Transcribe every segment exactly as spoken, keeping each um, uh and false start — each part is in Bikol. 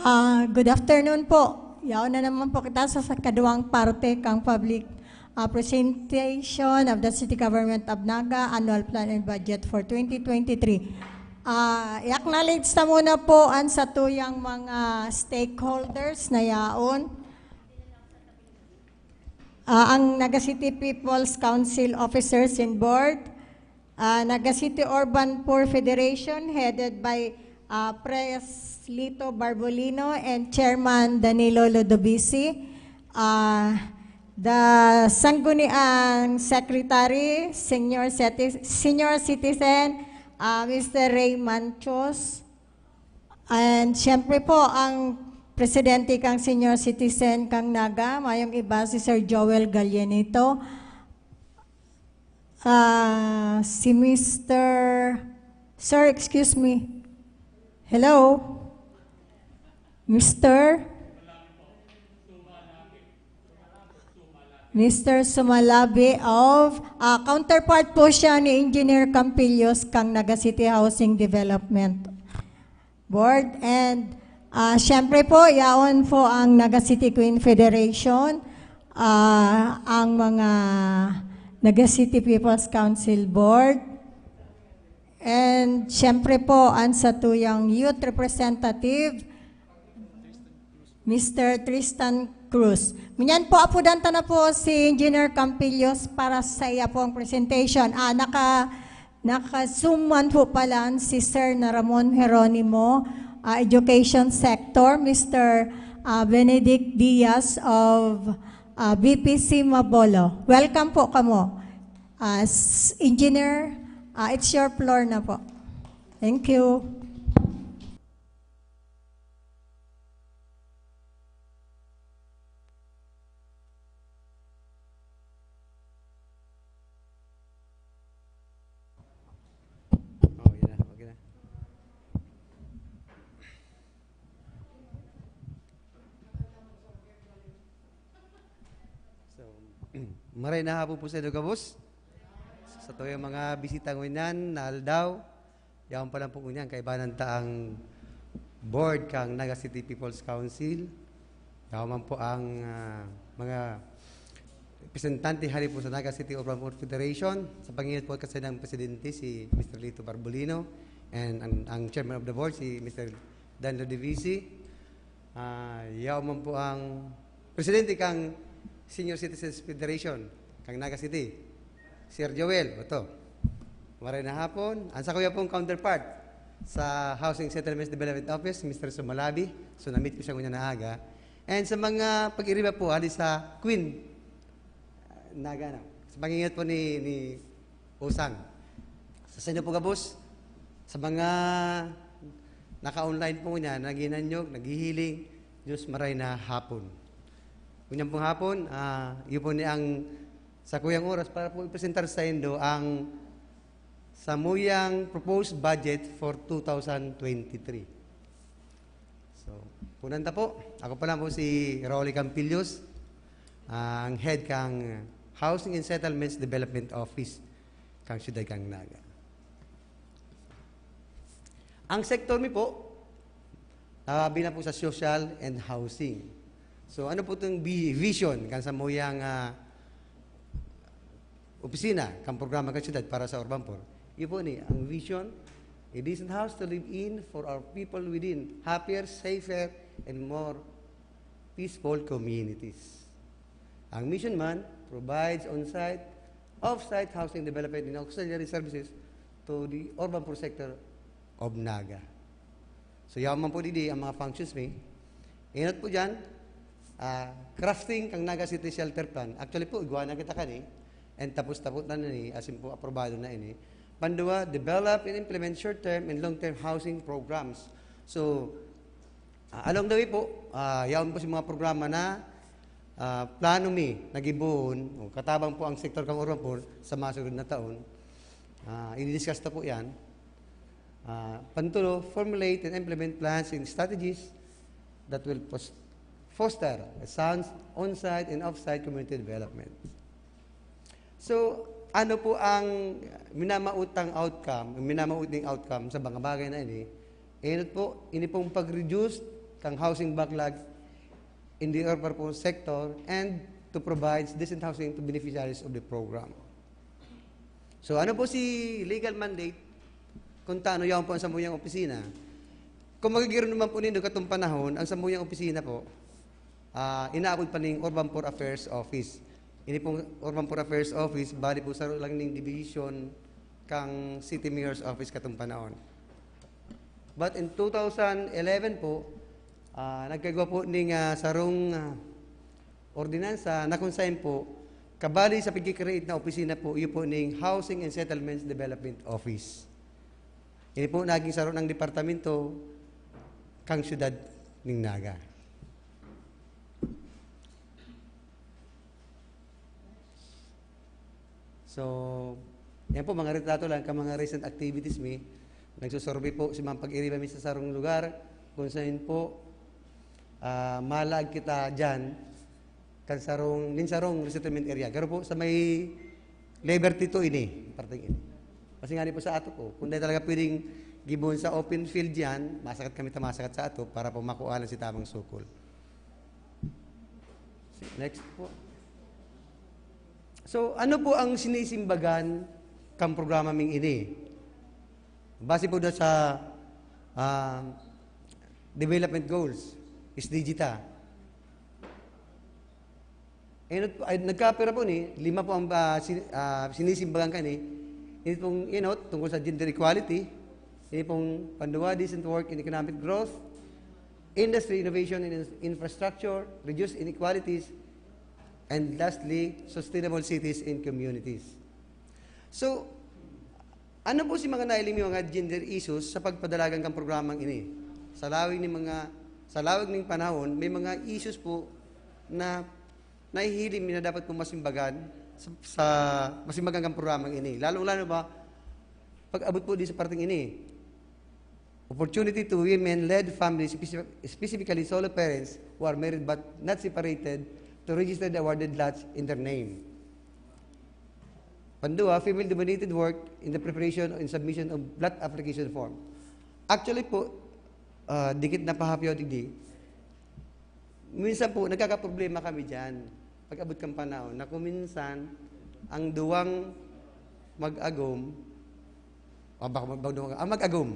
Ah, good afternoon po. Yaon na naman po kita sa, sa kaduwang parte kang public, ah, presentation of the City Government of Naga Annual Plan and Budget for twenty twenty-three. Ah, i-acknowledge ta muna po ang satuyang mga stakeholders na yaon. Ah, ang Naga City People's Council Officers and Board, ah, Naga City Urban Poor Federation headed by, ah, Pres Lito Barbolino and Chairman Danilo Ludovisi, ah, the Sangguniang Secretary, Senior Citi-, Senior Citizen, ah, Mister Ray Manchos, and siyempre po, ang presidente kang Senior Citizen kang Naga, mayong iba si Sir Joel Gallenito, ah, si Mister Sir, excuse me. Hello? Mister? Mister Sumalabi of, ah, counterpart po siya ni Engineer Campillos kang Naga City Housing Development Board. And, ah, siyempre po, yaon po ang Naga City Queen Federation, ah, ang mga Naga City People's Council Board, and siyempre po, ang satuyang youth representative, Mister Tristan Cruz. Ngunyan po, apudan ta na po si Engineer Campillos para sa iya pong presentation. Ah, naka, naka-Zoom man po pala si Sir na Ramon Jeronimo, ah, Education Sector, Mister ah, Benedict Diaz of, ah, B P C Mabolo. Welcome po kamo. Ah, s-, Engineer, ah, it's your floor na po. Thank you. Oh, yan na. Okay na. So, maray na hapon po sa inyo, gabos. Sa tuyang mga bisita ngunyan na aldaw, yaon pa lang po ngunyan, kaibanan ta ang board kang Naga City People's Council. Yaon man po ang, ah, mga representante hari po sa Naga City Urban Poor Federation, sa pangingat po kasi ng presidente, si Mister Lito Barbolino, and ang, ang chairman of the board, si Mister Dan Ludovisi. Ah, yaon man po ang presidente kang Senior Citizens Federation, kang Naga City, Sir Joel Bato. Maray na hapon. Ang sakuya pong counterpart sa Housing Settlements Development Office, Mister Sumalabi. So, na-meet ko siya ngunyan na aga. And sa mga pag-iriba po, ali sa Queen, ah, Naga na. Sa pangingat po ni, ni Usang. Sa, sa inyo po, gabos, sa mga naka-online po niya, naghinanyog, naghihiling, Diyos maray na hapon. Ngunyan pong hapon, ah, iyo po ni ang sakuyang oras para po ipresentar sa indo ang samuyang proposed budget for two thousand twenty-three. So, punan ta po. Ako pa lang po si Rolly Campillos, ang head kang Housing and Settlements Development Office kang Siyudad kang Naga. Ang sektor mi po, ah, abi na po sa social and housing. So, ano po itong bi-, vision kan samuyang, ah, opisina, kan programa kan siyudad para sa urban poor? Iyo po ni, ang vision, a decent house to live in for our people within, happier, safer, and more peaceful communities. Ang mission man provides on-site, off-site housing development and auxiliary services to the urban poor sector of Naga. So, yaon man po didi ang mga functions mi. Inot po dyan, ah, crafting kang Naga City Shelter Plan. Actually po, igwa na kita kani. And tapos-tapos na ni, asin po, aprobado na ini. Pandua, develop and implement short-term and long-term housing programs. So, ah, along the way po, ah, yaon po sa mga programa na, ah, plano mi, nagibuon, o katabang po ang sektor kang urban poor sa mga sunod na taon. Ah, i-discuss ta po yan. Ah, pantulo, formulate and implement plans and strategies that will pos-, foster a sound on-site and off-site community development. So, ano po ang minamautang outcome, ang minamaot ning outcome sa mga bagay na ini? Inot po, ini pong pag-reduce kang housing backlog in the urban poor sector and to provide decent housing to beneficiaries of the program. So, ano po si legal mandate? Kung tano yaon po ang sambuyang opisina. Kung magigiro naman po nindo katong panahon, ang sambuyang opisina po, ah, inaakod pa ning Urban Poor Affairs Office. Ini pong Urban Poor Affairs Office, bali po sa lang ning division kang City Mayor's Office katong panahon. But in two thousand eleven po, ah, nagkagwa po ning, ah, sarong, ah, ordinansa na kung saan po, kabali sa pagkikreate na opisina po, iyo po ning Housing and Settlements Development Office. Ini po naging saro ng departamento kang siyudad ning Naga. So, yan po, mga retrato lang ka mga recent activities mi. Nagsusurvey po si mga pag-iriba mi sa sarong lugar, kung saan po, ah, malag kita dyan, kan sarong, nin sarong resettlement area. Pero po, sa may Liberty to ini, parteng ini. Kasi nga po sa ato po, kung dahil talaga pwedeng gibon sa open field yan, masakat kami ta masakat sa ato para po makuha lang si tamang sukol. Next po. So, ano po ang sinisimbagan kang programa ming ini? Base po na sa, ah, development goals, S D G ta. Enot po, ay, nagkapira po ni, lima po ang, ah, sin-, ah, sinisimbagan kani. Ini pong enot, tungkol sa gender equality. Ini pong panduwa, decent work and economic growth. Industry innovation and in-, infrastructure, reduce inequalities, and lastly, sustainable cities and communities. So, ano po si mga nailing mga gender issues sa pagpadalagan kang programang ini? Sa lawig ni mga, sa lawig ning panahon, may mga issues po na nahihiling mi na dapat po masimbagan sa, sa masimbagan kang programang ini. Lalong-lalo pa, pag-abot po di sa parteng ini. Opportunity to women-led families, speci-, specifically solo parents who are married but not separated, to register the awarded lots in their name. Panduwa, female-dominated work in the preparation and submission of lot application form. Actually po, ah, dikit na pahapyaw digdi, minsan po, nagkakaproblema kami diyan. Pag-abot kan panahon, na kung minsan, ang duwang mag-agom, ah, baka mag-, mag-, ah, mag-agom.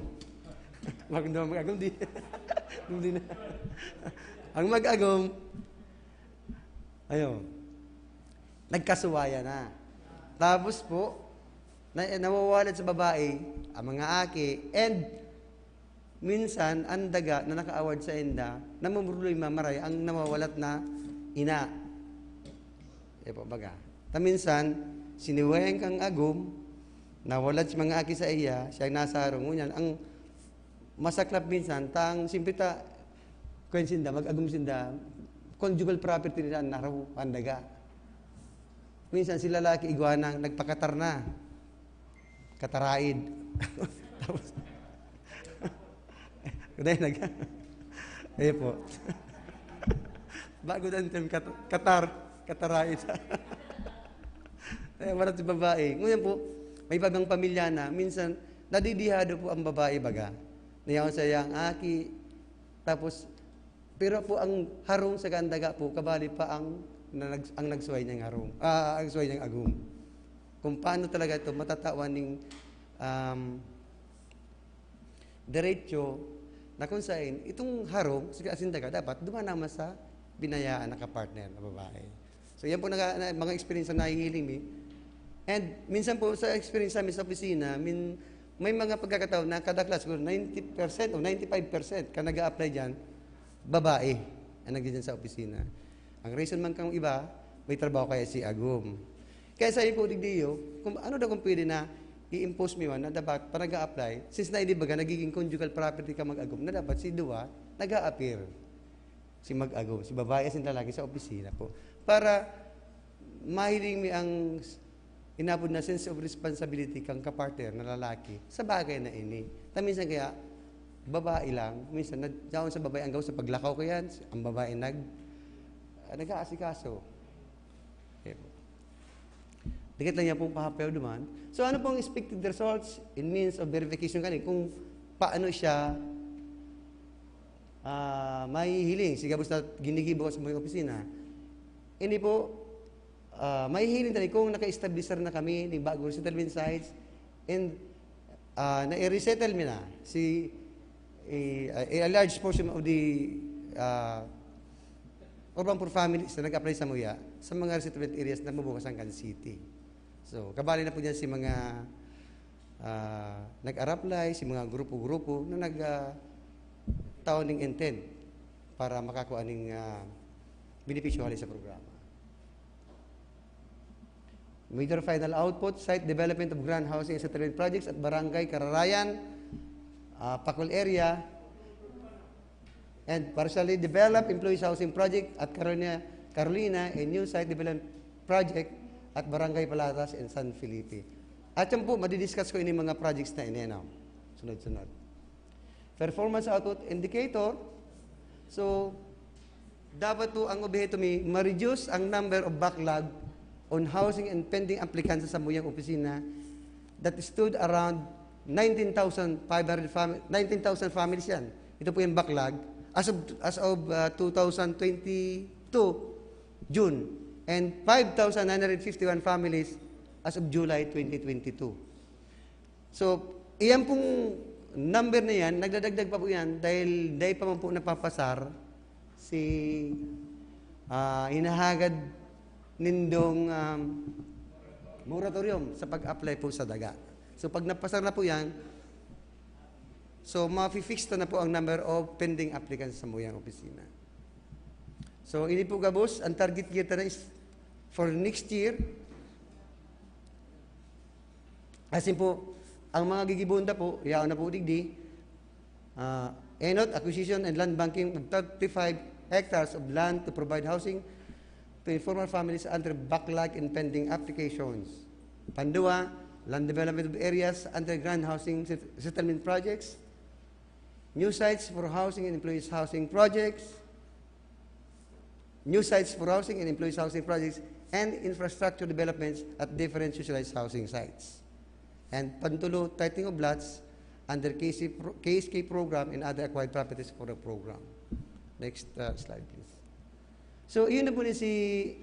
Mag-, mag-agom, di. Hindi na. Ang mag-agom, ayun, nagkasuwayan na. Tapos po, na, nawawalat sa babae, ang mga aki, and minsan, ang daga na naka-award sa inda, namumroblema maray ang nawawalat na ina. Eh po, baga. Ta minsan, siniwayan kang agom, nawalat si mga aki sa iya, siya ang nasarong. Ngunyan, ang masaklap minsan, tang, siyempre ta, kwen sinda, mag-agom sinda, conjugal property nila, naraw, ang daga. Minsan, si lalaki, igwa nang nagpakatar na. Kataraid. Tapos, dahil nag-, ayun po. Bago na ang term, kat-, katar, kataraid. Eh, wala si babae. Ngayon po, may ibang pamilya na, minsan, nadidihado po ang babae, baga. Nayaon sa iyang aki, tapos, pero po ang harong sa kandaga po, kabali pa ang, na nag-, ang nagsuway niyang harong, ah, ang suway niyang agom. Kung paano talaga ito matatawan ning, um, diretso na kung saan itong harong, sa asin daga, dapat duman naman sa binayaan na kapartner na babae. So, yan po naga-, na, mga experience na nahihiling mi. And minsan po, sa experience namin sa opisina, min-, may mga pagkakataon na kadaklas, siguro ninety percent o ninety-five percent ka nag-a-apply dyan, babae ang nandiyan sa opisina. Ang reason man kang iba, may trabaho kaya si agom. Kaya sa po, digdiyo, kung ano daw kung pwede na i-impose mi man na dapat pa nag-a-apply, since na hindi baga nagiging conjugal property ka mag-agom, na dapat si duwa nag-a-appear. Si mag-agom, si babae, si lalaki sa opisina po. Para mahiling mi ang s-, inapod na sense of responsibility kang kapartner na lalaki sa bagay na ini. Ta minsan kaya, babae lang, minsan, na, yaon sa babae ang gawin sa paglakaw ko yan, ang babae nag-, ah, nag-aasikaso. Okay po. Dikit lang yan pong pahapyaw duman. So, ano pong expected results in means of verification kani? Kung paano siya, ah, mahihiling, si gabos na ginigibo sa mga opisina. Ini po, ah, mahihiling tayo kung naka-establish na kami ng bagong resettlement sites and, ah, na-resettle mi na si, eh, a large portion of the, ah, urban poor families na nag-apply sa MOYA sa mga resettlement areas na mabukas ang City. So, kabali na po dyan si mga, ah, nag-a-apply, si mga grupo-grupo na nag, ah, tao ning intent para makakuha ning, ah, benepisyo hali sa programa. Major final output, site development of grand housing and settlement projects at Barangay Kararayan, ah, Pacol area, and partially developed employees housing project at Carolina, Carolina, a new site development project at Barangay Palatas and San Felipe. At yan po, madidiscuss ko ini mga projects na ini, no? Sunod-sunod. Performance output indicator. So, dapat po ang obheto mi, ma-reduce ang number of backlog on housing and pending applicants sa samuyang opisina that stood around nineteen thousand five hundred fami-, nineteen thousand families yan. Ito po yung backlog as of, as of, ah, two thousand twenty-two June, and five thousand nine hundred fifty-one families as of July twenty twenty-two. So, iyan pong number na yan, nagdadagdag pa po yan dahil dai pa man po napapasar si, ah, hinahagad nindong, um, moratorium sa pag-apply po sa daga. So, pag napasar na po yan, so, mafi-fix na, na po ang number of pending applicants sa samuyang opisina. So, ini po gabos, ang target kita na is for next year, asin po, ang mga gigibohon ta po, yaon na po digdi, ah, enot, acquisition and land banking of thirty-five hectares of land to provide housing to informal families under backlog and pending applications. Pandua, land development of areas under grand housing set-, settlement projects, new sites for housing and employees housing projects, new sites for housing and employees housing projects, and infrastructure developments at different socialized housing sites. And pantulo, titling of lots under K S K pro-, K S K program and other acquired properties for the program. Next, uh, slide, please. So, yun na po ni si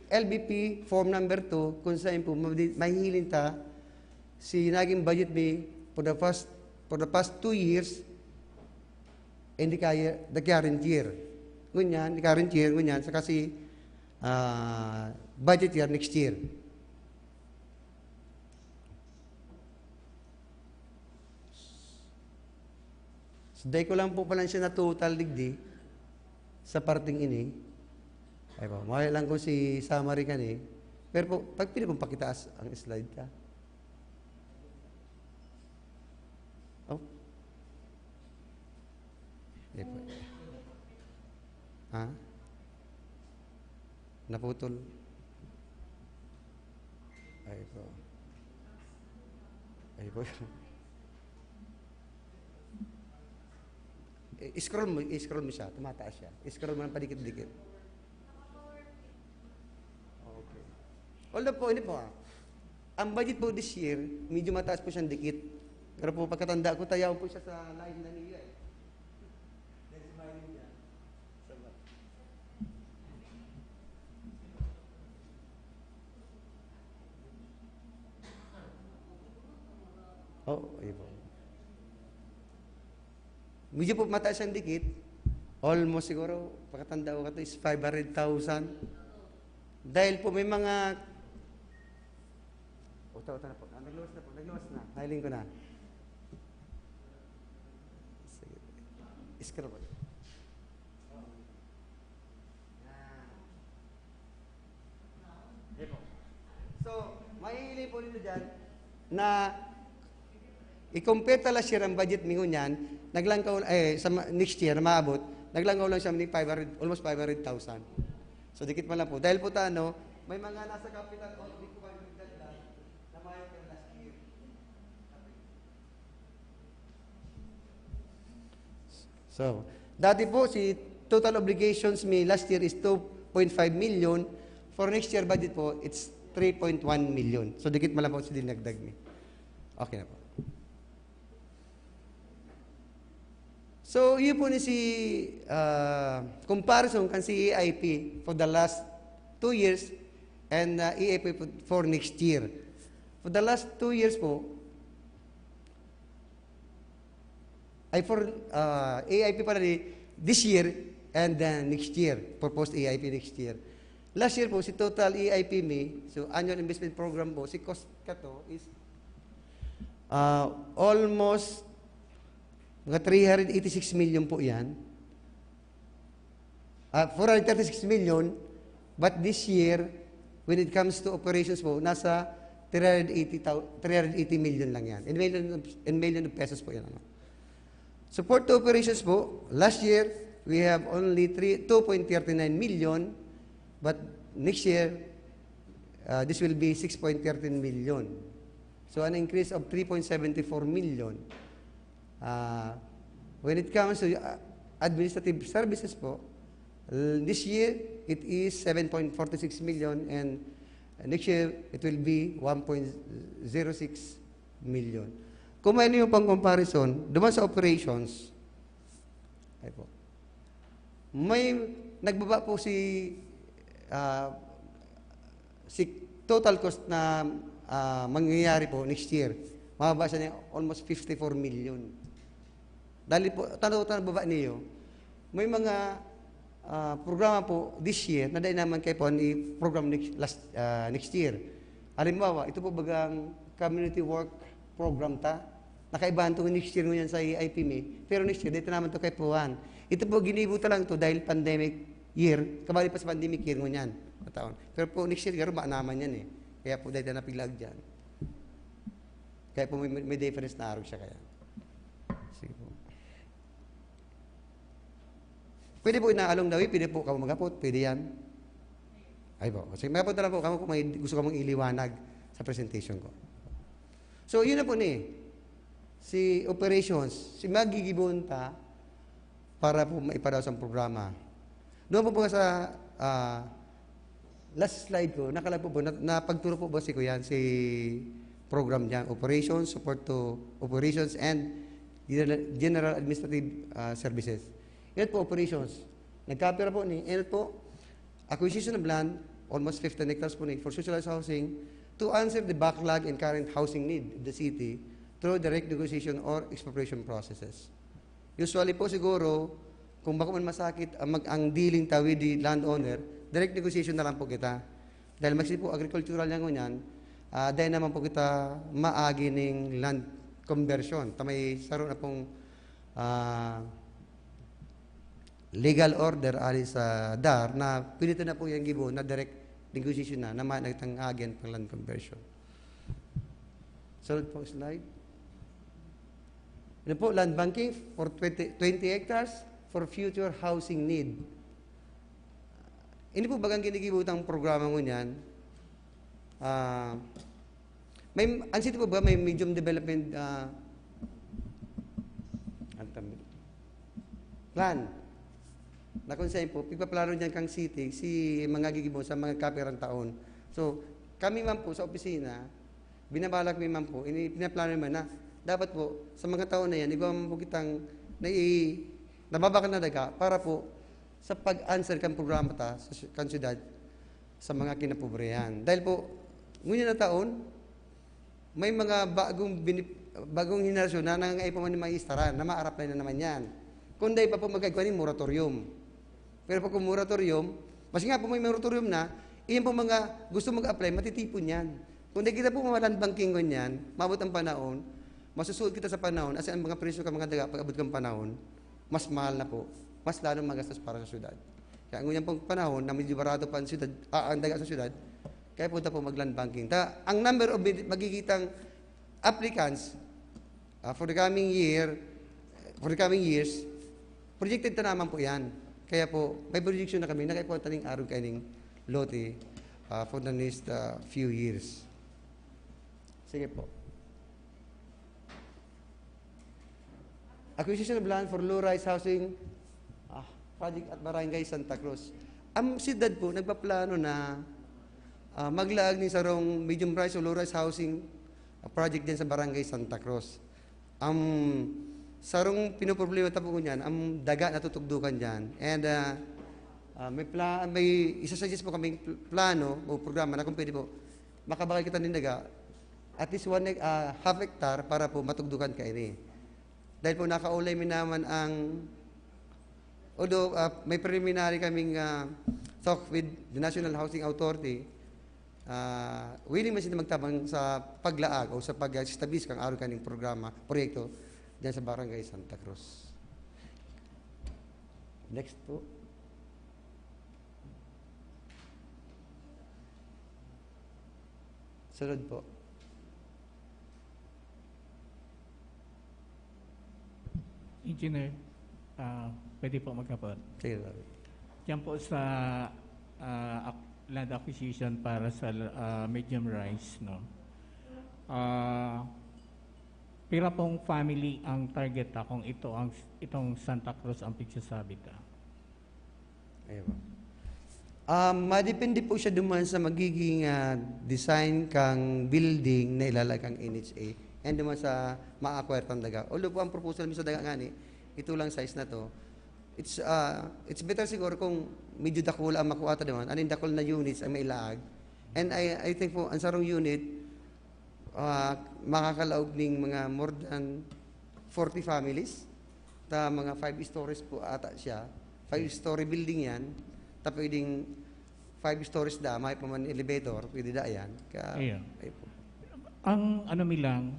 L B P form number two, kung saan po madi-, mahihiling ta si naging budget mi for the first, for the past two years, and the kaya, the current year. Ngunyan, the current year, ngunyan, saka si, ah, budget year next year. So, dai ko lang po pala siya na total digdi sa parting ini. Ay po, mawala lang ko si summary kan eh. Pero po, pag pili pong pakitaas ang slide ka. Oh. Ay po. Ha? Naputol. Ay po. Ay po. I-scroll mo, i-scroll mo siya. Tumataas siya. I-scroll mo ng padikit-dikit. Okay. Although po, hindi po ah. Ang budget po this year, medyo mataas po siyang dikit. Pero po, pagkatanda ko, tayaw po siya sa line na niya eh. Dahil si Maylin dyan. Sa ba? Oh, ayun po. Medyo po mataas siyang dikit. Almost siguro, pagkatanda ko kato is five hundred thousand. Dahil po may mga, uta, uta na po. Ah, nagluwas na po, nagluwas na. Hiling ko na. Sige. Scroll po. So, mahihiling po dito dyan na i-compare ta last year ang budget mi ngunyan, naglangkaw, eh, sa ma-, next year na maabot, naglangkaw lang siya ni five hundred, almost five hundred thousand. So, dikit man lang po. Dahil po ta, ano, may mga nasa capital o di ko kayo nagdagdag na mahigit kan last year. So, dati po, si total obligations mi last year is two point five million. For next year budget po, it's three point one million. So, dikit man lang po si dinagdag mi. Okay na po. So, yun po ni si, ah, comparison kan C A I P for the last two years and, ah, A I P po for next year. For the last two years po, ay for, ah, A I P pala ni this year and, ah, next year, proposed A I P next year. Last year po, si total A I P mi, so annual investment program po, si cost ka to is, ah, almost mga three hundred eighty-six million po yan. Ah, four hundred thirty-six million, but this year, when it comes to operations po, nasa three hundred eighty thou-, three hundred eighty million lang yan. In million, in million of pesos po yan. Ano? Support to operations po, last year, we have only three, two point thirty-nine million, but next year, uh, this will be six point thirteen million. So, an increase of three point seventy-four million. Uh, when it comes to, uh, administrative services po, l-, this year, it is seven point forty-six million, and next year, it will be one point zero six million. Kung may ano yung pang comparison, duman sa operations, ay po, may nagbaba po si, ah, si total cost na, ah, mangyayari po next year. Mababa siya ng almost fifty-four million. Dahil po, tanaw-tanaw baba niyo, may mga, ah, programa po this year na dai naman kayo po ni program next, last, ah, next year. Halimbawa, ito po bagang community work program ta. Nakaibahan to next year ngunyan sa A I P mi. Pero next year, dito naman to kay Puan. Ito po, ginibo ta lang to dahil pandemic year. Kabali pa sa pandemic year ngunyan. Mataon. Pero po, next year, garo ba naman yan eh. Kaya po, dahil na piglag dyan. Kaya po, may, may difference na arog siya kaya. Sige po. Pwede po inaalong daw, eh. Pwede po kamo maghapot. Pwede yan. Ay po. Sige, maghapot na lang po kamo kung may gusto kamong iliwanag sa presentation ko. So, yun na po ni. Si operations, si magigibon ta para po maipadaos ang programa. Doon po ba sa, ah, last slide ko, nakala po ba, na, napagturo po ba si Kuyan, si program niya, operations, support to operations, and general, general administrative, ah, services. Yan po, operations. Nagkapira po ni, yan po, acquisition of land, almost fifteen hectares po ni, for socialized housing, to answer the backlog and current housing need of the city through direct negotiation or expropriation processes. Usually po siguro, kung bako man masakit ang mag-, ang dealing ta with the landowner, direct negotiation na lang po kita. Dahil magsi po agricultural yan ngunyan, ah, dahil naman po kita maagi ning land conversion. Ta may saro na pong, ah, legal order ali sa dar na pwede na po yung gibo na direct negotiation na, na ma-, nagtang agen pang land conversion. Sunod po slide. Ano po, land banking for twenty, twenty hectares for future housing need. Ini po bagang ginigibutang programa ngunyan. Ah, may, ang city po ba may medium development, ah, ang tam-, plan? Na kung saan po, pigpaplano niyan kang city, si mga gigibo sa mga kapirang taon. So, kami man po sa opisina, binabalak mi man po, ini-, pinaplano naman na dapat po, sa mga taon na yan, igwa man po kitang nai-, nababakal na daga para po sa pag-answer kan programa ta sa sy-, kan syudad sa mga kinapobrehan. Dahil po, ngunyan na taon, may mga bagong bini-, bagong henerasyon na nangangaipo man ni maistaran na ma-apply na naman yan. Kung dahil pa po magkagwa ni moratorium. Pero pag kung moratorium, mas nga po may moratorium na, iyan po mga gusto mag-apply, matitipon yan. Kung dahil kita po mga land banking ngunyan, mabot ang panahon, masusuot kita sa panahon, kasi ang mga presyo ka mga daga, pag abot kang panahon, mas mahal na po, mas lalong magastos para sa syudad. Kaya ngunyan pong panahon na medyo barato pa ang syudad, ah, ang daga sa syudad, kaya punta po mag-land banking. Ta, ang number of bini-, magigitang applicants, ah, for the coming year, for the coming years, projected ta naman po yan. Kaya po, may projection na kami, nakaipuan taning arog kaining lote, ah, for the next, ah, few years. Sige po. Acquisition of land for low-rise housing, ah, project at Barangay Santa Cruz. Ang siyudad po, nagpaplano na, ah, maglaag ni sarong medium-rise o low-rise housing, ah, project din sa Barangay Santa Cruz. Ang Sarong pinoproblema ta po ngunyan, ang daga natutugdukan diyan. And, ah, ah, may pla-, may isa-suggest po kaming pl-, plano o programa na kung pwede po, makabakal kita nin daga, at least one hec-, ah, half hectare para po matugdukan kaini. Dahil po nakaulay mi naman ang, although, ah, may preliminary kaming, ah, talk with the National Housing Authority, ah, willing man sila magtabang sa paglaag o sa pag-establish kan arog kaning programa, proyekto, dyan sa Barangay Santa Cruz. Next po. Sunod po. Engineer, ah, pwede po magkapot. Sige, Rabi. Diyan po sa, ah, ac-, land acquisition para sa, ah, medium rise, no? Ah, pira pong family ang target ta kung ito ang, itong Santa Cruz ang pigsasabi ta? Ayun po. Ah, madepende po siya duman sa magiging, ah, design kang building na ilalag kang N H A and duman sa ma-acquire tang daga. Although po ang proposal mi sa daga ngani, ito lang size na to. It's, ah, it's better siguro kung medyo dakula ang makuha ta duman. Ano yung dakul na units ang mailaag? And I, I think po, ang sarong unit, ah, makakalaog ning mga more than forty families. Ta mga five stories po ata siya. Five-story building yan. Ta pwedeng five stories da, may pa man elevator, pwede da yan. Ka, Iya. Ayun po. Ang ano mi lang,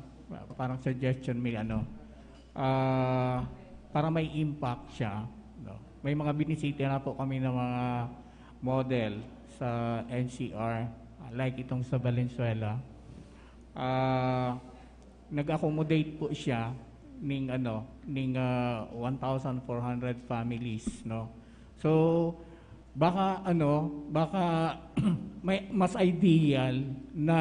parang suggestion mi, ano, ah, para may impact siya, no? May mga binisita na po kami ng mga model sa N C R, like itong sa Valenzuela. Ah, nag-accommodate po siya ning ano, ning, ah, one thousand four hundred families, no? So, baka ano, baka may mas ideal na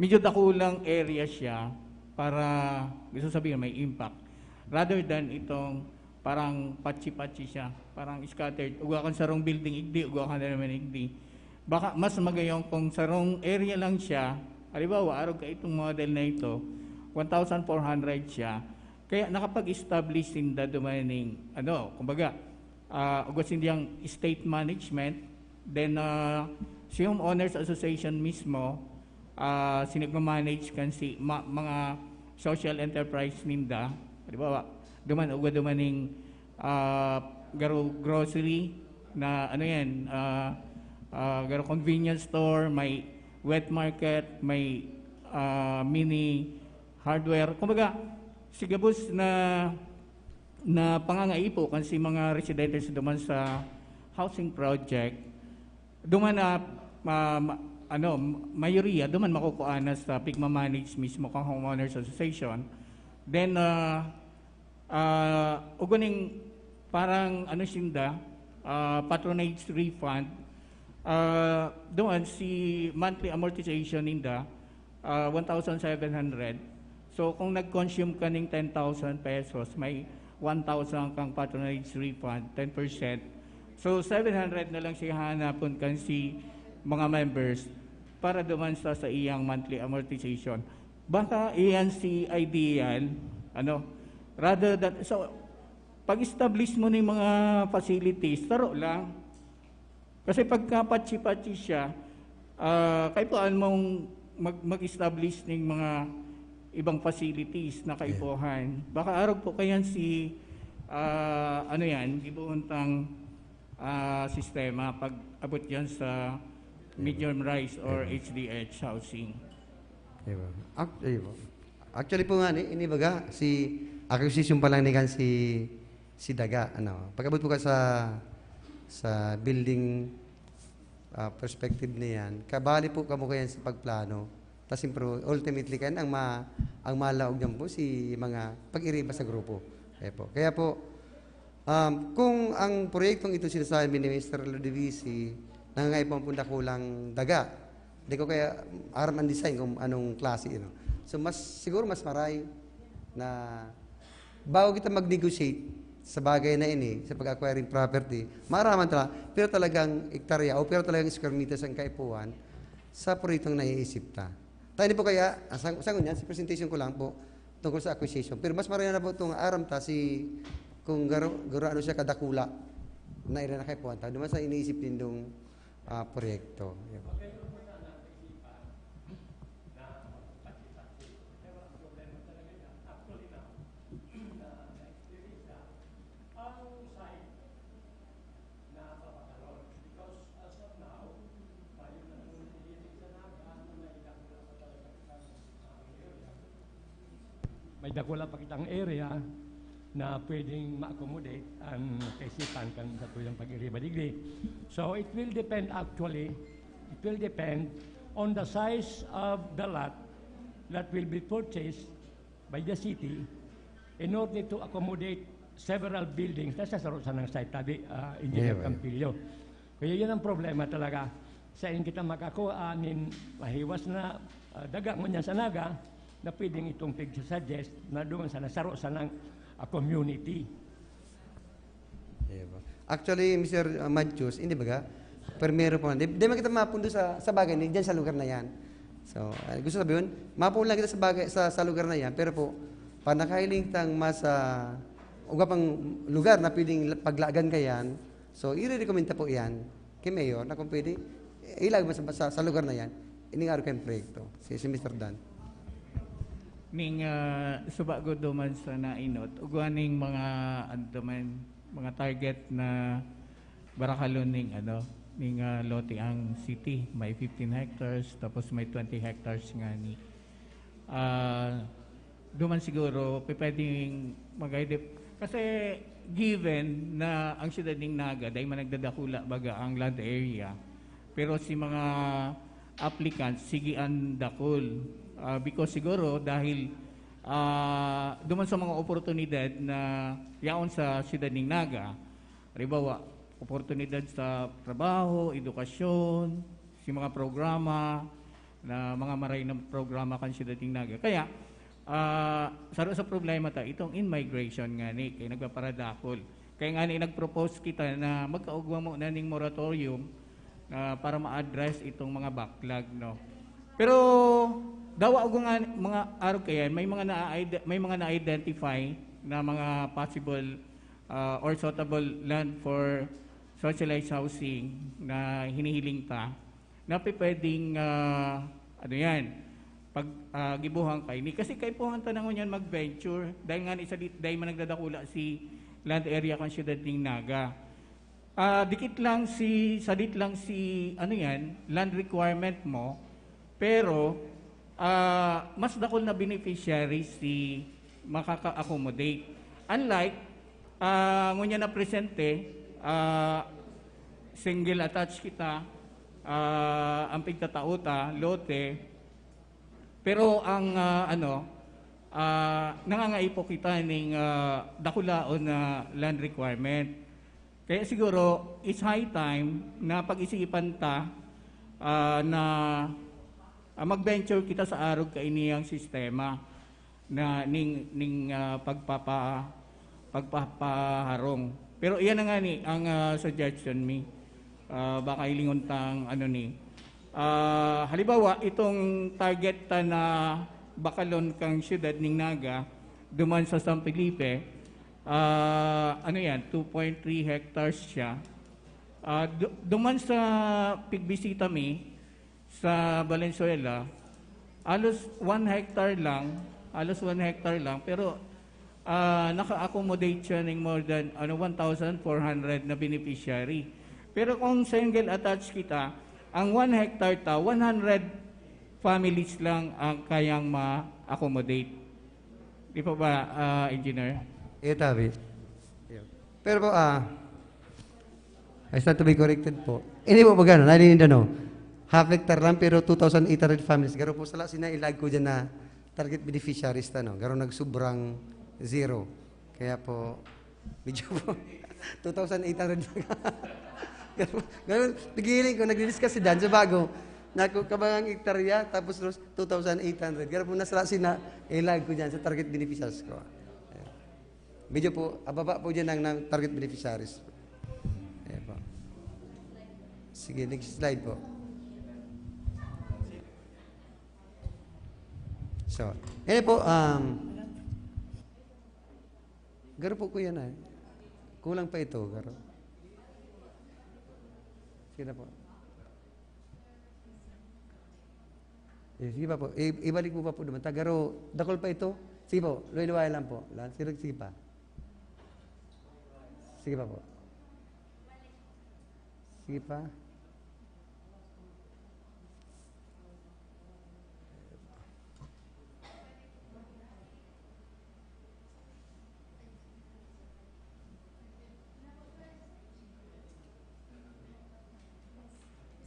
medyo dakulang area siya para, gusto sabihin, may impact, rather than itong parang patsi-patsi siya, parang scattered. Ugwa kan sarong building igdi, ugwa kan naman igdi. Baka mas magayon kung sarong area lang siya. Halimbawa, arog ka itong model na ito, one thousand four hundred siya. Kaya nakapag-establish sinda dumaning, ano, kumbaga, ah, ugwa sindang estate management, then, ah, si Homeowners Association mismo, ah, si nagmamanage kan si ma-, mga social enterprise ninda. Halimbawa, duman, ugwa dumaning, ah, garo grocery na, ano yan, ah, ah, garo convenience store, may wet market, may, ah, mini hardware. Kumbaga, si gabos na, na pangangaipo kan si mga residentes duman sa housing project, duman na, ah, ma-, ano, mayoriya, duman makukuha na sa pigmamanage mismo kan Homeowners Association. Then, ah, ah, ugwa ning parang, ano, sinda, ah, patronage refund, ah, duman si monthly amortization ninda, ah, one thousand seven hundred. So, kung nag-consume ka ning ten thousand pesos, may one thousand kang patronage refund, ten percent. So, seven hundred na lang siya hahanapon kan si mga members para duman sa, sa iyang monthly amortization. Baka iyan si ideal, ano, rather than, so, pag-establish mo ng mga facilities, taro lang. Kasi pagka patsi-patsi siya, ah, kaipuhan mong mag-, mag-establish ng mga ibang facilities na kaipuhan. Baka arog po kayan si, ah, ano yan, gibohon tang, ah, sistema pag abot yan sa medium rise or H D H housing. Diba? Ac-, diba? Actually po nga, ni, ini baga, si acquisition pa lang ni kan si, si Daga, ano. Pag-abot po ka sa, sa building, ah, perspective na yan, kabali po kamo kayan sa pagplano. Tapos, siyempre, ultimately, kan ang ma-, ang malaog dyan po, si mga pag-iriba sa grupo. Kaya po, kaya po, um, kung ang proyektong ito sinasabi ni Mister Ludovisi, nangangaipo po dakulang daga, di ko kaya aram ang design kung anong klase, you know. So, mas, siguro mas maray na bago kita mag-negotiate sa bagay na ini, sa pag-acquiring property, maaraman ta, pero talagang ektarya o pero talagang square meters ang kaipuhan sa proyektong naiisip ta. Tayo po kaya, ah, sang, sangon yan, sa presentation ko lang po, tungkol sa acquisition. Pero mas maraya na po itong aram ta si kung garo, garo ano siya kadakula na ira na kay puwanta. Duman sa iniisip nindong ah, proyekto. Yun. May dakula pa kitang area na pwedeng ma-accommodate ang kaisipan kan sa tuyang pag-iriba digdi. So it will depend actually, it will depend on the size of the lot that will be purchased by the city in order to accommodate several buildings na sa saro sanang site, tabi, ah, Engineer Yeah, well. Campillo. Kaya yun ang problema talaga. Sa in kita makakuha nin mahiwas na ah, daga ngunyan sa Naga na pwedeng itong pig-suggest na doon sa nasaro sanang ah, community. Diba? Actually, Mister Manchus, hindi baga? Primero po, di, di man kita mapundo sa, sa bagay ni dyan sa lugar na yan. So, ah, gusto sabihin, mapundo lang kita sa bagay sa, sa lugar na yan, pero po, pag nakahiling tang mas ah, uga pang lugar na pwedeng la- paglagan ka yan, so, i-recommend ta po yan kay Mayor na kung pwede, ilag mo sa, sa, sa lugar na yan, ining araw kayong proyekto, si, si Mister Dan. Ning ah, suba ko duman sa nainot, ugwa ning mga, ano man, mga target na barakalon ning, ano, ning ah, lote ang city, may fifteen hectares, tapos may twenty hectares nga ni. Ah, duman siguro, pe- pwedeng mag-idep-, kasi given na ang siyudad ning Naga, dahil man nagdadakula baga ang land area, pero si mga applicants, sige ang dakul. Ah, because siguro, dahil ah, duman sa mga oportunidad na yaon sa siyudad ning Naga, halimbawa, oportunidad sa trabaho, edukasyon, si mga programa, na mga maray na programa kan siyudad ning Naga. Kaya, ah, saro sa problema ta, itong in-migration nga ni, kay nagpaparadakol. Kaya nga ni, nag-propose kita na magkaugwa mo na ning moratorium ah, para ma-address itong mga backlog, no? Pero dawa ko nga mga arog kayan, may mga na may mga na-identify na mga possible ah, or suitable land for socialized housing na hinihiling ta na pe- pwedeng ah, ano yan, pag ah, gibuhang kaini. Kasi kaipuhan ta na ngunyan mag-venture dahil nga isa di, dahil man nagdadakula si land area kan siyudad ning Naga. Ah, dikit lang si, sadit lang si, ano yan, land requirement mo, pero ah, mas dakul na beneficiary si makaka-accommodate. Unlike, ah, ngunyan na presente, ah, single attached kita, ah, ang pigtatao ta, lote, pero ang, ah, ano, ah, nangangaipo kita ning ah, dakulaon na land requirement. Kaya siguro, it's high time na pag-isipan ta ah, na ah, mag-venture kita sa arog kainiyang sistema na ning, ning ah, pagpapa, pagpapaharong. Pero iyan na nga ni ang ah, suggestion mi. Ah, baka hilingon tang ano ni. Ah, halimbawa, itong target ta na bakalon kang siyudad ning Naga, duman sa San Felipe, ah, ano yan, two point three hectares siya. Ah, du- duman sa pigbisita mi sa Valenzuela, halos one hectare lang, halos one hectare lang, pero ah, naka-accommodate siya ng more than ano, one thousand four hundred na beneficiary. Pero kung single attached kita, ang one hectare ta, one hundred families lang ang kayang ma-accommodate. Di pa ba, ah, Engineer? Eh, tabi. Pero po, ah, I stand to be corrected po. Hindi po, pag ano, nalilinda, no? Half hectare lang, pero two thousand eight hundred families. Garo po, sala sina ilag ko dyan na target beneficiaries ta, no? Garo nagsobrang zero. Kaya po, medyo po, two thousand eight hundred. Garo, garo, pigiling ko, nagdi-discuss si Dan sa bago. Naku, kabangang hektarya, tapos ros, two thousand eight hundred. Garo po, nasala sina ilag ko dyan sa target beneficiaries ko. Ayan. Medyo po, ababa po dyan ang, ng target beneficiaries. Ayan po. Sige, next slide po. So, eh po, um, Garo po, kuya, na. Kulang pa ito, garo. Sige na po. Eh, sige pa po. I- ibalik mo pa po naman. Tagaro, dakol pa ito. Sige po, luway-luway lang po. Lang, sige, sige pa. Sige pa po. Sige pa.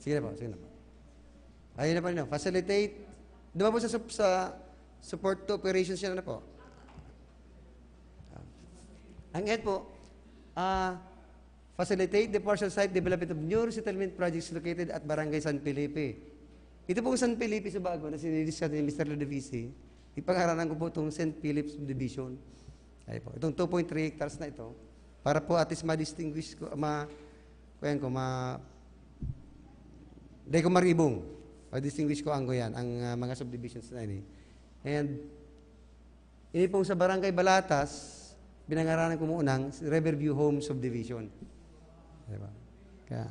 Sige na po, sige na po. Ayun na po, no? Facilitate. Doon po sa, sup- sa support to operations yan, ano po? Ah. Ang F po, ah, facilitate the partial site development of new resettlement projects located at Barangay San Felipe. Ito pong San Felipe sa Bago na sinidiscuss ni Mister Ludovisi, ipangaranan ko po itong Saint Philip Subdivision. Ay po, itong two point three hectares na ito, para po at least ma-distinguish ko, ma, kuyan ko, ma, dai ko maribong. Ma-distinguish ko ang kuyan, ang ah, mga subdivisions na ini. And ini pong sa Barangay Balatas, pinangaranan ko munang Riverview Home Subdivision. Diba? Kaya,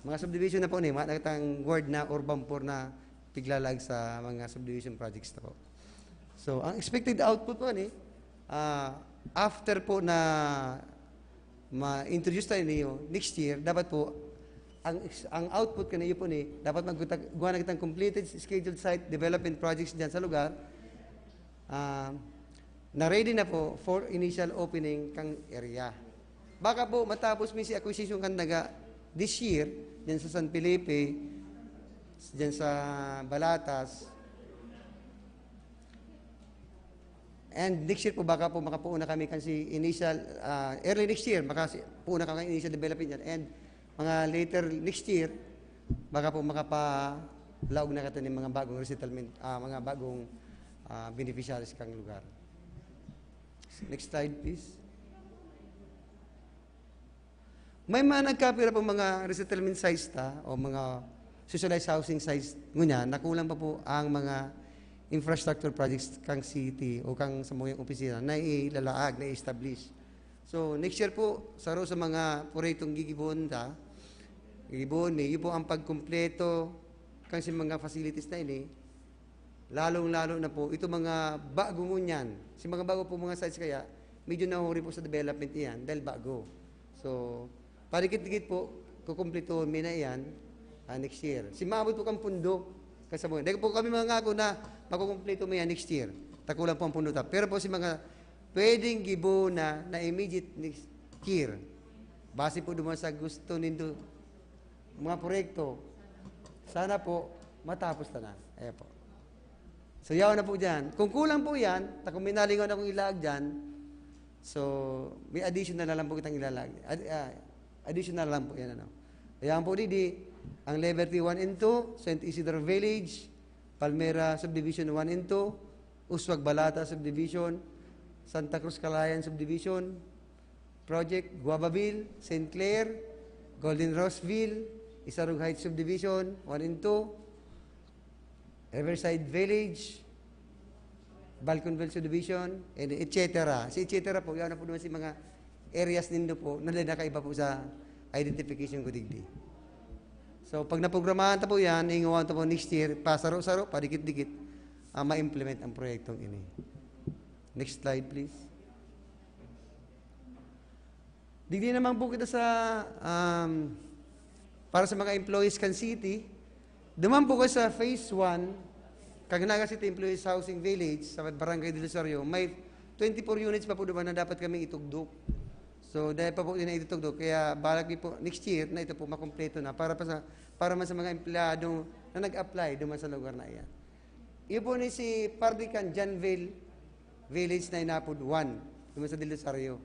mga subdivision na po ni, mga nakitang ward na urban poor na piglalag sa mga subdivision projects na po. So, ang expected output po ni, ah, after po na ma-introduce tayo niyo next year, dapat po, ang, ang output kaniyo po ni, dapat magkuta-, gawa na kitang completed scheduled site development projects dyan sa lugar, ah, na ready na po for initial opening kang area. Baka po matapos mi si acquisition kan daga this year, dyan sa San Felipe, dyan sa Balatas. And next year po, baka po makapuo na kami kasi initial, ah, early next year, makapuo na kami initial development yan. And mga later next year, baka po makapalaog na kita ng mga bagong resettlement, ah, mga bagong ah, beneficiaries kang lugar. Next slide, please. May mga nagkapira po mga resettlement sites ta o mga socialized housing sites ngunyan, nakulang pa po ang mga infrastructure projects kang city o kang sa mga opisina na ilalaag, na i-establish. So, next year po, saro sa mga proyektong gigibohon ta, gigibohon mi, yun po ang pagkumpleto kang si mga facilities na ini, lalong-lalo na po, ito mga bago ngunyan. Si mga bago po mga sites kaya, medyo nahuri po sa development iyan dahil bago. So, padikit-dikit po, kukumplituhon mi na iyan ah, next year. Si maabot po kang pundo, kasabuhan. Dahil po kami mga ngako na makukumpleto mi yan next year. Takulang po ang pundo ta. Pero po si mga pwedeng gibo na, na immediate next year. Base po duman sa gusto nindo, mga proyekto, sana po matapos ta na. Ayan po. So, yaw na po dyan. Kung kulang po yan, ta kung may nalingaw na akong ilaag dyan, so, may additional na lang po kitang ilalag. Ad, ah, additional lang po yan, ano. Ayan po, didi, ang Liberty one and two, Saint Isidro Village, Palmera Subdivision one and two, Uswag Balata Subdivision, Santa Cruz Calayan Subdivision, Project Guabaville, Saint Clair, Golden Roseville, Isarog Heights Subdivision one and two, Riverside Village, Balconville Subdivision, and et cetera. Si et cetera po, yan na po naman si mga areas nindo po na nakaiba po sa identification ko digdi. So, pag naprogramahan ta po yan, ingawan ta po next year, pasaro-saro, padikit-dikit, ah, ma-implement ang proyektong ini. Next slide, please. Digdi naman po kita sa, um, para sa mga employees kan city, duman po kayo sa phase one, Cagnaga City Employees Housing Village sa Barangay Del Rosario, may twenty-four units pa po duman na dapat kaming itugdok. So, dahil pa po din na itutugdok, kaya balak niyo po next year na ito po makumpleto na para pa sa, para man sa mga empleyado na nag-apply duman sa lugar na iyan. Iyo po ni si Pardican Janville Village na inapod one, duman sa Del Rosario.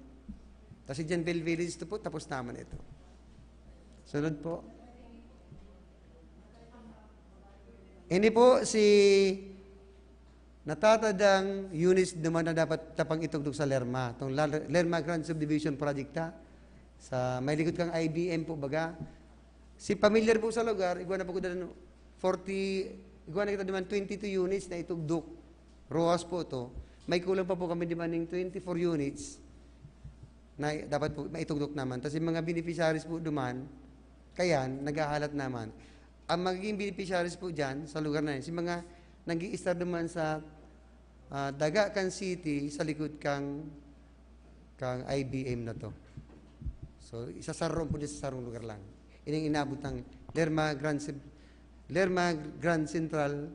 Tapos si Janville Village, ito po, tapos naman ito. Sunod po. Ini po si natatadang units naman na dapat tapang itugtog sa Lerma. Itong La-, Lerma Grand Subdivision Project ta. Sa may likod kang I B M po baga. Si familiar po sa lugar, igwa na po ko dala forty, igwa na kita naman twenty-two units na itugdok. Roas po to. May kulang pa po kami di ba ning twenty-four units. na dapat po maitugdok naman. Tas yung mga beneficiaries po duman, kayan, naghahalat naman. Ang magiging beneficiaries po dyan, sa lugar na yan, si mga nag-i-start duman sa, ah, Dagacan City, sa likod kang, kang I B M na to. So, isa sa roon po dyan sa sarong lugar lang. Ining inabot ng Lerma Grand Sub-, Lerma Grand Central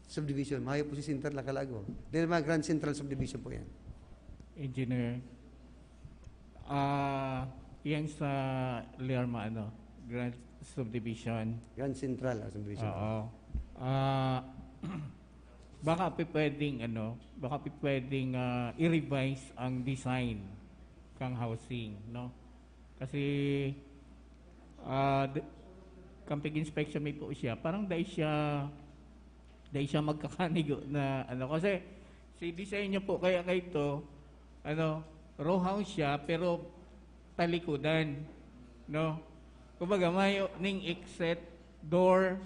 Subdivision. Mayo po si Central Lacalago. Lerma Grand Central Subdivision po yan. Engineer, ah, yan sa Lerma, ano, Grand Subdivision. Grand Central ah, Subdivision. Oo. Ah, baka pi- pwedeng, ano, baka pi- pwedeng ah, i-revise ang design kang housing, no? Kasi ah, d- kan pag-inspection mi po siya, parang dai siya dai siya magkakanigo na ano, kasi si disenyo po kaya kay to, ano, row house siya pero talikodan, no? Kumbaga mayo ning exit door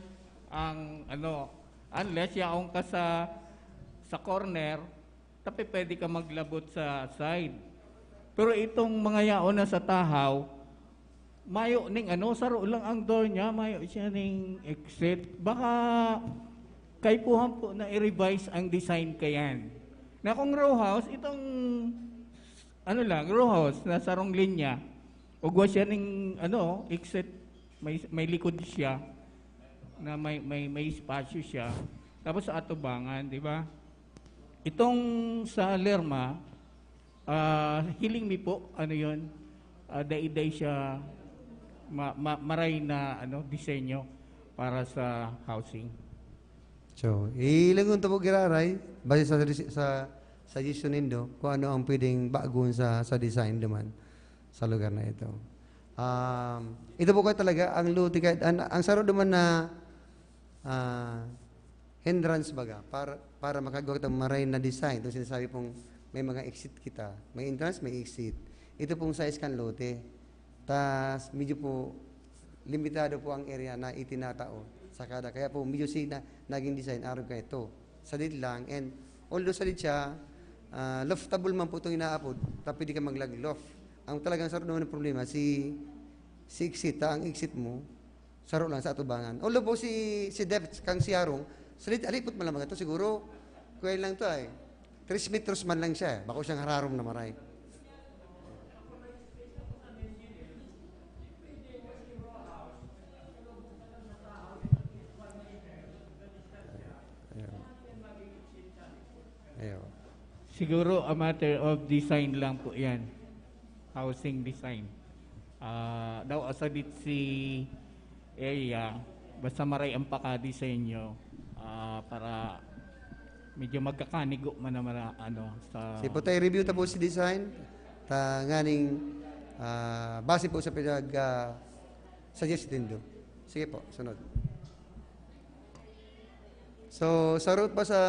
ang ano, unless yaon ka sa sa corner, tapi pwede ka maglabot sa side. Pero itong mga yaon na sa tahaw, mayo ning ano, saro lang ang door niya, mayo siya ning exit. Baka kaipuhan po na i-revise ang design kayan. Na kung row house, itong ano lang, row house na sarong linya, ugwa siya ning ano, exit, may, may likod siya na may may may espasyo siya. Tapos sa atubangan, di ba? Itong sa Lerma, ah, hiling mi po, ano yun, ah, dai-dai siya ma, ma, maray na ano, disenyo para sa housing. So, ilangon ta po giraray, base sa, sa suggestion nindo, kung ano ang pwedeng bagon sa, sa design duman sa lugar na ito. Um, ito po kaya talaga ang lote, kahit ang, ang saro duman na ah, hindrance baga, para, para makagawa kita maray na design. Itong sinasabi pong may mga exit kita. May entrance, may exit. Ito pong size kan lote. Tas medyo po, limitado po ang area na itinatao sa kada. Kaya po, medyo si na, naging design, arog ka ito. Sadit lang. And although sadit siya, ah, loftable man po itong inaapod. Tapos pwede ka maglag loft. Ang talagang sarap naman ng problema, si, si exit, ah, ang exit mo, saro lang sa atubangan. Although po si, si Def, kang si Harong, salit, alipot man lang ito. Siguro, kuya lang ito ay. Tres metros man lang siya. Bako siyang hararom na maray. Ayaw. Ayaw. Siguro a matter of design lang po yan. Housing design. Ah, daw asadit si area, basta maray ang pakadesign nyo ah, para medyo magkakanigo man naman na, ano, sa... Sige po tayo, review ta po si design. Ta nganing ah, base po sa pinag ah, suggest nindo. Sige po, sunod. So, sa route pa sa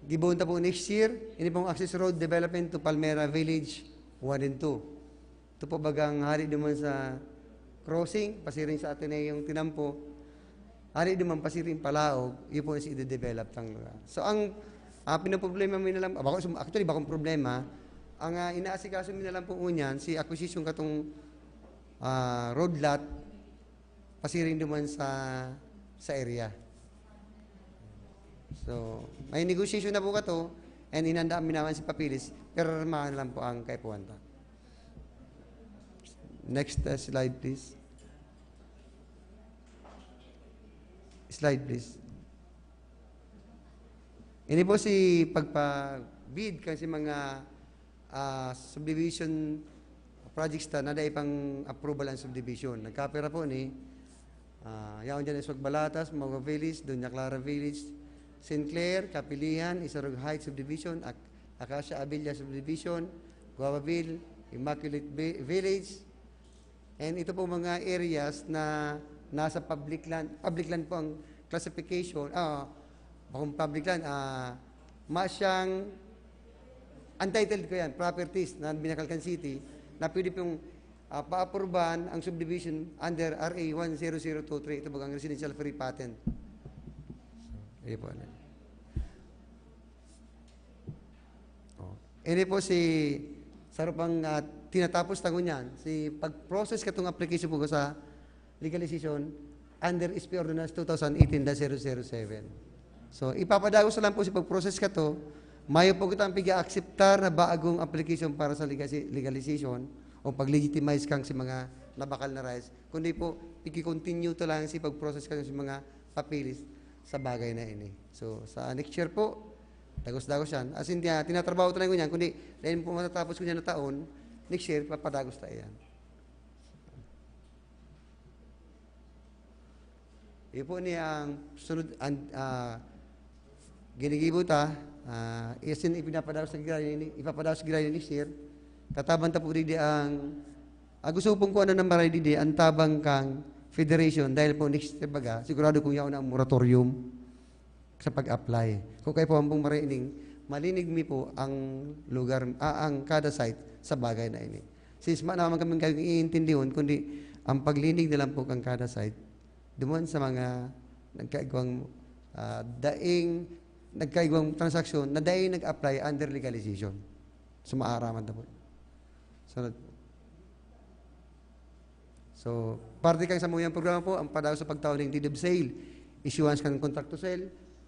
gibohon ta po next year, ini pong access road development to Palmera Village one and two. Ito po bagang hari duman sa crossing, pasiring sa Ateneo yung tinampo. Hari duman pasiring palaog, yun po si i-develop tang lugar. So, ang ah, pinoproblema mi na lang, ah, bako, actually, bakong problema, ang ah, inaasikaso mi na lang po ngunyan, si acquisition katong ah, road lot, pasiring duman sa sa area. So, may negotiation na po kato, and inandaan mi naman si papeles, pero remahan lang po ang kaipuhan ta. Next uh, slide, please. Slide, please. Ini po si pagpa-bid kasi mga ah, subdivision projects ta na dai pang approval ang subdivision. Nagkapira po ni ah, yaon dyan Iswag Balatas, Mago Village, Doña Clara Village, Saint Clair, Kapilihan, Isarog Heights Subdivision, Ac- Acacia Abilia Subdivision, Guavaville, Immaculate Vi- Village, and ito po mga areas na nasa public land, public land po ang classification, ah, kung public land, ah, masyang untitled ko yan, properties na Binakalcan City na pwede pong ah, paaprubahan ang subdivision under R A one zero zero two three, ito bagang residential free patent. Ayun po. Ano. Oh. Ini po si Saro pang, ah, tinatapos ta ngunyan, si pag-process katong application po sa legalization under S P Ordinance two thousand eighteen dash zero zero seven. So, ipapadagos na lang po si pag-process kato. Mayo po kitang piga-akseptar na bagong application para sa legasi-, legalization o pag-legitimize kang si mga nabakal na rights. Kundi po, pigi-continue ta lang si pag-process kan si mga papeles sa bagay na ini. So, sa next year po, dagos-dagos yan. As in, tina-, tinatrabaho ta lang ngunyan, kundi dahil po matatapos ngunyan na taon, next year, papadagos ta yan. Iyo po ni ang sunod, an-, ah, ginigibo ta, ah, isin ipinapadagos sa Agrario ni, ipapadagos sa Agrario next year. Kataban ta po digdi ang, ah, gusto po ko ano na maray digdi, ang tabang kang federation, dahil po next year baga, sigurado kung yaon na ang moratorium sa pag-apply. Kung kayo po ang pong marining, malinig mi po ang lugar, ah, ang kada site sa bagay na ini. Since ma naman kami kayong iintindihon, kundi ang paglinig na lang po kang kada site, duman sa mga nagkaigwang, ah, daing, nagkaigwang transaksyon na daing nag-apply under legalization. So, maaraman na po. Sunod po. So, parte kan samuyang programa po, ang padaw sa pagtao ng deed of sale, issuance kan contract to sell,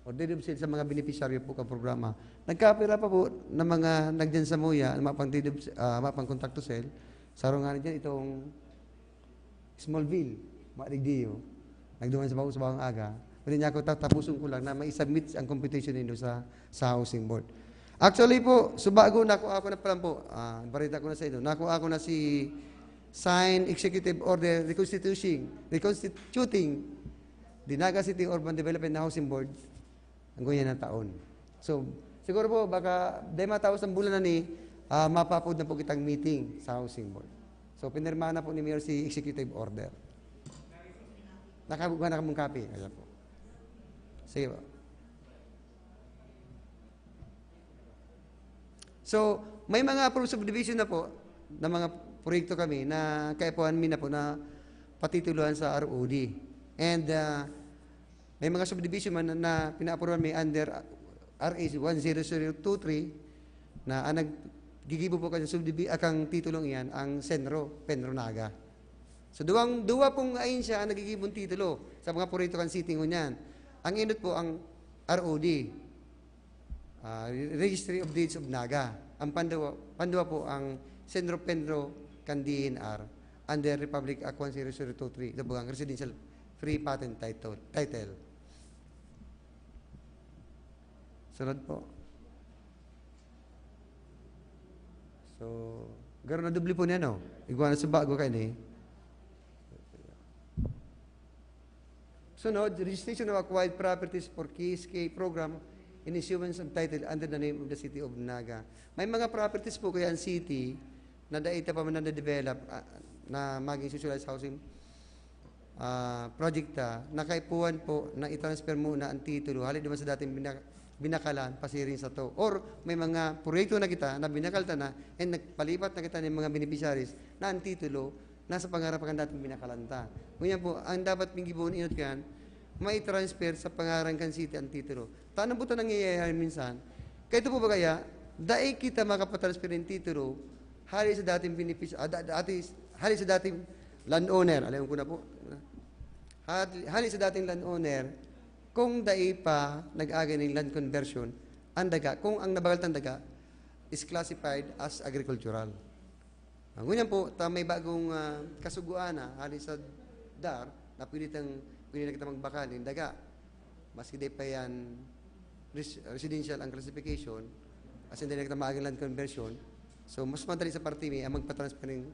o deed of sale sa mga benepisyaryo po kan programa. Nagkapira pa po ng mga nagdyan samuya, ang mga pang deed of, ah, mga pang contract to sell. Saro nga dyan itong Smallville, mga digdiyo. Nagduman sa bawang, sa bawang aga. Pwede niya ako tatapusun ko lang na mai-submit ang computation nindo sa, sa housing board. Actually po, subago, nakuha ko na pala po, ah, barita ko na sa inyo, nakuha ko na si signed executive order reconstituting, reconstituting the Naga City Urban Development Housing Board ang ngunyan na taon. So, siguro po, baka dahil matapos ang bulan na ni, ah, mapapod na po kitang meeting sa housing board. So, pinirmahan na po ni Mayor si executive order. Nakabuga na kamong copy. Ayan po. Sige po. So, may mga approved subdivision na po, na mga proyekto kami na kaipuhan mi na po na patitulohan sa R O D. And, ah, may mga subdivision man na, na pinaaprubahan mi under R A one zero zero two three na ang naggigibo po kan subdivi-, ah, kang titulong iyan, ang Senro, Penro Naga. So, duwang, duwa pong ahensya ang nagigibong titulo sa mga proyekto kan city ngunyan. Ang inot po ang R O D, ah, Registry of Deeds of Naga. Ang panduwa, panduwa po ang Senro Penro kan D E N R under Republic Act one zero zero two three. Ito po ang residential free patent title, title. Sunod po. So, garo na doble po niya, no? Igwa na sa bago kayo ni. Sunod, registration of acquired properties for K S K program in issuance of title under the name of the City of Naga. May mga properties po kaya ang city na dai ta pa man na-develop, ah, na maging socialized housing, ah, project ta, na kaipuhan po na i-transfer muna ang titulo, hali naman sa dating bina-, binakalan, pasiring sa to. Or may mga proyekto na kita na binakal ta na, and nagpalipat na kita ng mga beneficiaries na ang titulo nasa pangaran pa kan dating binakalan ta. Ngunyan po, ang dapat ming gibohon inot kan, mai-transfer sa pangaran kan city ang titulo. Tanong po ta nangyayari minsan, kaya ito po ba kaya, dai kita makapatransfer ng titulo, hali sa dating benefic-, ah, da-, dati, hali sa dating landowner, alam ko na po. Hali, hali sa dating landowner, kung dai pa nag-agi ng land conversion, ang daga, kung ang nabagal tang daga is classified as agricultural. Ah, ngunyan po, ta may bagong, ah, kasugoan na, hali sa dar, na pwede tang, pwede na kita magbakal nin daga. Maski di pa yan res-, residential ang classification, as in, di na kita maagang land conversion. So, mas madali sa parte mi ang magpa-transfer ng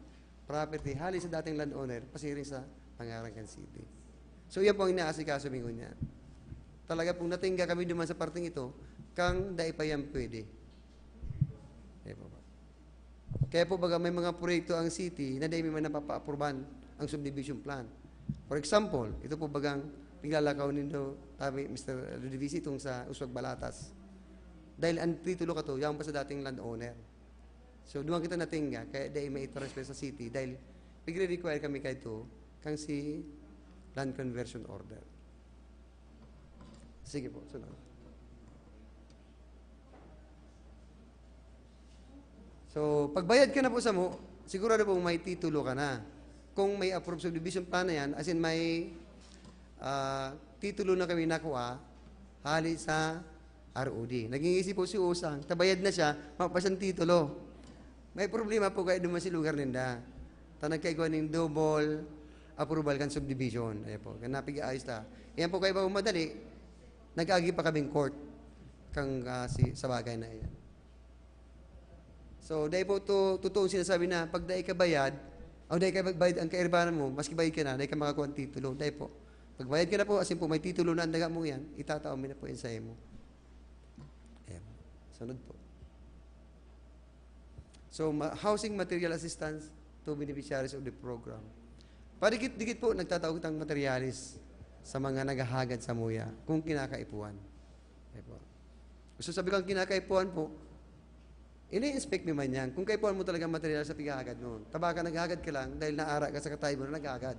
property, hali sa dating landowner, pasiring sa pangaran kan city. So, yan po ang inaasikaso mi ngunyan. Talaga pong natingga kami duman sa parteng ito, kang dai pa yan pwede. Di ba? Kaya po, baga may mga proyekto ang city na dai man napapa-aprubahan ang subdivision plan. For example, ito po bagang piglalakaw nindo, tabi, Mister Ludivisi, itong sa Uswag Balatas. Dahil ang titulo kato, yaon pa sa dating landowner. So, duman kita natingga, kaya dai mai-transfer sa city dahil pigre-require kami kaito kang si land conversion order. Sige po, sunod. So, pagbayad ka na po samo, sigurado pong may titulo ka na. Kung may approved subdivision plan na yan, as in may, ah, titulo na kami nakuha, hali sa R O D. Naging easy po si Usang, tabayad na siya, mapa siyang titulo. May problema po kayo duman si lugar ninda. Ta nagkaigwa ning double approval kan subdivision. Ayan po, kan napig-aayos ta. Ayan po kayo ba madali, nag-agi pa kaming court kang, ah, si, sa bagay na iyan. So, dai po to, totoong sinasabi na pag dai ka bayad, o dai ka bayad ang kairbanan mo, maski bayad ka na, dai ka makakuha ng titulo. Dai po. Pag bayad ka na po, as in po, may titulo na ang daga mo yan, itatao mo na po yan sa imo. Ayan. Sunod po. So, ma- housing material assistance to beneficiaries of the program. Padikit-dikit po, nagtatao kitang materyales sa mga naghahagad sa muya kung kinakaipuhan. Ayan po. So, sabi ko, ang kinakaipuhan po, ini-inspect mi man yan. Kung kaipuhan mo talaga ang material sa pighahagad noon, tabaka naghahagad ka lang dahil naara ka sa katabi mo na naghahagad.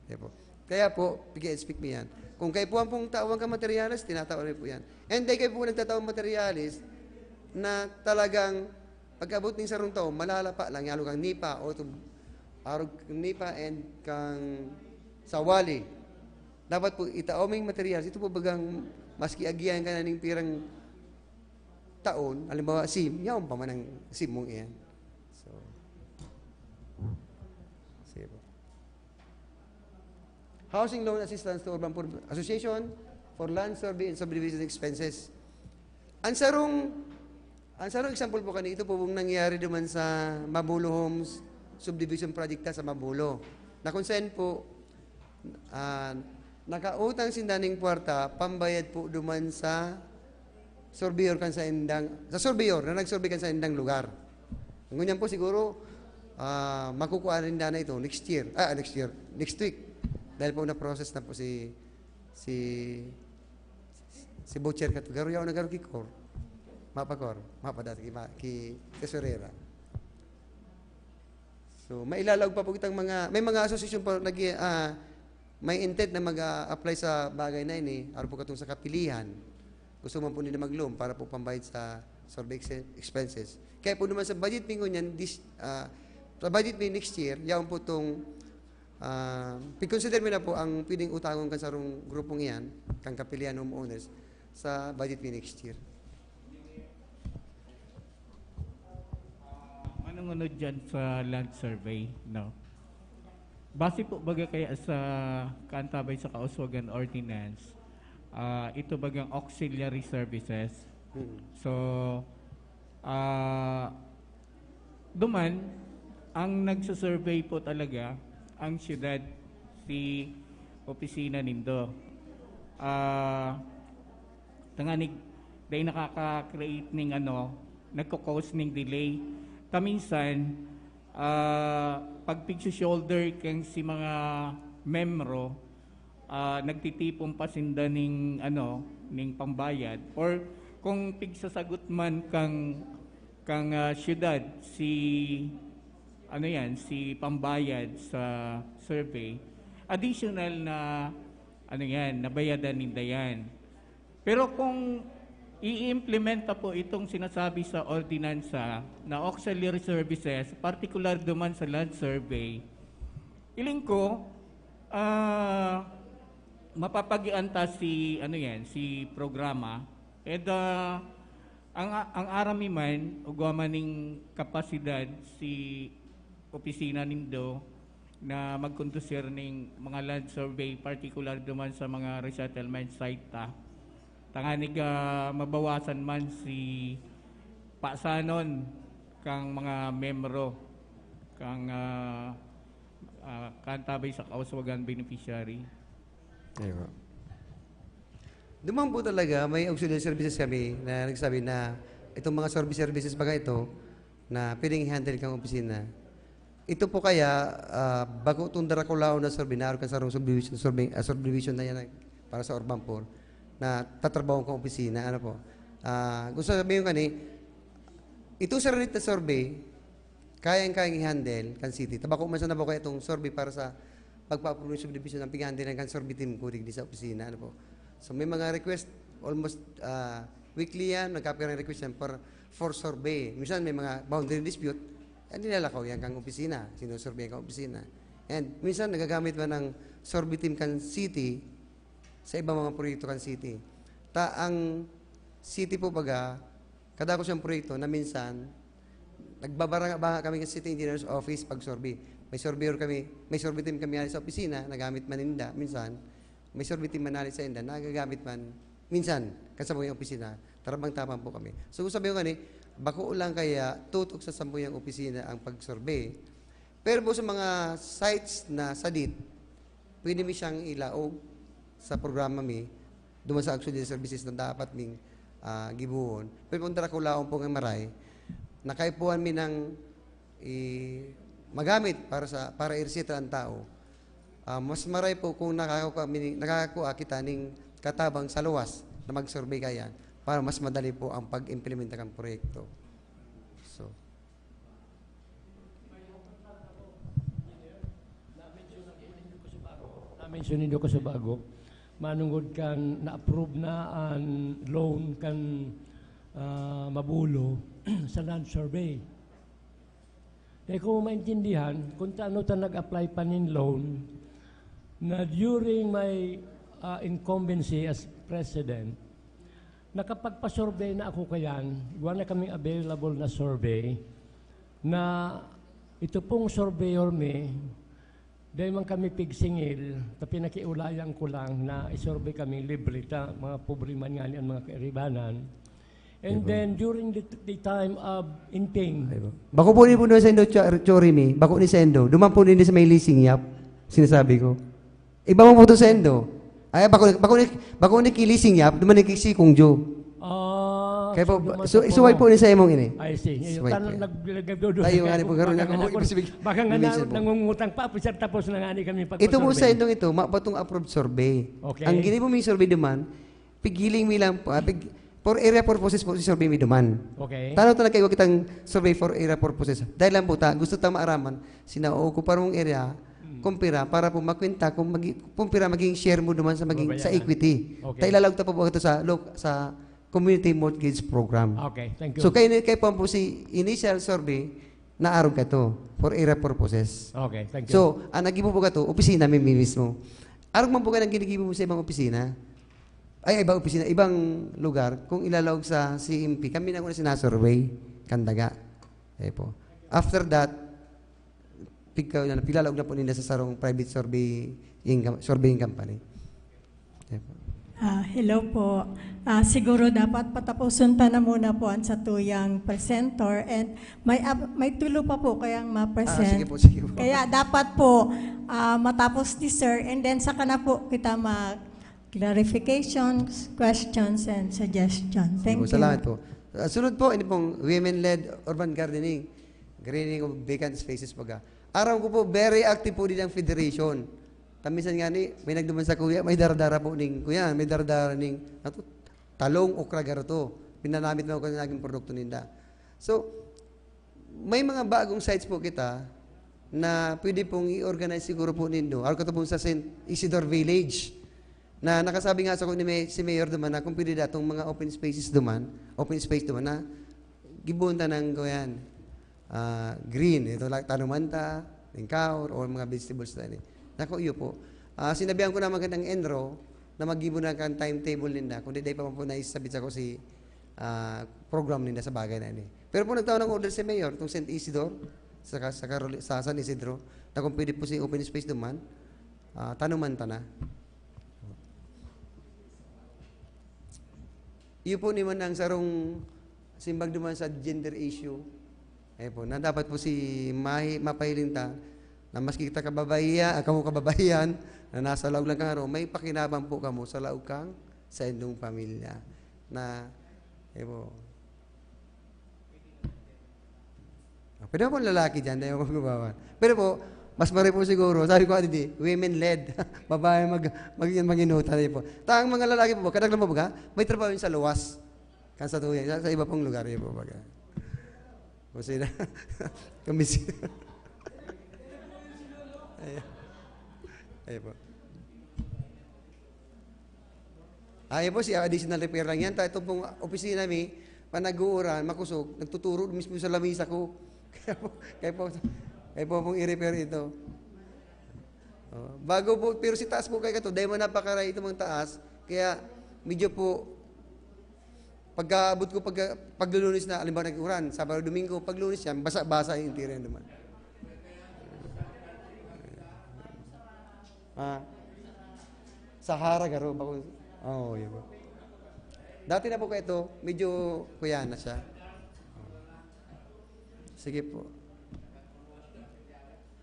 Ayan po. Kaya po, pig-inspect mi yan. Kung kaipuhan pong tawan ka materyales, tinatawan mi po yan. And dai kayo po nagtataw materyales na talagang pag-abot ning sarong taon, malalapa lang, yalo kang nipa o itong arog kang nipa and kang sawali. Dapat po, itao mo yung materials. Ito po bagang maski agihan ka na ning pirang taon, halimbawa, sim, yaon pa man ang sim mong iyan. So, sige po. Housing Loan Assistance to Urban Poor Association for Land Survey and Subdivision Expenses. Ang sarong, ang sarong example po kanito po pong nangyari duman sa Mabulo Homes Subdivision Project ta sa Mabulo. Na kung saan po, ah, nakautang sinda ning kwarta, pambayad po duman sa surveyor kan sa indang, sa surveyor na nag-survey kan sa indang lugar. Ngunyan po siguro, ah, makukuha rin na ito next year. Ah, next year. Next week. Dahil po na-process na po si, si, si Butcher Katugaro. Yaw na garo ki Cor. Mapa Cor. Mapa dati ki, ma- ki tesorera. So, mailalaog pa po kitang mga, may mga asosasyon pa nag, ah, may intent na mag-a-apply sa bagay na ini, araw po katong sa kapilihan. Gusto man po nila mag-loan para po pambayad sa survey ex- expenses. Kaya po naman sa budget mi ngunyan, this, ah, sa budget mi next year, yaon po tong, ah, pag-consider mi na po ang pwedeng utangon kan sarong grupong iyan, kan kapilihan homeowners, sa budget mi next year. Manungunod dyan sa land survey, no? Base po baga kaya sa kaantabay sa Kauswagan Ordinance, ah, ito bagang auxiliary services. Mm. So, ah, duman, ang nagsusurvey po talaga ang syudad, si opisina nindo. Ah, tanganig, dahil nakaka-create ning ano, nagko-cause ning delay. Kaminsan, ah, pag pigsi-shoulder kang si mga membro, ah, nagtitipon pa sinda ning ano, ning pambayad, or kung pigsasagot man kang kang ah, syudad si ano yan, si pambayad sa survey, additional na ano yan, nabayadan ninda yan. Pero kung i-implementa po itong sinasabi sa ordinansa na auxiliary services, particular duman sa land survey, iling ko, ah, mapapagian ta si ano yan, si programa. And ah, ang ang arami man ugwa man ning kapasidad si opisina nindo na magkondusir ning mga land survey, particular duman sa mga resettlement site ta, tanganig ah, mabawasan man si pasanon kang mga membro kang ah, ah, kantabay sa kauswagan beneficiary. Ayun. Duman po talaga, may auxiliary services kami na nagsabi na itong mga survey services baga ito na pwedeng i-handle kang opisina. Ito po kaya, ah, bako itong Draculaon na survey, na kan sarong subdivision, survey, ah, subdivision na yan para sa Urban Poor, na tatrabaho kang opisina, ano po. Ah, gusto sabihin ko ni, ito sa Renit na survey, kayang-kayang i-handle kan city. Tabako man sana po kaya itong survey para sa pagpa-approve ng subdivision ang pighandle kan survey team ko digdi sa opisina. Ano po? So may mga request, almost ah, weekly yan, nagkapirang request yan para for survey. Minsan may mga boundary dispute, eh, nilalakaw yan kang opisina, sinusurvey kang opisina. And minsan nagagamit man ang survey team kan city sa ibang mga proyekto kan city. Ta ang city po baga, kada ko siyang proyekto na minsan, nagbabaranga-banga kami sa city engineer's office pag survey. May surveyor kami, may survey team kami sa opisina, nagamit man ninda minsan. May survey team man sa inda, nagagamit man minsan, kan sa mga opisina, tarabang-tabang po kami. So, sabi ko nga ni, bako lang kaya tutok sa sampuyang opisina ang pag-survey. Pero po sa mga sites na sadit, pwede mi siyang ilaog sa programa mi, duman sa auxiliary services na dapat ming, ah, gibohon. Pero kung dara ko laon po nga maray, nakaipuhan mi ng i-, magamit para sa, para ireseta ang tao. Ah, mas maray po kung nakakakua mi ni, nakakakua kita ning katabang sa luwas na mag-survey kaya para mas madali po ang pag-implementa kan proyekto. So. Na-mention nindo ko sa bago, manungod kan na-approve na an loan kan, ah, Mabulo sa land survey. Dai ko maintindihan kung tano ta nag-apply pa nin loan na during my, ah, incumbency as president, nakapagpa-survey na ako kayan. Igwa na kaming available na survey na ito pong surveyor mi, dai man kami pigsingil, ta pinakiulayan ko lang na isurvey kami libre ta, mga pobre man ngani ang mga kairibanan. And then, during the, the time of Inting, Bako po ni po sa indo, Cho-, Chori mi. Bako ni sa indo. Duman po ni sa may leasing yap. Sinasabi ko. Iba mo po to sa indo. Ay, bako, bako ni, bako ni ki leasing yap. Duman ni ki Sikong Jo. ah, Kaya po, duman so, sa isuway po ni sa imong ini. I see. Ayun, Isuway tan- po. nagdodose Tayo kayo nga ni po. po, karoon Baka ako, nga ibig sabihin, baka nga ibig na, sabihin po. Nangungutang pa, sir, tapos na nga ni kami pag Ito po sa indong ito, mao pa tong approved survey. Okay. Ang gini po may survey duman, pighiling mi lang po, ah, pig, for area purposes po si survey mi duman. Okay. Tano ta nagkaiwa kitang survey for area purposes. Dahil lang po ta, gusto ta maaraman, sinaokupan mong area, kumpira, para po makwenta kung, magi, kumpira maging share mo duman sa, maging, sa Babayaran. Equity. Okay. Ta ilalag ta po po ito sa, lo- sa Community Mortgage Program. Okay, thank you. So, kayo, kayo po, po si initial survey, naarog ka to for area purposes. Okay, thank you. So, ang nagibo po ka to, opisina mi mismo. Arog man po ka nang ginigibo mo sa ibang opisina. Ay, ibang opisina, ibang lugar. Kung ilalaog sa C M P, kami na una sinasurvey, kandaga. Eh po. After that, pigka, ano, pilalaog na po nila sa sarong private survey, surveying company. Eh po. Ah, hello po. Ah, siguro dapat patapuson ta na muna po ang satuyang presenter and may ab- may tulo pa po kayang ma-present. Ah, sige po, sige po. Kaya dapat po ah, matapos ni sir and then saka na po kita mag clarifications, questions and suggestion. Thank Sige po, you. Salamat po. Ah, sunod po, ini pong women-led urban gardening. Greening of vacant spaces baga. Aram ko po, very active po din ang federation. Tamisan nga ni, may nagduman sa kuya, may daradara po ning, kuya, may daradara ning, ato, talong, okra, garo to. Pinanamit na ko naging produkto ninda. So, may mga bagong sites po kita na pwede pong i-organize siguro po nindo. Ako ito pong sa Saint Isidore Village, na nakasabi nga sa ko ni May, si Mayor duman na kung pwede datong mga open spaces duman, open space duman na gibunta ng kuyan, ah, green. Ito lang, tanuman ta, lingkaw, or mga vegetables na ni. Nako, iyo po. Ah, sinabihan ko naman kitang ENRO na magibo na kan timetable ninda, kung di, di pa man po naisabit sa ko si ah, program ninda sa bagay na ini. Pero po nagtao ng order si Mayor, itong Saint Isidore, sa, sa, Caroli- sa San Isidro, na kung pwede po si open space duman, ah, tanuman ta na. Iyo po naman ang sarong simbag duman sa gender issue. Eh po, na dapat po si mahi, mapahiling ta na maski kita kababaihan, ah, kamo kababaihan, na nasa laog lang kang harong, may pakinabang po kamo sa laog kang sa indong pamilya. Na, eh po, Ah, pwede po lalaki dyan, tayo magbabawan. Pero po, mas maray po siguro, sabi ko, hindi, women-led. Babae mag, mag, mag-inutan, di po. Ta, ang mga lalaki po, kadaglan po baga, may trabaho yun sa luwas. Kan sa tuya, sa, sa iba pong lugar, yun po baga. O sila, kami si-, ay, ay po. Ayan po, si additional repair lang yan. Ta, ito pong opisina mi, Panag-uuran, makosog, nagtuturo mismo sa lamisa ko. Kaya po, kaya po, kaya po akong i-repair ito. Oh, bago po, pero si taas po kay kato, dahil mo napakaray itong mga taas, kaya medyo po, pagkaabot ko, pagka, pag Lunes na, alimbawa nag-uran, Sabado, Domingo, pag Lunes yan, basa-basa yung tira yan naman. Ah, Sahara, garo, bako, oh, yun po. Dati na po kaya ito, medyo kuya na siya. Sige po.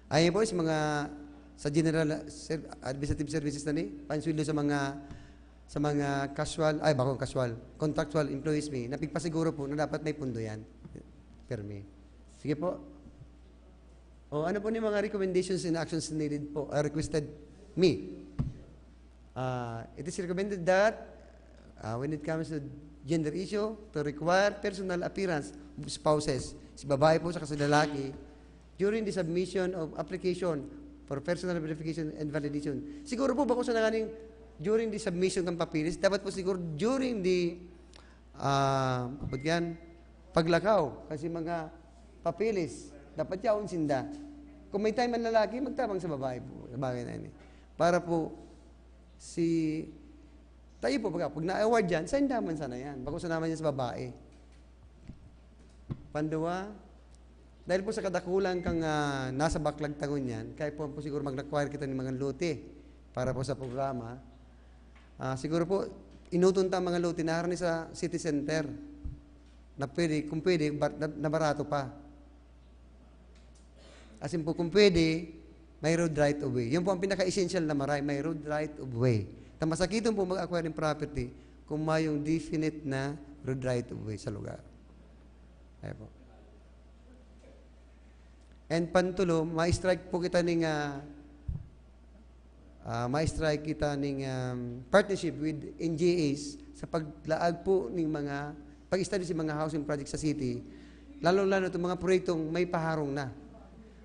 Ayun po, sa mga, sa general, ser-, administrative services na ni, pansweldo sa mga, sa mga casual, ay, bako casual, contractual employees mi, napigpasiguro po na dapat may pundo yan. Permi. Sige po. O ano po ni mga recommendations and actions needed po, uh, requested me? Uh, it is recommended that uh, when it comes to gender issue, to require personal appearance of spouses, si babae po saka si lalaki, during the submission of application for personal verification and validation. Siguro po, bako sa nanganing during the submission kan papeles, dapat po siguro during the, ah, abot yan, paglakaw. Kasi mga papeles, dapat yaon sinda. Kung may time ang lalaki, magtabang sa babae po, sa bagay na yan eh. Para po, si, tayo po, pag, pag na-award yan, sa indaman sana yan. Bako sa naman yan sa babae. Panduwa, dahil po sa kadakulan kang, ah, nasa baklag ta ngunyan, kaya po, po siguro mag-require kita ng mga lote para po sa programa. Ah, siguro po, inuton ta ang mga lote na harani sa city center na pwede, kung pwede, bar-, na, na barato pa. As in po, kung pwede, may road right of way. Yun po ang pinaka-essential na maray, may road right of way. Ta masakiton po mag-acquire ng property kung mayong definite na road right of way sa lugar. Ayan po. And pantulo, ma-strike po kita ning, ah, ah, ma-strike kita ning, um, partnership with N G As sa paglaag po ning mga, pag-study sa mga housing project sa city, lalo-lalo itong mga proyektong may paharong na.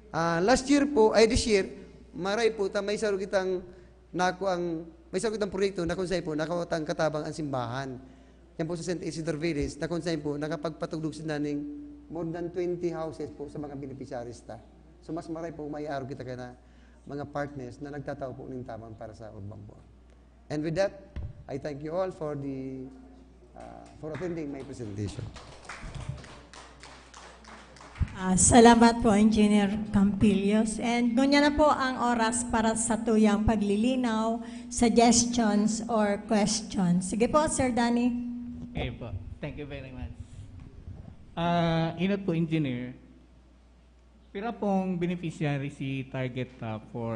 Ah, last year po, ay this year, maray po, ta may saro kitang nakuang, may saro kitang proyekto na kung saan po, nakuha tang katabang ang simbahan. Yan po sa Saint Isidore Village, na kung saan po, nakapagpatugdog sila ning more than twenty houses po sa mga beneficiaries ta. So, mas maray po, may arog kita kaya na mga partners na nagtatao po ng tabang para sa urban poor. And with that, I thank you all for the, uh, for attending my presentation. Ah, salamat po, Engineer Campillos. And ngunyan na po ang oras para sa tuyang paglilinaw, suggestions, or questions. Sige po, Sir Danny. Okay po. Thank you very much. Ah, inot po, Engineer. Pira pong beneficiary si target ta for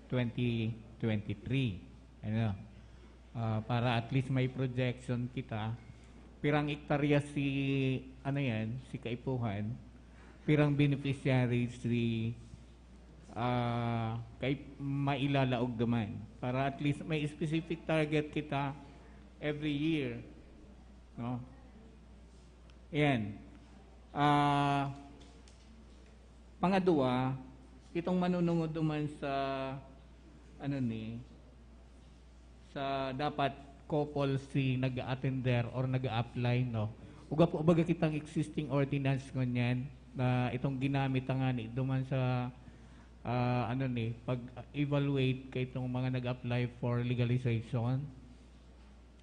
twenty twenty-three? Ano? Ah, para at least may projection kita. Pirang ektarya si, ano yan, si Kaipuhan? Pirang beneficiary si, ah, kay, mailalaog naman? Para at least may specific target kita every year. No? Ayan. Ah, pangadwa, itong manunungod naman sa, ano ni, sa dapat couple si nag-attender or nag-apply, no? Uga po baga kitang existing ordinance ngunyan na itong ginamit nga ni duman sa, ah, ano ni, pag-evaluate kay itong mga nag-apply for legalization.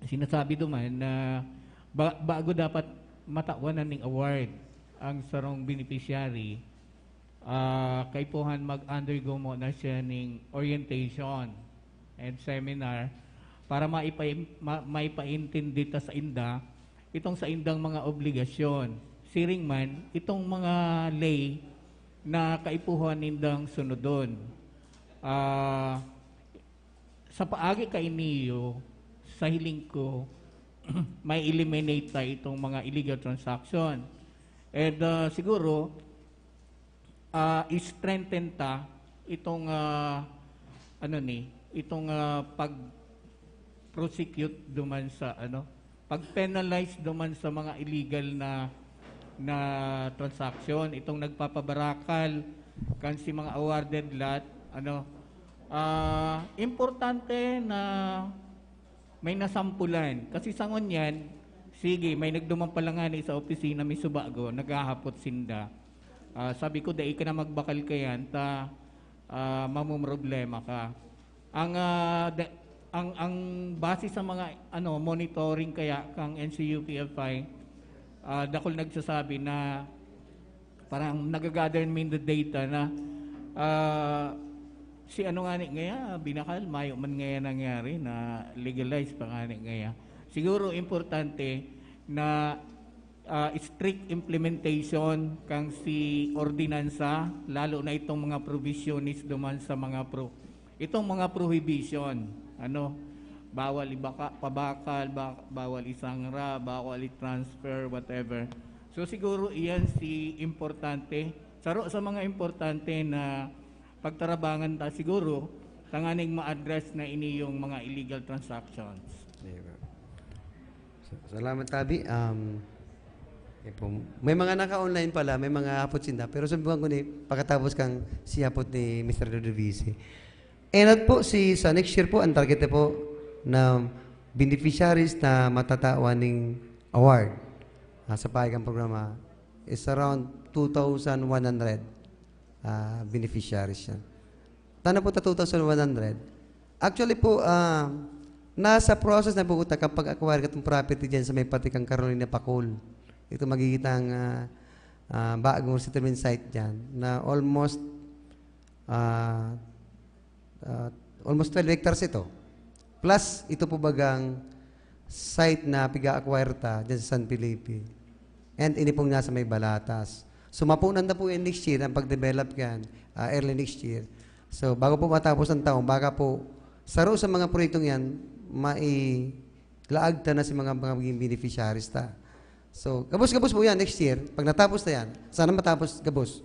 Sinasabi duman na ba, bago dapat matawan na ning award ang sarong beneficiary, ah, kaipuhan mag-undergo muna siya ning orientation and seminar para maipa-, ma-, maipaintindi ta sa inda itong sa indang mga obligasyon. Siring man, itong mga lay na kaipuhan nindang sunodon. Ah, sa paagi kaini, sa hiling ko, may eliminate ta itong mga illegal transaction. And, ah, siguro, ah, i-strengthen ta itong, ah, ano ni, itong, ah, pag-prosecute duman sa, ano, pag-penalize duman sa mga illegal na, na transaction, itong nagpapabarakal kan si mga awarded lot, ano, ah, importante na may nasampulan. Kasi sa ngunyan, Sige, may nagduman pala ngani sa opisina, may subago, naghahapot sinda. Ah, sabi ko, "Dai ka na magbakal kayan, ta, ah, mamomroblema ka." Ang, ah, da-, ang, ang base sa mga, ano, monitoring kaya kang N C U P F I, ah, dakul nagsasabi na parang nagagather mi the data na, ah, si ano ngani ngaya, binakal, mayo man ngaya nangyari na legalize pa ngani ngaya. Siguro importante na, ah, strict implementation kang si ordinansa, lalo na itong mga provisiones duman sa mga pro-, itong mga prohibition, ano, bawal ibaka-, pabakal, ba-, bawal isangra, bawal i-transfer, whatever. So, siguro iyan si importante. Saro sa mga importante na pagtarabangan ta siguro, tanganing ma-address na ini yung mga illegal transactions. Di ba? So, salamat, Tabi. Um, eh po, may mga naka-online pala, may mga hapot sinda. Pero sabihan ko ni, pagkatapos kang si hapot ni Mister Ludovisi. Enot po si, sa next year po, ang target po na beneficiaries na matatawan ning award, ah, sa pahay kan programa is around two thousand one hundred, ah, beneficiaries siya. Tana po ta two thousand one hundred. Actually po, ah, nasa process na po ta kapag acquire katong property dyan sa may pati kang Carolina Pacol. Ito magigitang, ah, ah, bagong settlement site dyan na almost, ah, ah, almost twelve hectares ito. Plus, ito po bagang site na piga-acquire ta dyan sa San Felipe. And ini pong nasa may Balatas. So, mapunan na po yan next year, ang pag-develop yan, ah, early next year. So, bago po matapos ang taon, baka po, saro sa mga proyektong yan, mailaag ta na si mga, mga magiging beneficiaries ta. So, gabos-gabos po yan next year. Pag natapos na yan, sana matapos gabos.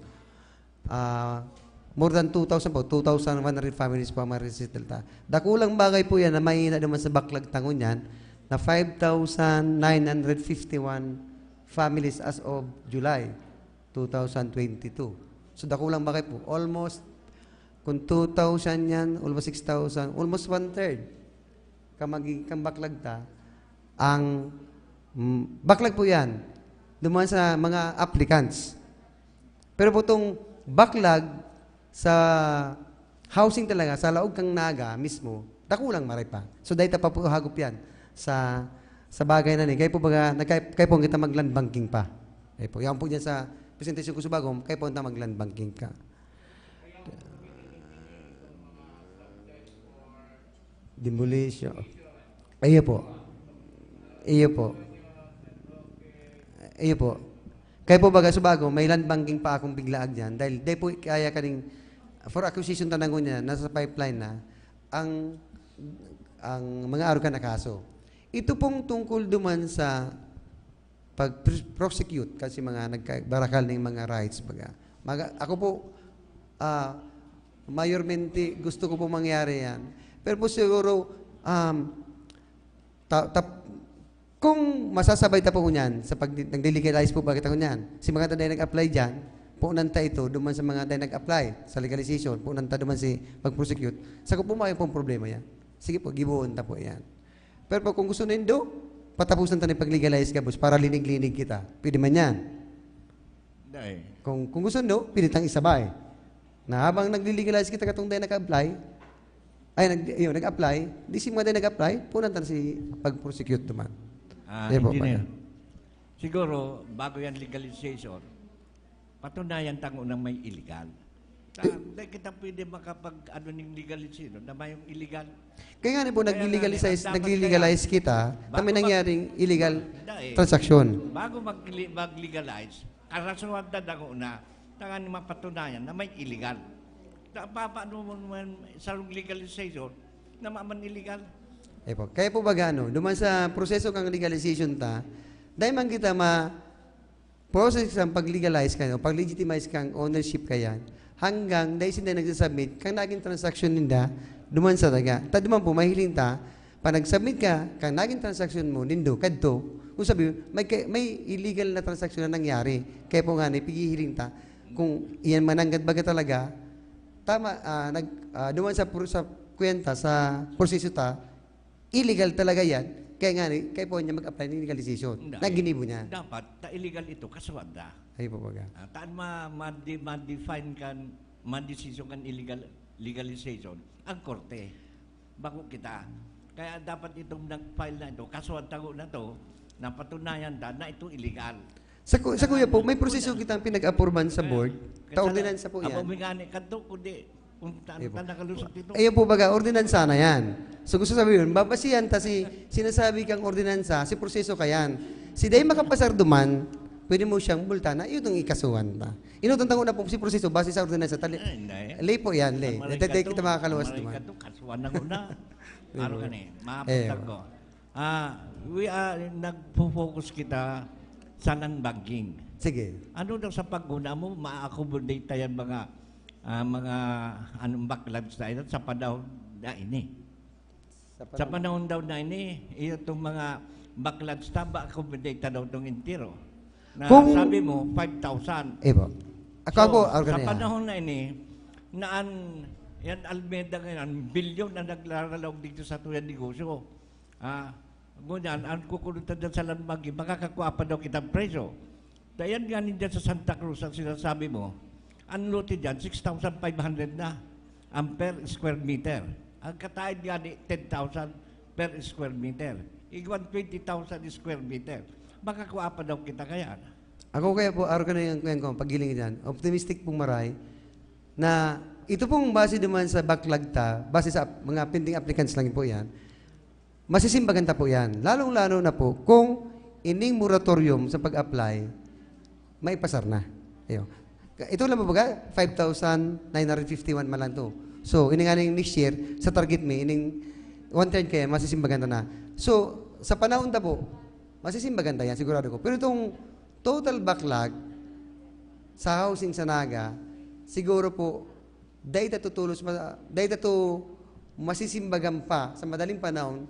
Ah, more than two thousand po, two thousand one hundred families po ang ma-resettle ta. Dakulang bagay po yan na mahina naman sa backlog ta ngunyan na five thousand nine hundred fifty-one families as of July two thousand twenty-two. So, dakulang bagay po. Almost, kung two thousand yan, almost six thousand, almost one-third ka magi-, kang backlog ta, ang, mm, backlog po yan. Duman sa mga applicants. Pero po itong backlog sa housing talaga, sa laog kang Naga mismo, dakulang maray pa. So, dahil ta pa po hagop yan sa, sa bagay na ni. Kaya po baga, nagkay-, kaya po kita mag-land banking pa. Kaya po, yan po dyan sa presentation ko sa bagong, kaya po kita mag-land banking ka. Demolition. Iyo po. Iyo po. Iyo po. Kaya po baga sa bago, may land banking pa akong biglaag dyan. Dahil, dahil po kaya kaning, for acquisition ta na ngunyan, nasa pipeline na, ang, ang mga arukan na kaso. Ito pong tungkol duman sa pag-prosecute kasi mga nagbarakal ng mga rights, baga. Maga-, ako po, ah, mayormente gusto ko po mangyari yan. Pero po siguro, um, ta-, tap-, kung masasabay ta po ngunyan sa pag nag-legalize po ba kita ngunyan, si mga taday nag-apply dyan, puunan ta ito duman sa mga taday nag-apply sa legalization, puunan ta duman si pag-prosecute. Sa ko po, mayo pong problema yan. Sige po, giboon ta po yan. Pero pag kung gusto nindo, patapusan ta ni pag-legalize gabos para linig-linig kita. Pwede man yan. Dai. Kung, kung gusto nindo, pwede tang isabay. Na habang nagli-legalize kita katong dahil nag-apply, ay, nag, yun, nag-apply, di si mga dahil nag-apply, punan ta si pag-prosecute naman. Ah, Di po, engineer. pwede. Siguro, bago yan legalization, patunayan tango nang may illegal. Ta, dai kita pwede makapag ano ning legalization na mayong illegal. Kaya nga ni po, Kaya nga, nagli-legalize, dapat nagli-legalize kaya, kita, bago kami mag- nangyaring illegal Dai. transaksyon. Bago mag-, mag-legalize, karasuhan ta dako na, tangan ni mapatunayan na may illegal. Ta, pa, paano mo naman sa legalization na maman illegal? Eh po. Kaya po baga, ano, duman sa proseso kang legalization ta, dahil man kita ma process kang pag-legalize kayo, pag-legitimize kang ownership kayan, hanggang dahil sila nagsasubmit, kang naging transaction ninda, duman sa daga. Ta duman po, mahiling ta, pag nag-submit ka, kang naging transaction mo, nindo, kadto, kung sabi, may, ka- may illegal na transaction na nangyari, kaya po nga, ni, pighihiling ta, kung iyan mananggad baga talaga, tama, ah, nag, ah, duman sa, pro- sa kwenta, sa proseso ta, illegal talaga yan, Kaya nga, ni, kaya po niya mag-apply ng legalization. Hindi. Na ginibo niya. Dapat, ta illegal ito, kasuhan ta. Ayun po baga. Ah, taan ma, ma, ma-define kan, ma-decision kan illegal, legalization, ang korte. Bako kita. Kaya dapat itong nag-file na ito, kasuhan ta na to, napatunayan ta na ito illegal. Sa, ku- sa kuya po, may proseso kitang pinag-apurban sa board. Ta ordinansa po yan. Abo mi gani kadto, kundi kung ta, Ayun po. Ta nakalusot ito. Ayun po baga, ordinansa na yan. So gusto sabihin, babasihan ta si, sinasabi kang ordinansa, si proseso ka yan. Si day makapasar duman, pwede mo siyang multa na, yun ang ikasuhan ta. Inutang tango na po si proseso, base sa ordinansa. Tali, Ay, hindi. Lay po yan, lay. Ang maray Dati kadto, kita makakaluwas ang maray duman. Kadto, kasuhan na ko na. Araw ka ni, Eh, mapunta ko. Ah, we are, nagpo-focus kita sa land banking. Sige. Ano daw sa pagkuna mo, ma-accommodate tayo mga, ah, mga anong backlogs tayo sa panahon na ini? Sa Sa panahon daw na ini, itong mga backlogs ta, ma-accommodate ta daw itong entero. Na Kung- sabi mo, five thousand. Eh po. Ako, So, ako, ako sa na yan. Panahon na ini, naan, yan Almeda ngayon, ang bilyon na naglalalaog dito sa tuyang negosyo. Ah, ngunyan, ang kukuluntan dyan sa land banking, makakakuha pa daw kitang presyo. Dayan nga ninda sa Santa Cruz, ang sinasabi mo, ang lote dyan, six thousand five hundred na ang per square meter. Ang kataid nga ni ten thousand per square meter. Igwan twenty thousand square meter. Makakuha pa daw kita kaya. Ako kaya po, araw ka na yung, yung, yung paggiling dyan. Optimistic pong maray na ito pong base naman sa backlog ta, base sa ap- mga pending applicants lang po yan, masisimbagan ta po yan. Lalong-lalo na po kung ining moratorium sa pag-apply, maipasar na. Ayun. Ito lang po baga, five thousand nine hundred fifty-one man lang to. So, ini nga ning next year, sa target mi, ining one-third kaya, masisimbagan ta na. So, sa panahon ta po, masisimbagan ta yan, sigurado ko. Pero itong total backlog sa housing sa Naga, siguro po, dahil ta tutulos, ma- dahil ta to masisimbagan pa sa madaling panahon,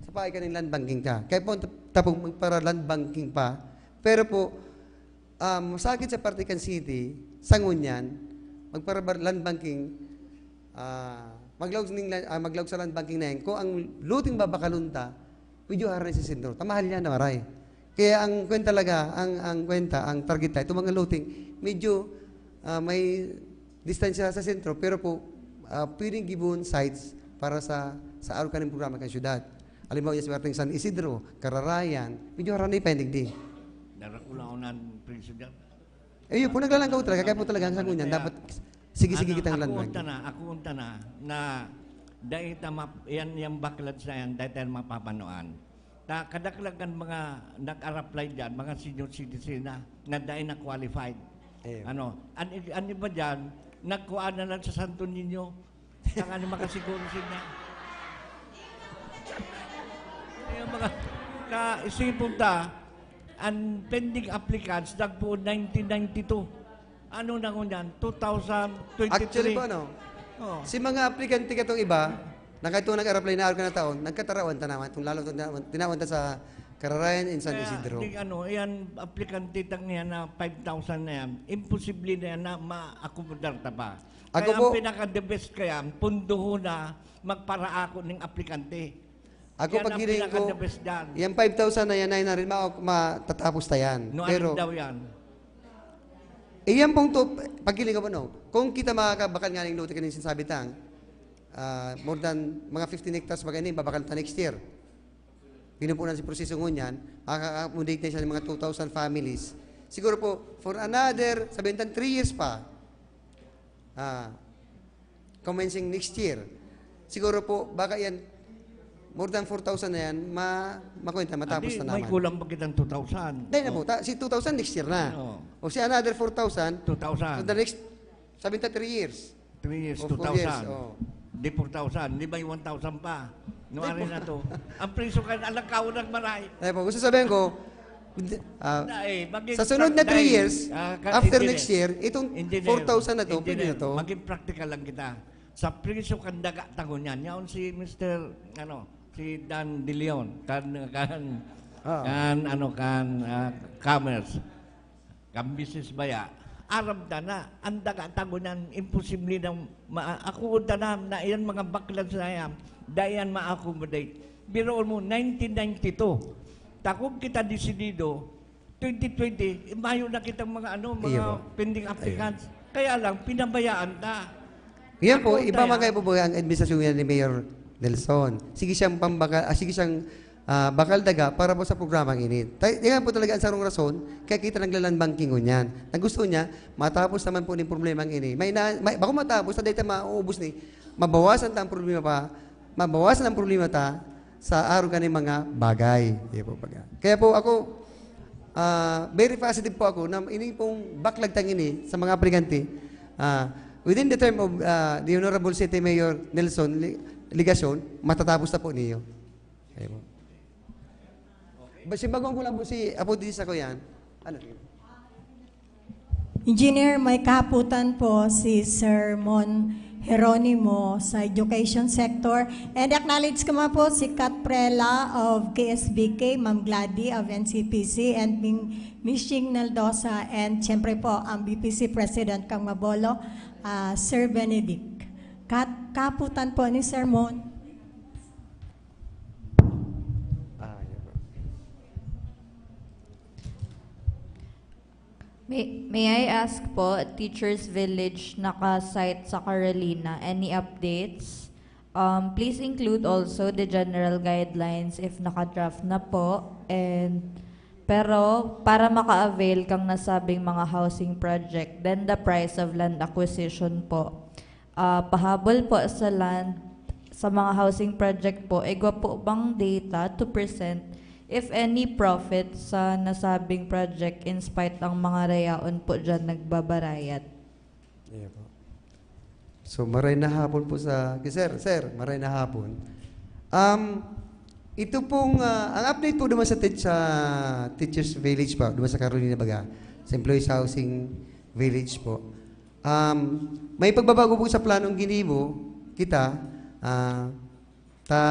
sa pahay ka ng land banking ka. Kaya po, tapong magpara land banking pa. Pero po, um, sakit sa parte kan city, sa ngunyan, magpara land banking, ah, maglaog, ning, la- ah, maglaog sa land banking na yan. Kung ang loteng babakalon ta, medyo harani sa sentro. Ta mahal yan, maray. Kaya ang kwenta talaga, ang, ang kwenta, ang target ta, itong mga loteng, medyo ah, may distansya sa sentro, pero po, ah, pwedeng gibon sites para sa sa arukan ng programa kan syudad. Halimbawa, yung sa San Isidro, Kararayan, medyo harani pa yan, digdi. Darakulaon ang presyo dyan. Eh, yun po, naglalangkaw talaga, kaya po talaga, sa ngunyan, dapat sige-sige Ano, kitang ako land bank. Unta na, ako unta na, na dahil tama, yan, yung backlog na yan, dahil tayo mapapanoan. Ta, kadaklag kan mga nag-a-apply dyan, mga senior citizen na, na dahil na qualified. Eh. Ano, an, an iba dyan, nagkuha na lang sa Santo Niño. Ang ano, makasiguro sila. Yung mga, na isipon ta, ang pending applicants, nagbuo nineteen ninety-two. Ano na ngunyan? Two thousand twenty-three. Actually po, ano, Oh. si mga aplikante katong iba, na kahit nag-apply na araw ka na taon, nagkatarawan ta naman, itong lalo tinawan, tinawan ta sa Kararayan and San Kaya, Isidro. Ding ano, yan, aplikante tang yan na five thousand na yan, imposible na yan na ma-accommodar ta pa. Ako Kaya po ang pinaka-the best kaya, punduho na magparaako ng aplikante. Ako Yan ang paghiling ko, pinaka-the best dyan. yung five thousand na yan, nine hundred, ma matatapos ta yan. No, Pero, ano daw yan? iyan pong to, paghiling ko po, no? Kung kita makakabakal nga ng lote kanin sinasabi tang, ah, more than mga fifteen hectares ba kanin, babakal ta next year. Pinupunan si proseso ngunyan, makaka-accommodate na siya ng mga two thousand families. Siguro po, for another, sabihin tan, three years pa, ah, commencing next year, siguro po, baka yan, more than four thousand na yan, ma makwenta, matapos Adi, na may naman. Kulang pa kitang two thousand. Dahil na po, ta, si two thousand next year na. Oo. O si another four thousand, Two thousand. so the next, sabi ta three years. Three years, O, four years, two thousand. oh. Di four thousand, di ba yung one thousand pa? No, Di ari po. Na to. Ang presyo ka, alang kaon ng maray. Dahil po, gusto sabihin ko, ah, Na, eh, maging sa sunod na pra- three dahil, years, ah, ka- after engineer. Next year, itong Engineer. Four thousand na to, pwede Engineer, na to. Maging practical lang kita. Sa presyo kan daga tangon yan. Yaon si Mister ano, si Dan De Leon, kan, kan, Ah. kan, ano, kan, ah, Commerce. Kan business baya. Aram ta na, ang daga tangon yan, imposible na ma-, ako unta na, na iyan mga backlog na yan, dai yan ma-accommodate. Biruon mo, nineteen ninety-two. Takog kita desidido, twenty twenty, mayo na kitang mga ano, mga Iyo. pending Ayun. applicants. Kaya lang, pinabayaan ta. Yan po, Ako, iba kaya man kayo po ba ang administrasyon yan ni Mayor Nelson? Sige siyang pambaka-, ah, sige siyang, ah, bakal daga para po sa programang ini. Tay-, yan po talaga ang sarong rason, kaya kita naglaland banking ngunyan. Na gusto niya, matapos naman po ning problemang ini. May na, may, bako matapos, sa data maubos ni, mabawasan ta ang problema pa, mabawasan ang problema ta sa araw kaning mga bagay. Kaya po, pag, kaya po ako, ah, very positive po ako na ini pong backlog tang ini sa mga aplikante. Ah, within the term of, ah, the Honorable City Mayor Nelson Li-, Legacion, matatapos na po niyo. Kaya po. Ba, simbagon ko lang po si Apo Disa ko yan. Ano? Engineer, may kahaputan po si Sir Mon Jeronimo sa education sector. And acknowledge ko man po si Kat Prela of K S B K, Ma'am Glady of N C P C, and Ming Mishing Naldosa, and siyempre po ang B P C President kang Mabolo, ah, Sir Benedict. Kat, kahaputan po ni Sir Mon. Ah, yeah, bro. May, may I ask po, Teachers Village naka-site sa Carolina, any updates? Um, please include also the general guidelines if naka-draft na po. And, pero para maka-avail kang nasabing mga housing project, then the price of land acquisition po. Ah, pahabol po sa land, sa mga housing project po, igwa po bang data to present, if any, profit sa nasabing project in spite ang mga rayaon po dyan nagbabarayat? Ayan po. So, maray na hapon po sa, kay Sir, Sir, maray na hapon. Um, ito pong, ah, ang update po naman sa, teach, sa Teachers Village po, naman sa Carolina Baga, sa Employees Housing Village po. Um, may pagbabago po sa planong ginibo, kita, ah, ta,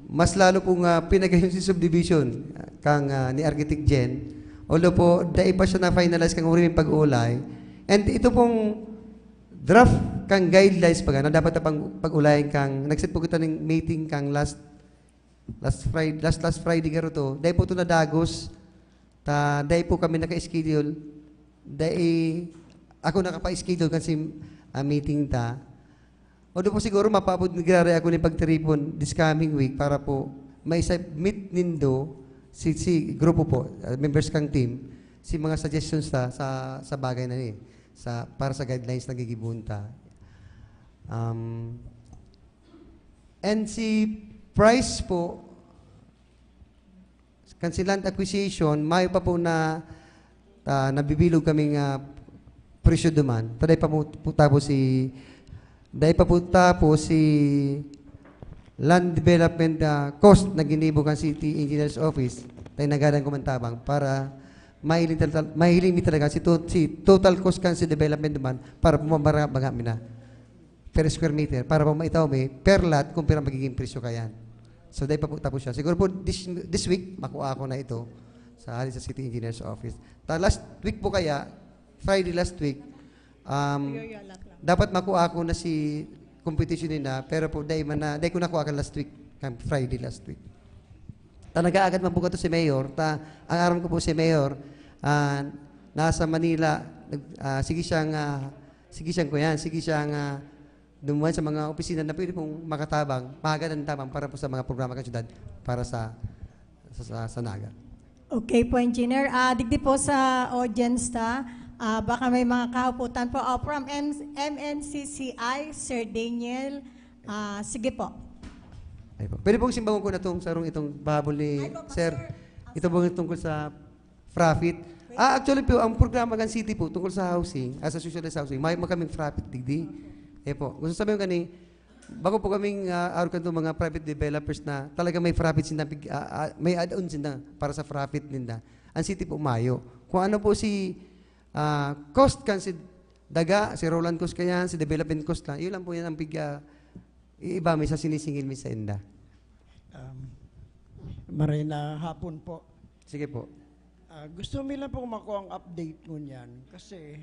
mas lalo pong, ah, pinagayon si subdivision, ah, kang, ah, ni Architect Jen. Although po, dai pa siya na-finalize kang uri ng pag-ulay. And ito pong draft kang guidelines pa na dapat na pang pag-ulayan kang, nagsit po kita ng meeting kang last, last Friday, last, last Friday garo to. Dai po ito nadagos. Ta, dai po kami naka-schedule. Dai, ako nakapa-schedule kasi, ah, meeting ta. Although po siguro mapaabot ni Grare ako ni pagtiripon this coming week para po may submit nindo si, si grupo po, ah, members kang team, si mga suggestions ta sa, sa bagay na ni, sa, para sa guidelines na gigibuhon ta. Um, and si price po, kan si land acquisition, mayo pa po na, ah, nabibilog kaming, ah, presyo duman. Ta dai pa po, po tapos si, dai pa po tapos si land development, ah, cost na ginibo kan City Engineers Office. Tay nagadan ko man tabang para mahiling, tal- mahiling mi talaga si, to- si total cost kan si development duman para po mabara-, baga mi na per square meter para po maitaw mi per lot kung pira magiging presyo kayan. So, dai pa po tapos siya. Siguro po this, this week, makuha ko na ito sa, sa City Engineer's Office. Ta last week po kaya, Friday last week, um, dapat makuha ko na si competition nila, pero po dai man na, dai ko nakuha kan last week, kan Friday last week. Ta nag-aagad man po kato si Mayor, ta ang aram ko po si Mayor, ah, nasa Manila, nag, ah, sige siyang, ah, sige siyang kuyan, sige siyang, ah, dumuan sa mga opisina na pwede pong makatabang, mahagad ang tabang para po sa mga programa kan syudad para sa, sa, sa, sa Naga. Okay po, Engineer. Ah, digdi po sa audience ta, ah, baka may mga kahaputan po. Ah, from M- M N C C I, Sir Daniel. Ah, sige po. Ay po. Pwede pong simbangon ko na itong sarong itong bahabol ni Ay po, Sir. Pastor. Ito pong tungkol sa profit. Ah, actually po, ang programa kan city po tungkol sa housing, as a socialized housing, may makaming profit digdi. Eh po, gusto sabihin kani, bago po kaming ah, arog kanto mga private developers na talaga may profit sinda, pig- ah, ah, may add-on sinda para sa profit ninda. Ang city po mayo. Kung ano po si ah, cost kan si daga, si Roland cost kayan, si development cost lang. Yun lang po yan ang pig ah, iiba mi sa sinisingil mi sa inda. Um, maray na hapon po. Sige po. Ah, gusto mi lang pong makuha ang update ngunyan kasi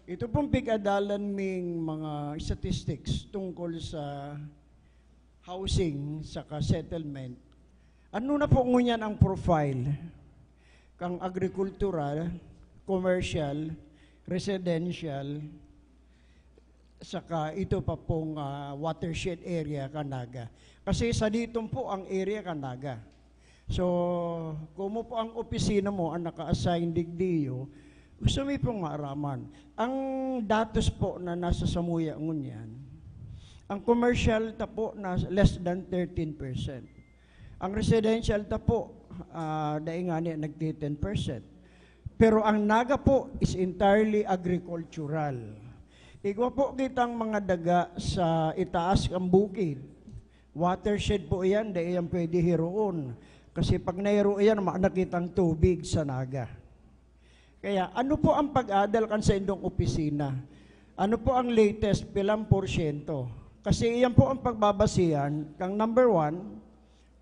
ito pong pig-adalan ming mga statistics tungkol sa housing saka settlement, ano na po ngunyan ang profile kang agrikultural, commercial, residential, saka ito pa pong, ah, watershed area kan Naga? Kasi sa diton po ang area kan Naga. So, kung mo po ang opisina mo ang naka-assign digdiyo, gusto mi pong maaraman. Ang datos po na nasa samuya ngunyan, ang commercial ta po na less than thirteen percent. Ang residential ta po, ah, dai ngani nagti ten percent. Pero ang Naga po is entirely agricultural. Igwa po kitang mga daga sa itaas ang bukid. Watershed po iyan, dai iyan pwede hiroon. Kasi pag nahiro iyan, ma-, nakitang tubig sa Naga. Kaya ano po ang pag-adal kan sa indong opisina? Ano po ang latest, pilang porsyento? Kasi iyan po ang pagbabasihan kang number one,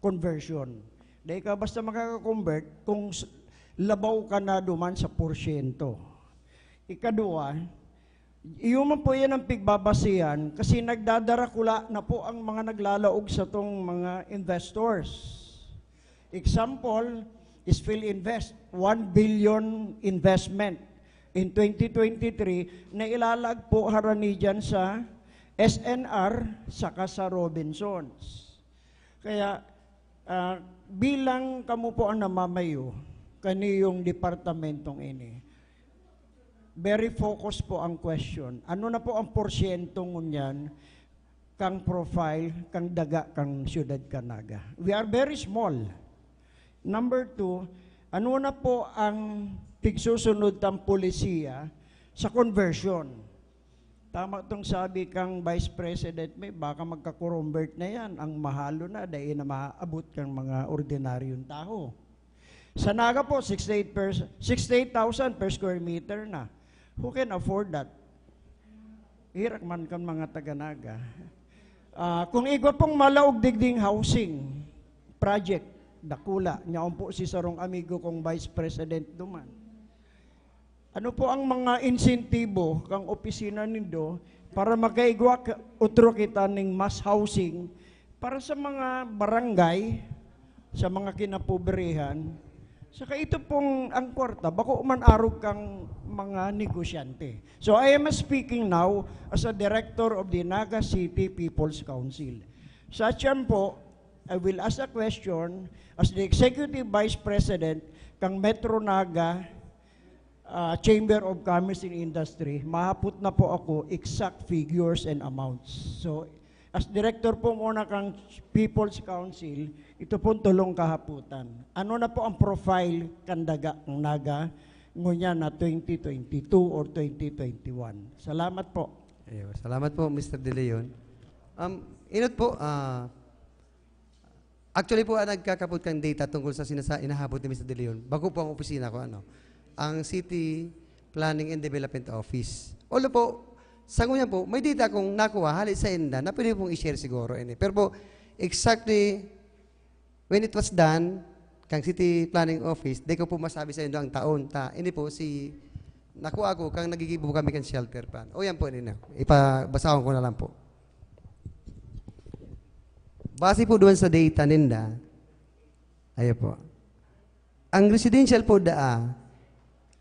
conversion. Dai ka basta makaka-convert kung s-, labaw ka na duman sa porsyento. Ikadua, iyo man po yan ang pigbabasihan kasi nagdadarakula na po ang mga naglalaog sa tong mga investors. Example is PhilInvest, one billion investment in twenty twenty-three na ilalag po harani dyan sa S N R saka sa Robinsons. Kaya, ah, bilang kamo po ang namamayo kaniyong departamentong ini, very focus po ang question. Ano na po ang porsyento ngunyan kang profile, kang daga, kang siyudad kan Naga? We are very small. Number two, ano na po ang pigsusunod tang polisiya sa conversion? Tama tong sabi kang Vice President, may baka magka-convert na yan. Ang mahalo na, dai na maabot kang mga ordinaryong tao. Sa Naga po, sixty-eight per, sixty-eight thousand per square meter na. Who can afford that? Hirak man kan mga taga-Naga. Ah, kung igwa pong malaog digding housing project, dakula, nyaon po si sarong amigo kong Vice President duman. Ano po ang mga insentibo kang opisina nindo para makaigwa ka, otro kita ning mass housing para sa mga barangay, sa mga kinapobrehan? Saka ito pong ang kwarta, bako man arog kang mga negosyante. So I am speaking now as a director of the Naga City People's Council. Sa tiyan po, I will ask a question as the Executive Vice President kang Metro Naga ah, Chamber of Commerce and Industry, mahapot na po ako exact figures and amounts. So, as director po muna kang People's Council, ito pong tulong kahaputan. Ano na po ang profile kan daga kan Naga ngunyan na twenty twenty-two or twenty twenty-one? Salamat po. Ayun. Salamat po, Mister De Leon. Um, inot po, ah, actually po, ah, nagkakapot kang data tungkol sa sinasa-, inahabot ni Mister De Leon. Bako po ang opisina ko, ano, ang City Planning and Development Office. Although po, sa ngunyan po, may data akong nakuha, hali sa inda, na pwede pong i-share siguro. Ini. Pero po, exactly when it was done, kang City Planning Office, di ko po masabi sa inyo ang taon. Ta, ini po, si, nakuha ko, kang nagigibo kami kang shelter plan. O yan po, ini na. Ipabasahon ko na lang po. Base po doon sa data ninda, ayo po. Ang residential po daa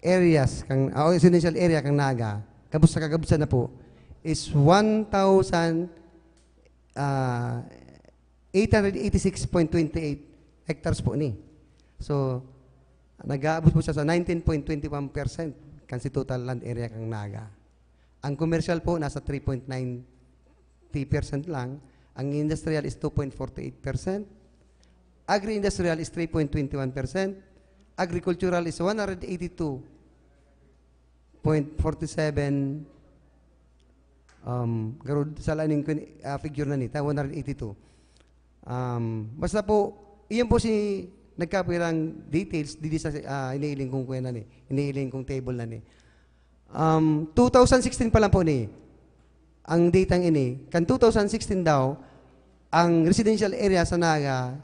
areas kang ah, residential area kang Naga, kabus sa kagabusan na po is one thousand ah, eight hundred eighty-six point twenty-eight hectares po ni. So, nag-aabot po siya sa nineteen point twenty-one percent kan si total land area kang Naga. Ang commercial po nasa three point ninety percent lang, ang industrial is two point forty-eight percent, agri-industrial is three point twenty-one percent, agricultural is one hundred eighty-two point forty-seven, um, garud sa laning kun- ah, figure na nita, one hundred eighty-two. Um, basta po, iyan po si nagkapirang details didi sa ah, iniiling kong kuya na ni, iniiling kong table na ni. Um, two thousand sixteen pa lang po ni ang datang ini, kan two thousand sixteen daw, ang residential area sa Naga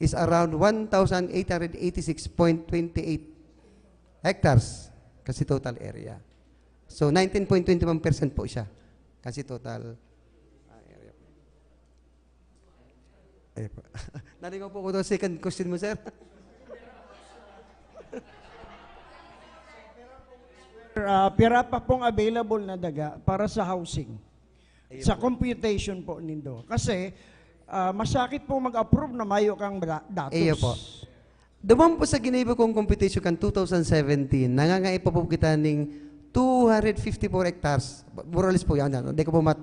is around one thousand eight hundred eighty-six point twenty-eight hectares kasi total area. So, nineteen point twenty-one percent po siya kasi total ah, area. Ayun po. Narinig ko po ko to, second question mo, sir. Ah, pira pa pong available na daga para sa housing? Ayun Sa po. Computation po nindo. Kasi, ah, masakit po mag-approve na mayo kang bra- datos. Iyo po. Duman po sa ginibo kong computation kan two thousand seventeen, nangangaipo po kita ning two hundred fifty-four hectares. More or less po yan. Ano? Hindi ko po mat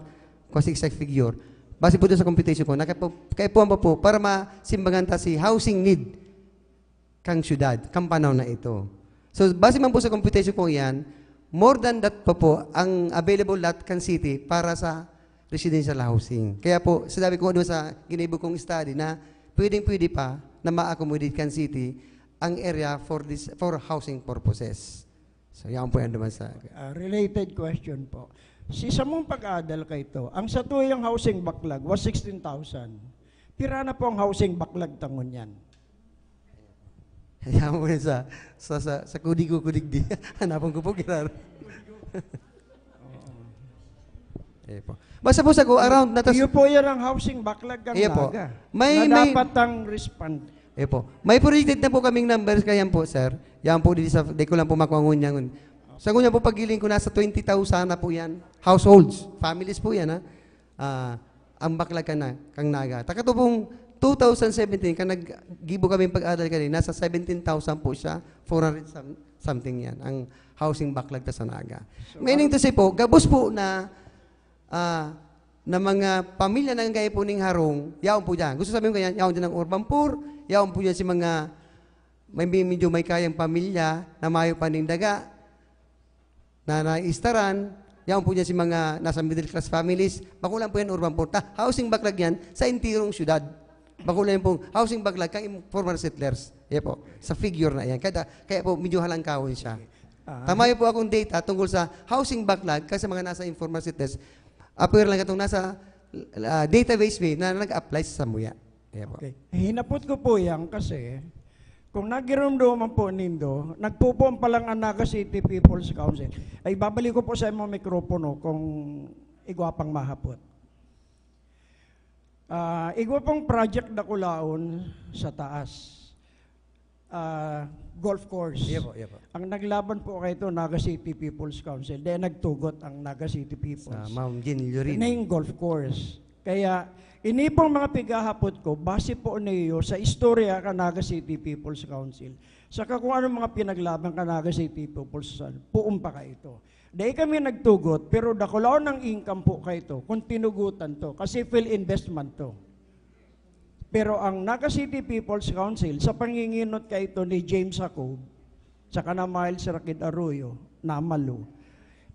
kasi exact figure. Base po doon sa computation ko, nakaipo- kaipuhan pa po para masimbangan ta si housing need kang syudad, kang panahon na ito. So, base man po sa computation ko yan, more than that pa po ang available lot kan city para sa residential housing. Kaya po, sinabi ko doon sa ginibo kong study na pwedeng-pwede pa na ma-accommodate kan city ang area for this for housing purposes. So, yan po yan naman sa Ah, related question po. Si samong pag-adal kay to, ang satuyang housing backlog was sixteen thousand. Pira na po ang housing backlog ta ngunyan? Yan po yun sa, sa, sa, sa kudig-kudig di. Hanapon ko po, kirar. Eh po. Basta po sa ko, around na tas- Iyo po yan ang housing backlog kang Iyo po. Naga. May- na may- dapat tang respond. Eh po. May projected na po kaming numbers kaya po, sir. Yan po, di, sa, di ko lang po makuha ngunyan. Sa ngunyan po, paggiling ko, nasa twenty thousand na po yan. Households, families po yan, ha? Ah, ang backlog ka na, kang Naga. Taka to pong two thousand seventeen, kan naggibo kami pag-adal kanina, nasa seventeen thousand po siya, four hundred some- something yan, ang housing backlog ta sa Naga. Meaning to say po, gabos po na ah, na mga pamilya na gaya po ning harong, yaon po diyan. Gusto sabihin ko yan, yaon diyan ang urban poor, yaon po diyan si mga may, may medyo may kayang pamilya na mayo pa ning daga, na naistaran, yaon po diyan si mga nasa middle class families, bako lang po yan urban poor. Ta, housing backlog yan sa intirong syudad. Bako lang yan pong housing backlog kang im- former settlers. Yan po, sa figure na yan. Kaya, kaya po, medyo halangkawon siya. Ah. Tama yun po akong data tungkol sa housing backlog kasi mga nasa informal settlers. Apwera lang itong nasa ah, database mi na nag-apply sa Samuya. Kaya po. Okay. Hinapot ko po yan kasi kung nagirumduman po nindo, nagpupuon pa lang ang Naga City People's Council. Ay, babalik ko po sa imong mikropono kung igwa pang mahapot. Ah, igwa pong project dakulaon sa taas. Ah, golf course. Iya po, iya po. Ang naglaban po kay ito, Naga City People's Council. Dahil nagtugot ang Naga City People's. Ah, Ma'am Jean Lurin. Ning golf course. Kaya, ini pong mga pighahapot ko, base po niyo sa istorya kan Naga City People's Council, saka kung anong mga pinaglaban kan Naga City People's Council, puon pa kaito. Dahil kami nagtugot, pero dakulaon ang income po kaito kung tinugutan to, kasi field investment to. Pero ang Naga City People's Council, sa panginginot kaito ni James Jacob, saka na Miles Rakid Arroyo, na Malo,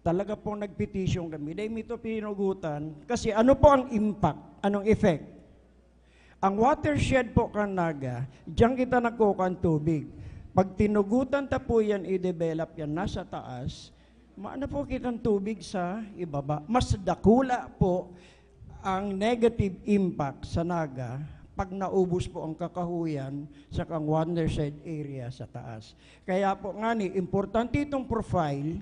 talaga pong nagpetisyon kami. Dahil mi to pinugutan, kasi ano po ang impact? Anong effect? Ang watershed po kan Naga, diyan kita nagkukuha ng tubig. Pag tinugutan ta po yan, i-develop yan, nasa taas, maana po kitang tubig sa ibaba. Mas dakula po ang negative impact sa Naga pag naubos po ang kakahuyan sa kang watershed area sa taas. Kaya po nga ni, importante itong profile,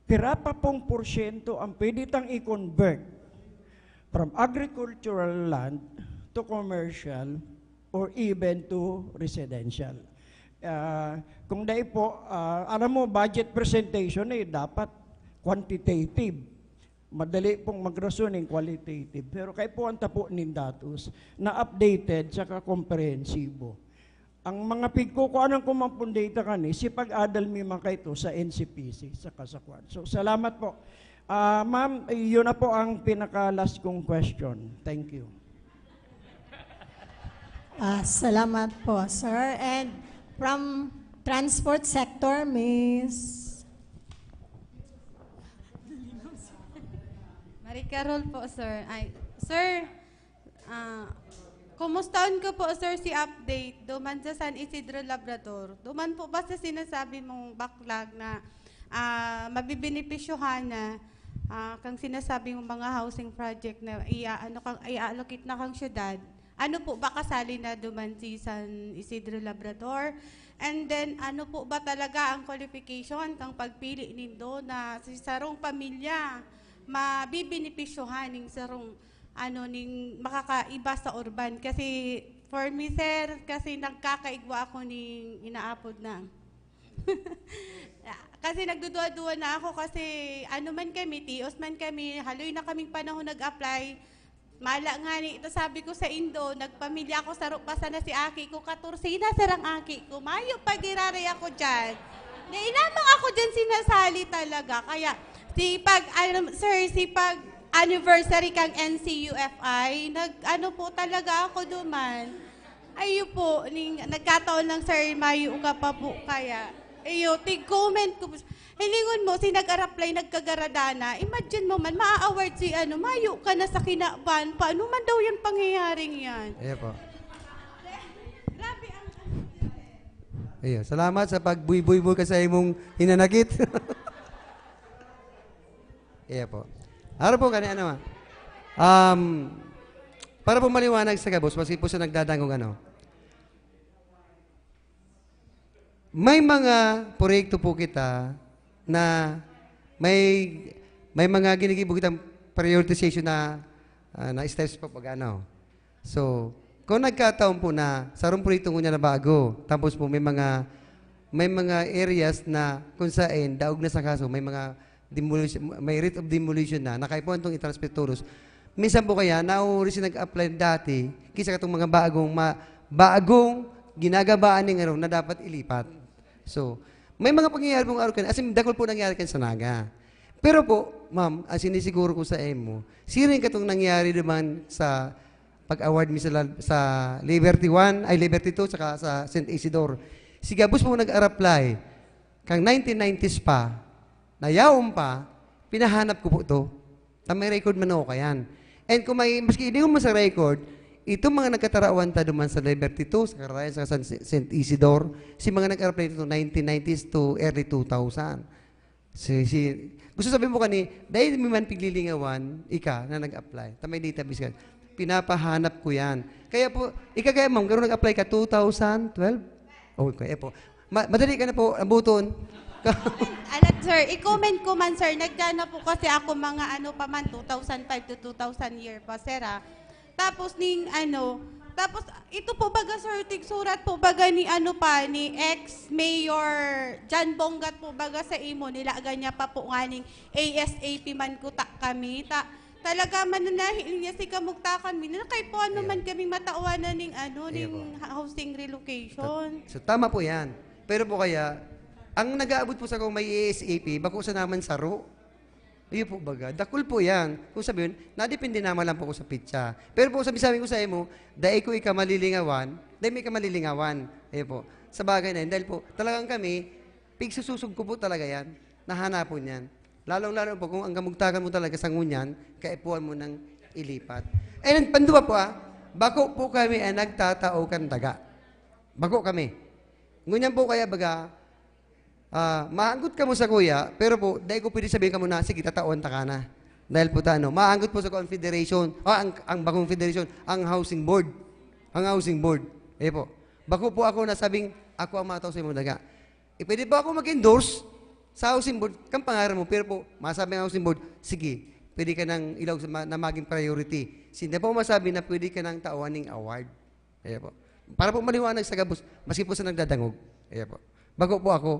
pira pa pong porsyento ang pwede tang i-convert from agricultural land to commercial or even to residential. Ah, kung dai po, ah, alam mo, budget presentation eh, dapat quantitative. Madali pong magrason ng qualitative. Pero kay po ang tapo nin datos na updated saka komprehensibo. Ang mga pigkukuanan ko man pong data kani, si pag-adal mi man kaito sa N C P C, sa kasakwan. So, salamat po. Ah, ma'am, yun na po ang pinaka-last kong question. Thank you. Ah, salamat po, sir. And from transport sector, Miss Marie Carol po, sir. Ay, sir, ah, kumustahan ko po, sir, si update duman sa San Isidro Labrador. Duman po ba sa sinasabi mong backlog na ah, mabibenepisyohan na ah, kang sinasabi mong mga housing project na ia-, ano, kang, i-allocate na kang syudad? Ano po ba kasali na duman si San Isidro Labrador? And then, ano po ba talaga ang qualification kang pagpili nindo na si sarong pamilya mabibenepisyohan ning sarong ano, ning makakaiba sa urban. Kasi for me, sir, kasi nagkakaigwa ako ning inaapod na. Kasi nagduduwa-duwa na ako kasi ano man kami, tios man kami, haloy na kaming panahon nag-apply. Mala nga ni, ito sabi ko sa indo, nagpamilya ako, saro pa sana si aki ko, katorse na sir ang aki ko. Mayo pa giraray ako dyan. Nailamang ako dyan sinasali talaga. Kaya, si pag, alam, sir, si pag anniversary kang N C U F I, nag, ano po talaga ako duman. Ayo po, ning, nagkataon lang, sir, mayo ka pa po kaya. Ayo, tig-comment ko po. Hilingon mo, si nag-araplay, nagkagaradana. Imagine mo man, maa-award si ano, mayo ka na sa kinaban. Paano man daw yan pangyayaring yan? Ayan po. Grabe ang Ayan. Salamat sa pagbuybuy-buy ka sa imong hinanakit. Ayan po. Araw po, kani ano, ah. Um, para po maliwanag sa gabos, maski po sa nagdadangog ano. May mga proyekto po kita na may may mga ginigibo kitang prioritization na ah, na steps po pag ano. So, kung nagkataon po na sarong proyekto ngunyan na bago, tapos po may mga may mga areas na kung saan daog na sa kaso, may mga demolition, may writ of demolition na, nakaipuhan itong i-transfer todos. Minsan po kaya, nauri siya nag-apply dati, kisa katong mga bagong, ma, bagong ginagabaan ni ngaro na dapat ilipat. So, may mga pangyayari pong araw kan, as in, dakul po nangyari kan sa Naga. Pero po, ma'am, ang sinisiguro ko sa imo, siring katong nangyari naman sa pag-award mi sa, la- sa Liberty one, ay Liberty two, saka sa Saint Isidore. Si Gabos po nag-araplay, kang nineteen nineties pa, nayaon pa, pinahanap ko po to. Ta may record man ako kayan. And kung may, maski hindi mo sa record, itong mga nagkatarawan ta duman sa Liberty two, sa Carayan, sa San, Saint Isidore, si mga nag-apply nito nineteen nineties to early two thousand. Si, si, gusto sabihin mo kani, dahil may man piglilingawan, ika na nag-apply. Ta may database ka. Pinapahanap ko yan. Kaya po, ika kaya ma'am, garo nag-apply ka two thousand twelve? Oh, kaya po. Ma- madali ka na po, abuton. Alat, sir, i-comment ko man, sir, nagdana po kasi ako mga ano pa man, two thousand five to two thousand year pa, sir, ah. Tapos ning ano, tapos ito po baga, sir, tigsurat po baga ni ano pa, ni ex-mayor John Bongat po baga sa imo, nilagan niya pa po nga ning A S A P man kuta kami. Ta, talaga mananahi niya si kamugtakan mi. Nakaipuan Ayan. Naman kaming matawanan ning ano, Ayan ning housing relocation. So, tama po yan. Pero po kaya, ang nag-aabot po sa kung may A S A P, bako sa naman saro. Iyo po baga. Dakul po yan. Kung sabihin, nadepende naman lang po ko sa pitsa. Pero po, sabi-sabi ko sa imo, dai ko ika malilingawan, dai mo ika malilingawan. Iyo po. Sa bagay na yun. Dahil po, talagang kami, pigsususog ko po talaga yan. Nahanapon yan. Lalong-lalo po kung ang kamugtakan mo talaga sa ngunyan, kaipuhan mo nang ilipat. And pandua po ah, bako po kami ang nagtatao kan daga. Bako kami. Ngunyan po kaya baga, ah, maanggot kamo sa kuya, pero po, dahil ko pwede sabihin kamo na, sige, tatawan ta ka na. Dahil po ta, ano, maanggot po sa confederation, ah, ang, ang bakong federation, ang housing board. Ang housing board. Eh po. Bako po ako nasabing, ako ang matao sa imong daga. Eh, pwede po ako mag-endorse sa housing board, kang pangaran mo, pero po, masabi ang housing board, sige, pwede ka nang ilaog sa ma- na maging priority. Hindi po masabi na pwede ka nang tawan ning award. Ayan po. Para po maliwanag sa gabos, maski po sa nagdadangog. Ayan po. Bago po ako,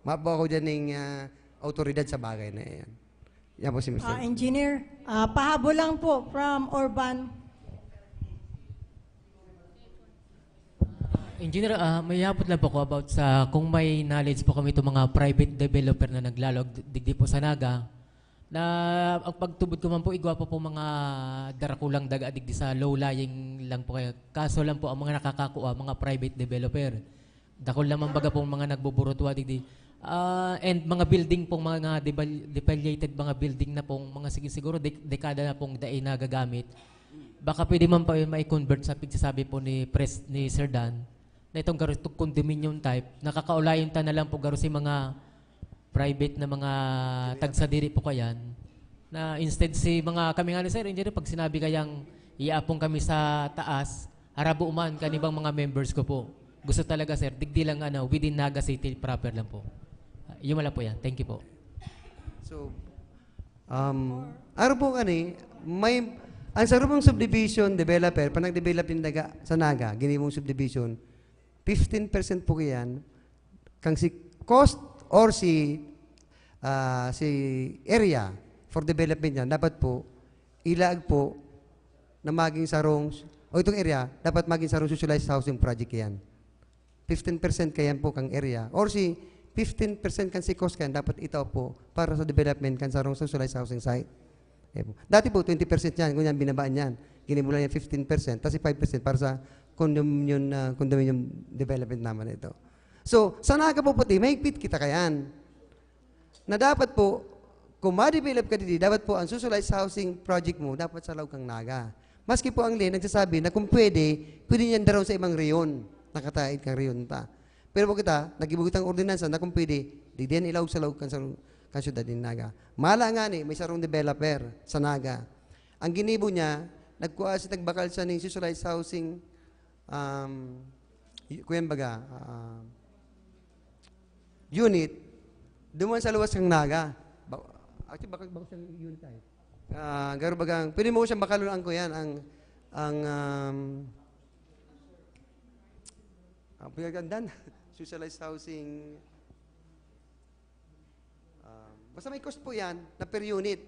ma po ako dyan ng ah, autoridad sa bagay na yan. Yan po si Mister Ah, engineer, ah, pahabol lang po from Urban. Engineer, ah, may hapot lang po ko about sa kung may knowledge po kami itong mga private developer na naglalog digdi po sa Naga, na ang pagtubod ko man po, igwa pa po mga darakulang daga digdi sa low-lying lang po kayo. Kaso lang po, ang mga nakakakua, mga private developer. Dakul naman baga pong mga nagbuburutwa digdi. Ah, and mga building pong mga debal- depallated mga building na pong mga sige siguro dek- dekada na pong dai nagagamit. Baka pwede man pa yun mai-convert sa pagsasabi po ni Pres ni Sir Dan na itong garo itong condominium type, nakakaulayon ta na lang po garo si mga private na mga tagsadiri po kayan na instead si mga kami nga ni Sir Engineer, pag sinabi kayang iapon kami sa taas, harabo man kanibang mga members ko po. Gusto talaga, sir, digdi lang ano, within Naga City proper lang po. Yun lang po yan. Thank you po. So, um, araw po kani, may, Ang sarong subdivision developer, pag nag-develop din daga sa Naga, ginibong subdivision, fifteen percent po yan, kang si cost or si, ah, si area for development niya, dapat po, ilaag po na maging sarong, o itong area, dapat maging sarong socialized housing project yan. Fifteen percent kayan po kang area. Or si fifteen percent kan si cost kayan, dapat ito po para sa development kan sarong socialized housing site. Eh, dati po, twenty percent yan. Ngunyan, binabaan yan. Ginimulan niya fifteen percent, tas si five percent para sa condominium, ah, condominium development naman ito. So, sa Naga po pati, mahigpit kita kayan. Na dapat po, kung ma-develop ka didi, dapat po ang socialized housing project mo, dapat sa laog kang Naga. Maski po ang L E N nagsasabi na kung pwede, pwede niyan daron sa ibang rehiyon, nakataid kang rehiyon ta. Pero po kita, naggibo kitang ordinansa na kung pwede, di din ilaog sa laog kan, sa, kan syudad nin Naga. Mala nga ni, may sarong developer sa Naga. Ang ginibo niya, nagkuha siya, nagbakal siya ning socialized housing, um, y-, kuyan baga, ah, unit, duman sa luwas kang Naga. Ba-, actually, baka, baka siyang unit tayo. Ah, garo bagang, pwede mo siyang bakalon ang kuyan, ang, ang, um, ang pinagandaan, socialized housing, um, basta may cost po yan, na per unit,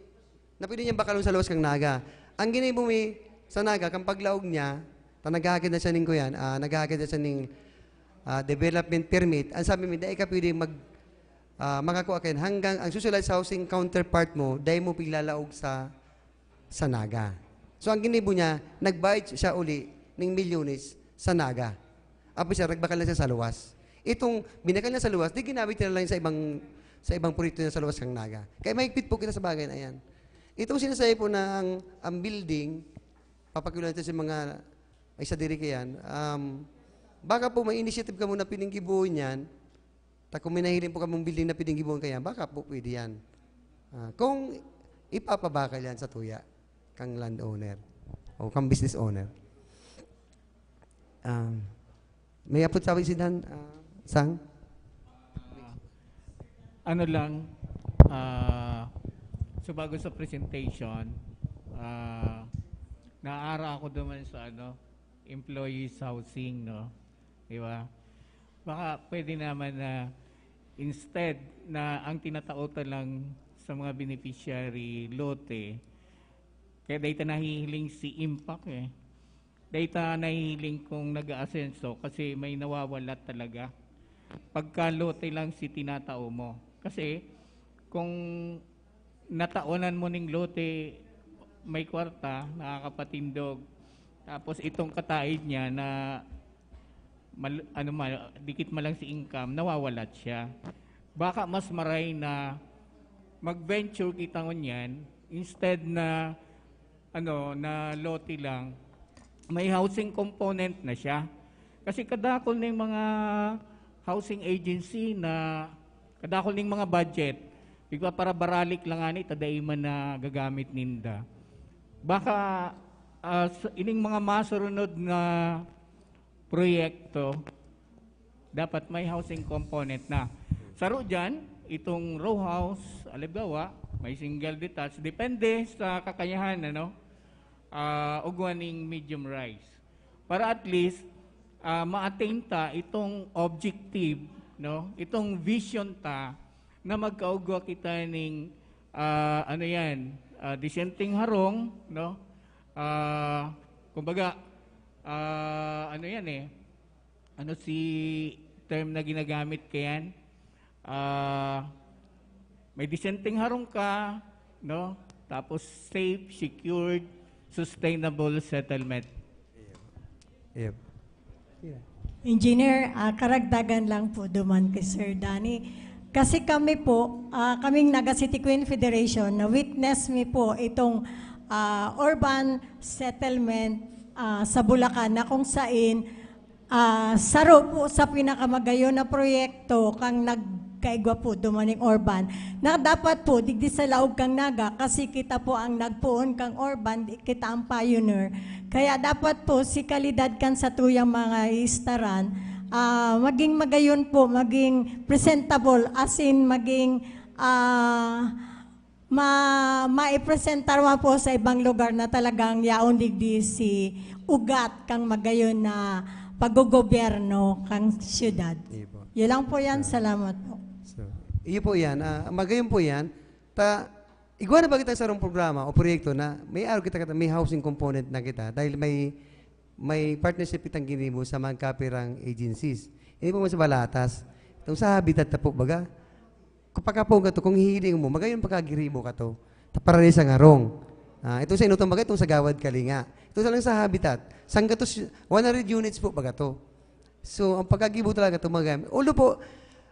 na pwede niyang bakalon sa luwas kang Naga. Ang ginibo mi sa Naga, kang paglaog niya, ta naghahagad na siya ning kuyan, ah, naghahagad na siya ning, ah, development permit. Ang sabi mi, "Dai ka pwede mag, ah, makakua kayan hanggang ang socialized housing counterpart mo, dai mo piglalaog sa, sa Naga." So, ang ginibo niya, nagbayad siya uli ning milyones sa Naga. Apo siya, nagbakal na siya sa luwas. Itong binakal niya sa luwas, di ginamit niya na lang sa ibang, sa ibang proyekto niya sa luwas kang Naga. Kaya mahigpit po kita sa bagay na yan. Itong sinasabi po na ang, ang building, papakiulan natin sa mga, ay, sa diri kayan, um, baka po may initiative ka muna pininggibuon yan, ta kung may nahiling po kamong building na pininggibuon kayan, baka po pwede yan. Ah, kung ipapabakal yan sa tuya, kang landowner o kang business owner. Um, may apot sabi si Dan, ah, Sang? Ano lang, ah, so bago sa presentation, ah, naara ako duman sa ano, employees housing, no? Di ba? Baka pwede naman na instead na ang tinataotan lang sa mga beneficiary lote, kaya dahil nahihiling si impact eh. Dahil nahihiling kung nag-aasenso kasi may nawawala talaga. Pagka lote lang si tinatao mo. Kasi kung nataonan mo ning lote, may kwarta, nakakapatindog. Tapos itong kataid niya na mal, ano mal, dikit man lang si income, nawawalat siya. Baka mas maray na mag-venture kita ngunyan instead na ano na lote lang, may housing component na siya. Kasi kadakol ning mga housing agency na kadakol ning mga budget, igwa para baralik lang ani ta dai man na gagamit ninda. Baka ah, sa- ining mga masurunod na proyekto, dapat may housing component na. Saro dyan, itong row house, halimbawa, may single detached, depende sa kakayahan, ano, ah, ugwa ning medium rise. Para at least, ah, ma-attain ta itong objective, no? Itong vision ta na magkaugwa kita ning, ah, ano yan, ah, disenteng harong, no? Ah, kumbaga, ah, ano yan eh, ano si term na ginagamit kayan? Ah, may disenteng harong ka, no? Tapos safe, secured, sustainable settlement. Yep. Engineer, ah, karagdagan lang po duman kay Sir Danny. Kasi kami po, ah, kaming Naga City Queen Federation, na-witness mi po itong ah, urban settlement ah, sa Bulacan na kung sain ah, saro po sa pinakamagayon na proyekto kang nagkaigwa po dumaning urban na dapat po digdi sa laog kang Naga kasi kita po ang nagpoon kang urban, di kita ang pioneer. Kaya dapat po si kalidad kan satuyang mga iistaran, ah, maging magayon po, maging presentable, as in maging ah, Ma-, maipresentar mo po sa ibang lugar na talagang yaon digdi si ugat kang magayon na paggogobyerno kang syudad. Iyo po. Yun lang po yan. Ah. Salamat po. So, iyo po yan. Ah, magayon po yan. Ta, igwa na ba kitang sarong programa o proyekto na may araw kita, kita, may housing component na kita? Dahil may, may partnership kitang ginibo sa mga kapirang agencies. Hindi po mo sa Balatas. Itong sa Habitat na po, baga? Kapag po gato, kung hihiling mo, magayon pagkagiribo ka to. Tapara sa ngarong. Ah, itong sa inutang bagay, itong sa Gawad Kalinga. Itong sa lang sa Habitat. Sanggatos, one hundred units po baga to. So, ang pagkagibo talaga ito, mga gamit. Although po,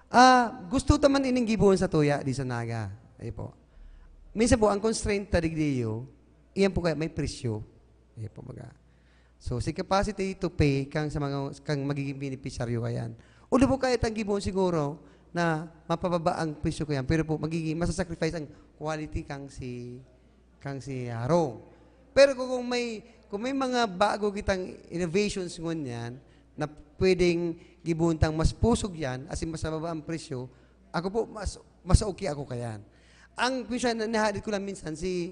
ah, gusto ta man ining gibohon sa tuya, di sa Naga. Ayun po. Minsan po, ang constraint ta digdiyo, iyan po kaya may presyo. Ayun po, mga. So, si capacity to pay kang sa mga, kang magiging beneficiaryo kayan. Although po, kahit ang gibohon siguro na mapababa ang presyo kayan, pero po, magiging, masasacrifice ang quality kang si, kang si harong. Pero kung, kung may, kung may mga bago kitang innovations ngunyan na pwedeng gibohon tang mas pusog yan, as in, mas mababa ang presyo, ako po, mas, mas okay ako kayan. Ang, minsan, nahadit ko lang minsan, si,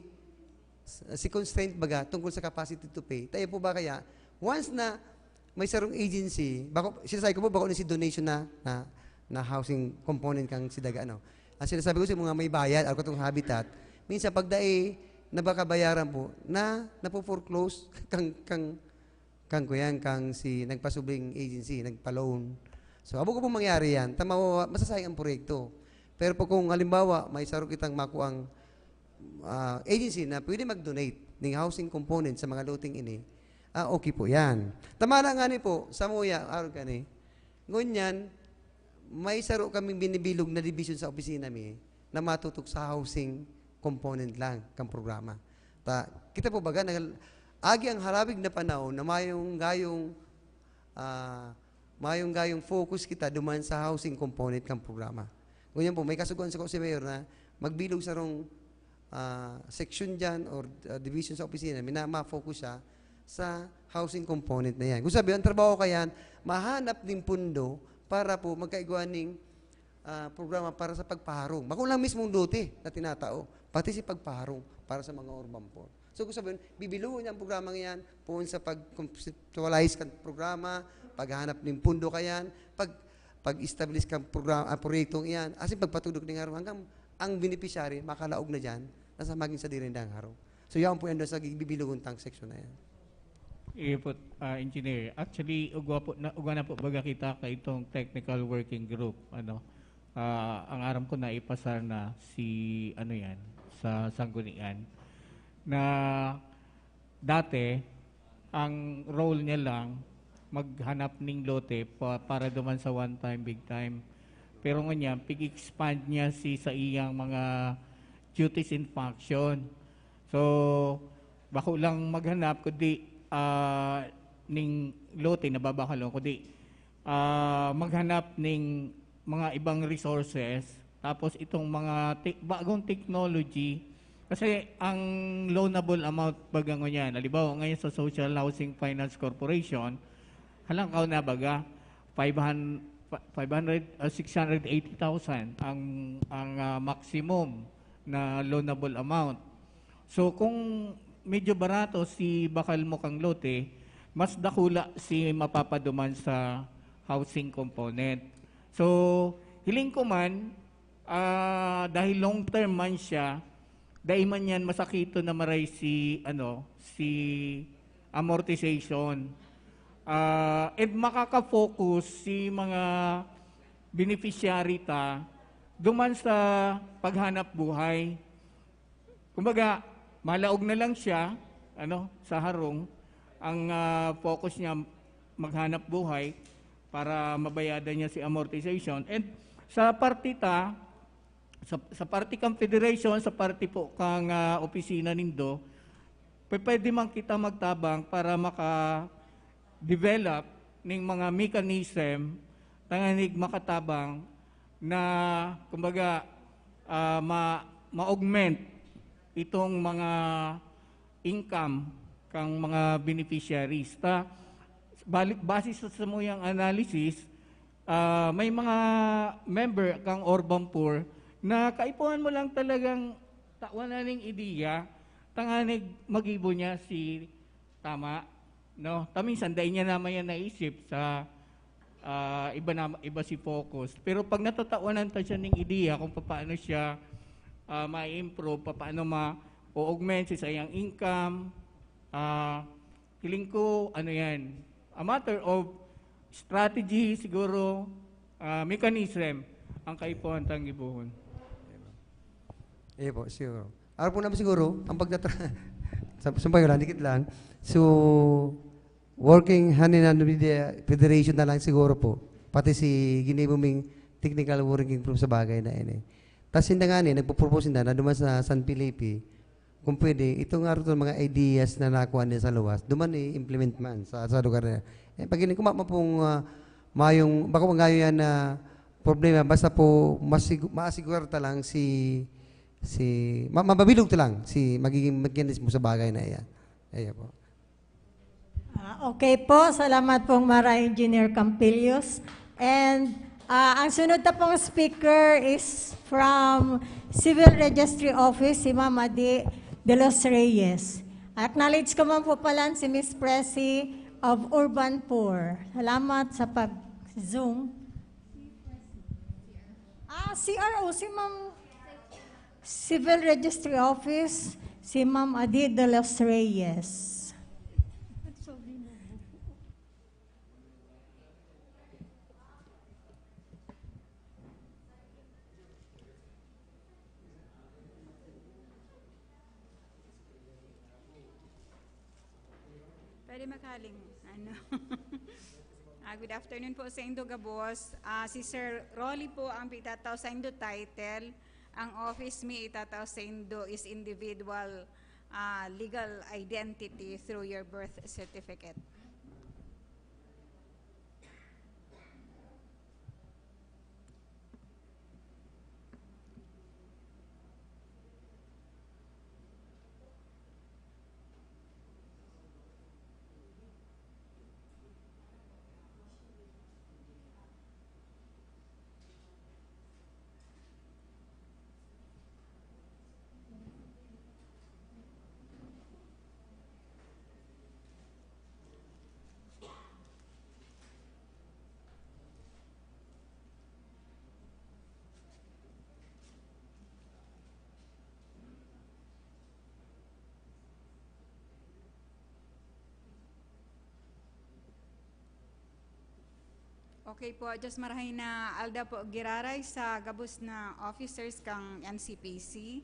si constraint baga, tungkol sa capacity to pay. Tayo po ba kaya, once na may sarong agency, bako, sinasabi ko po, bako na si donation na, na, na housing component kang si Daga, ano. Ang sinasabi ko sa mga may bayad, ako itong Habitat, minsan pag dai, nabakabayaran po, na, napo-foreclose kang, kang, kang kuyan, kang si, nagpasubling agency, nagpa-loan. So, abo ko pong mangyari yan, tama, masasayang ang proyekto. Pero po kung halimbawa, may sarong kitang makuang, ah, agency na pwede mag-donate ng housing component sa mga loting ini, ah, okay po yan. Tama na nga ni po, sa Muya, araw ka ni. Ngunyan, may saro kaming binibilog na division sa opisina mi na matutok sa housing component lang kang programa. Ta, kita po baga, nag-, agi ang halawig na panahon na mayong gayong, ah, mayong gayong focus kita duman sa housing component kang programa. Ngunyan po, may kasugoan sa ko si Mayor na magbilog sarong, ah, section dyan or, ah, division sa opisina, mina-, ma-focus siya sa housing component na yan. Kung sabi, ang trabaho kayan, mahanap ning pundo para po magkaigwa ning, ah, programa para sa pagpaharong. Bako lang mismong lote na tinatao, pati si pagpaharong para sa mga urban poor. So, kung sabihin, bibiluhon niya ang programa yan, poon sa pag-conceptualize kan programa, paghahanap ning pundo kayan, pag, pag-establish kan programa, ah, proyektong iyan, asin pagpatudok ning harong hanggang ang beneficiary makalaog na dyan, nasa maging sadiri nindang harong. So, yaon po yan doon sa bibiluhon tang section na yan. Iyo po, ah, Engineer. Actually, ugwa po na, ugwa na po baga kita kaitong technical working group, ano. Ah, ang aram ko na ipasar na si, ano yan, sa Sanggunian, na dati, ang role niya lang, maghanap ning lote pa, para duman sa one time, big time. Pero ngunyan, pig-expand niya si, sa iyang mga duties and function. So, bako lang maghanap, kundi, ah, ning lote, nababakalon, kundi, ah, maghanap ning mga ibang resources, tapos itong mga te-, bagong technology, kasi ang loanable amount baga ngunyan, halimbawa ngayon sa Social Housing Finance Corporation, halangkaw na baga, five hundred, five hundred, ah, six hundred eighty thousand ang, ang, ah, maximum na loanable amount. So, kung medyo barato si bakal mo kang lote, mas dakula si mapapaduman sa housing component. So, hiling ko man, ah, dahil long term man siya, dai man yan masakiton na maray si, ano, si amortization. Ah, and makaka-focus si mga beneficiary ta duman sa paghanap buhay. Kumbaga, malaog na lang siya, ano, sa harong. Ang, ah, focus niya, maghanap buhay para mabayadan niya si amortization. And sa parte ta, sa, sa parte kang federation, sa parte po kang, ah, opisina nindo, pwe-, pwede man kita magtabang para maka-develop ning mga mechanism tanganing makatabang na, kumbaga, ah, ma-, ma-augment itong mga income kang mga beneficiaries. Ta, bali-, base sa samuyang analysis, ah, may mga member kang urban poor na kaipuhan mo lang talagang Tawan na ning ideya, tanganing magibo niya si tama, no? Ta minsan, dai niya naman yan naisip sa, ah, iba na, iba si focus. Pero pag natatawanan ta siya ning ideya kung papaano siya, ah, ma-improve, papaano ma-augment si sayang income, ah, feeling ko, ano yan, a matter of strategy siguro, ah, mechanism ang kaipuhan tang gibohon. Iyo po, siguro. Araw po naman siguro, ang pagtatra-, sa, sumpay ko lang, dikit lang. So, working hand in hand with the federation na lang siguro po. Pati si ginibo ming technical working group sa bagay na ini. Tas sinda nga ni, nagpo-propose sinda na duman sa San Felipe, kung pwede, ito nga rin mga ideas na nakuha niya sa luwas, duman i-implement man sa, sa lugar na. Eh, pag ini, kuma man pong, ah, mayong, bako ngayon yan na problema, basta po masigu-, maasigurar ta lang si, si, ma-, mababilog ta lang si magiging mechanism sa bagay na iyan. Ayan po. Ah, okay po. Salamat pong Mara Engineer Campilius. And, ah, ang sunod ta pong speaker is from Civil Registry Office, si Ma'am Adi de los Reyes. Acknowledge ko man po pala si Miss Presi of Urban Poor. Salamat sa pag-Zoom. Ah, C R O, si Ma'am Civil Registry Office, si Ma'am Adi de los Reyes. Pwede makaling, ano. Ah, good afternoon po saindo gabos. Ah, si Sir Rolly po ang itatao saindo title. Ang office mi itatao saindo is individual, ah, legal identity through your birth certificate. Okay po, Diyos marahay na aldaw po giraray sa gabos na officers kan N C P C,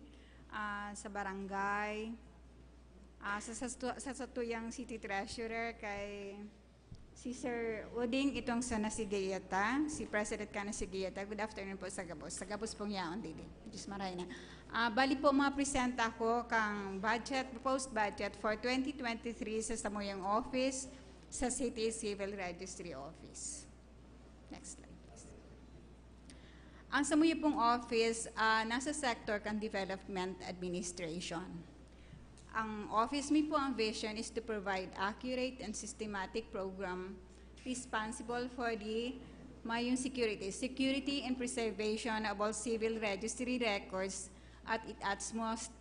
ah, sa barangay, ah, sa, sa, sa satuyang city treasurer kay si Sir Uding itong sa Nasigayata, si President kan Nasigayata. Good afternoon po sa gabos. Sa gabos pong yaon, Didi. Diyos marahay na. Ah, bali po, mapresenta ako kang budget, proposed budget for twenty twenty-three sa samuyang office, sa City Civil Registry Office. Next slide, please. Ang samuya pong office, ah, nasa sector kan development administration. Ang office mi po, ang vision is to provide accurate and systematic program responsible for the mayong security, security and preservation of all civil registry records at its utmost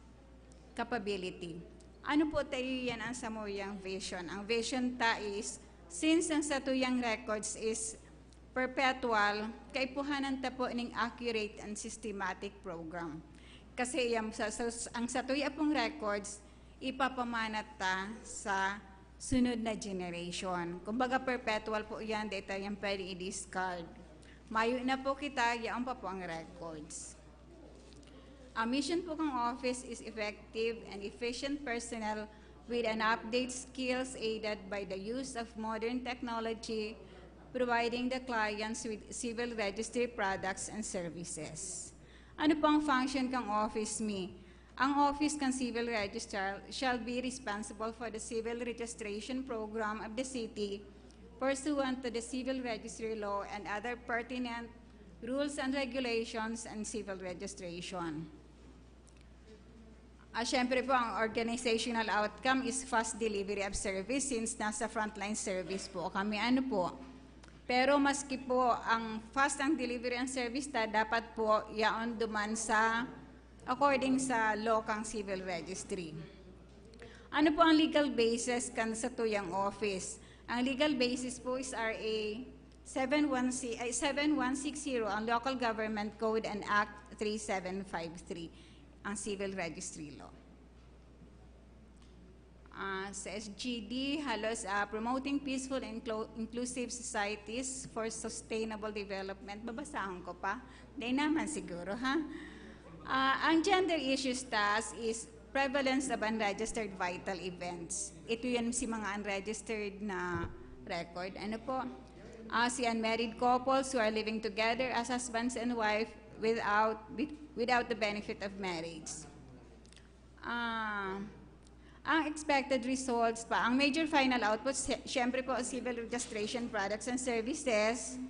capability. Ano po tayo yan ang samuyang vision? Ang vision ta is, since ang satuyang records is perpetual, kaipuhanan ta po ning accurate and systematic program. Kasi yan, sa, sa, ang satuya pong records, ipapamanat ta sa sunod na generation. Kumbaga, perpetual po yan, di ta yan pwedeng i-discard. Mayo na po kita, yaon pa po ang records. Ang mission po kang office is effective and efficient personnel with an update skills aided by the use of modern technology, providing the clients with civil registry products and services. Ano po ang function kang office mi? Ang office kan civil registrar shall be responsible for the civil registration program of the city pursuant to the civil registry law and other pertinent rules and regulations and civil registration. Ah, syempre po, ang organizational outcome is fast delivery of service since nasa frontline service po kami. Ano po? Pero maski po ang fast ang delivery ang service ta, dapat po yaon duman sa according sa law kang civil registry. Ano po ang legal basis kan satuyang office? Ang legal basis po is R A seven one six, ay, seven one six zero, ang Local Government Code and Act three seven five three, ang civil registry law. Ah, sa S G D, halos, ah, promoting peaceful and inclo-, inclusive societies for sustainable development. Babasahon ko pa? Di naman siguro, ha? Ah, ang gender issues task is prevalence of unregistered vital events. Ito yan si mga unregistered na record. Ano po? Ah, si unmarried couples who are living together as husbands and wife without, with-, without the benefit of marriage. Ah, ang expected results pa, ang major final output, sy-, syempre po, civil registration products and services.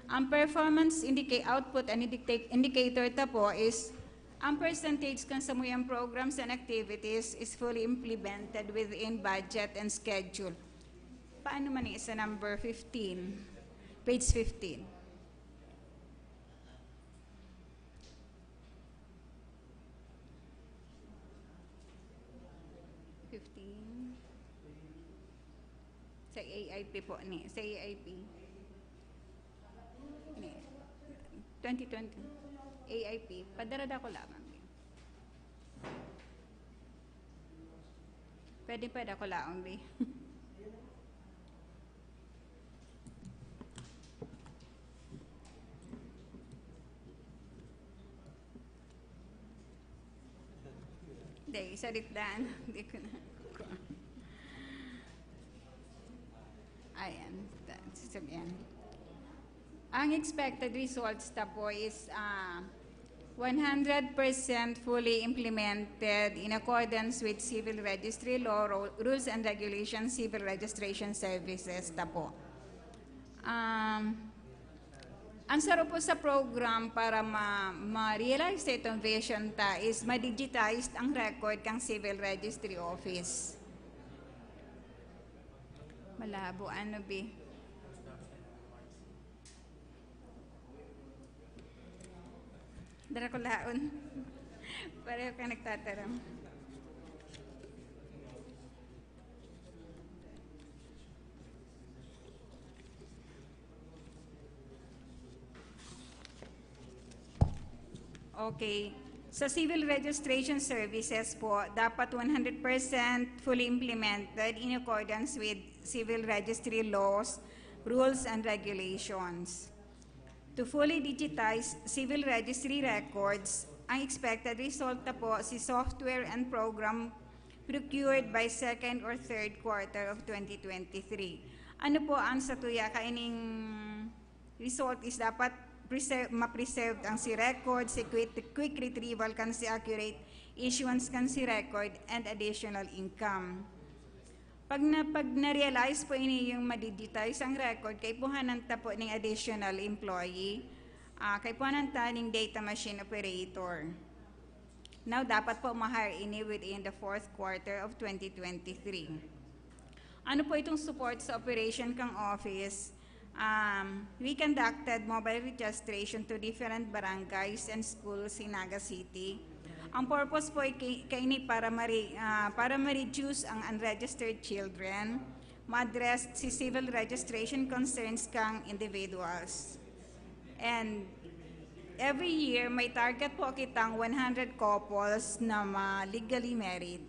Ang performance indica-, output and indica-, indicator ta po is ang percentage kan samuyang programs and activities is fully implemented within budget and schedule. Paano man ni sa number fifteen? Page fifteen. Fifteen. Sa A I P po ni, sa A I P. Ni, twenty twenty. A I P, padara-dako lamang. Pwede pa, dako laon, be. Hindi, salit daan. Hindi ko na. Ayan, ta-, sasabihan. Ang expected results ta po is, ah, one hundred percent fully implemented in accordance with Civil Registry Law, ro-, Rules and Regulations, Civil Registration Services ta po. Um, ang saro po sa program para ma-, ma-realize sa itong vision ta is ma-digitize ang record kang Civil Registry Office. Malabo, ano, be? Dara ko laon. Pareho ka nagtataram. Okay. Sa civil registration services po, dapat one hundred percent fully implemented in accordance with civil registry laws, rules, and regulations. To fully digitize civil registry records, ang expected result na po si software and program procured by second or third quarter of twenty twenty-three. Ano po ang satuya kaining result is dapat preserve, ma-preserve ang si record, si quick, quick retrieval kan si accurate issuance kan si record, and additional income. Pag na, pag na-realize po ini yung ma-digitize ang record, kaipuhanan ta po ning additional employee, ah, kaipuhanan ta ning data machine operator. Now, dapat po ma-hire ini within the fourth quarter of twenty twenty-three. Ano po itong support sa operation kang office? Um, we conducted mobile registration to different barangays and schools in Naga City. Ang purpose po ay ki-, kaini para mari-, ah, para ma-reduce ang unregistered children, ma-address si civil registration concerns kang individuals. And every year, may target po kitang one hundred couples na ma-, legally married.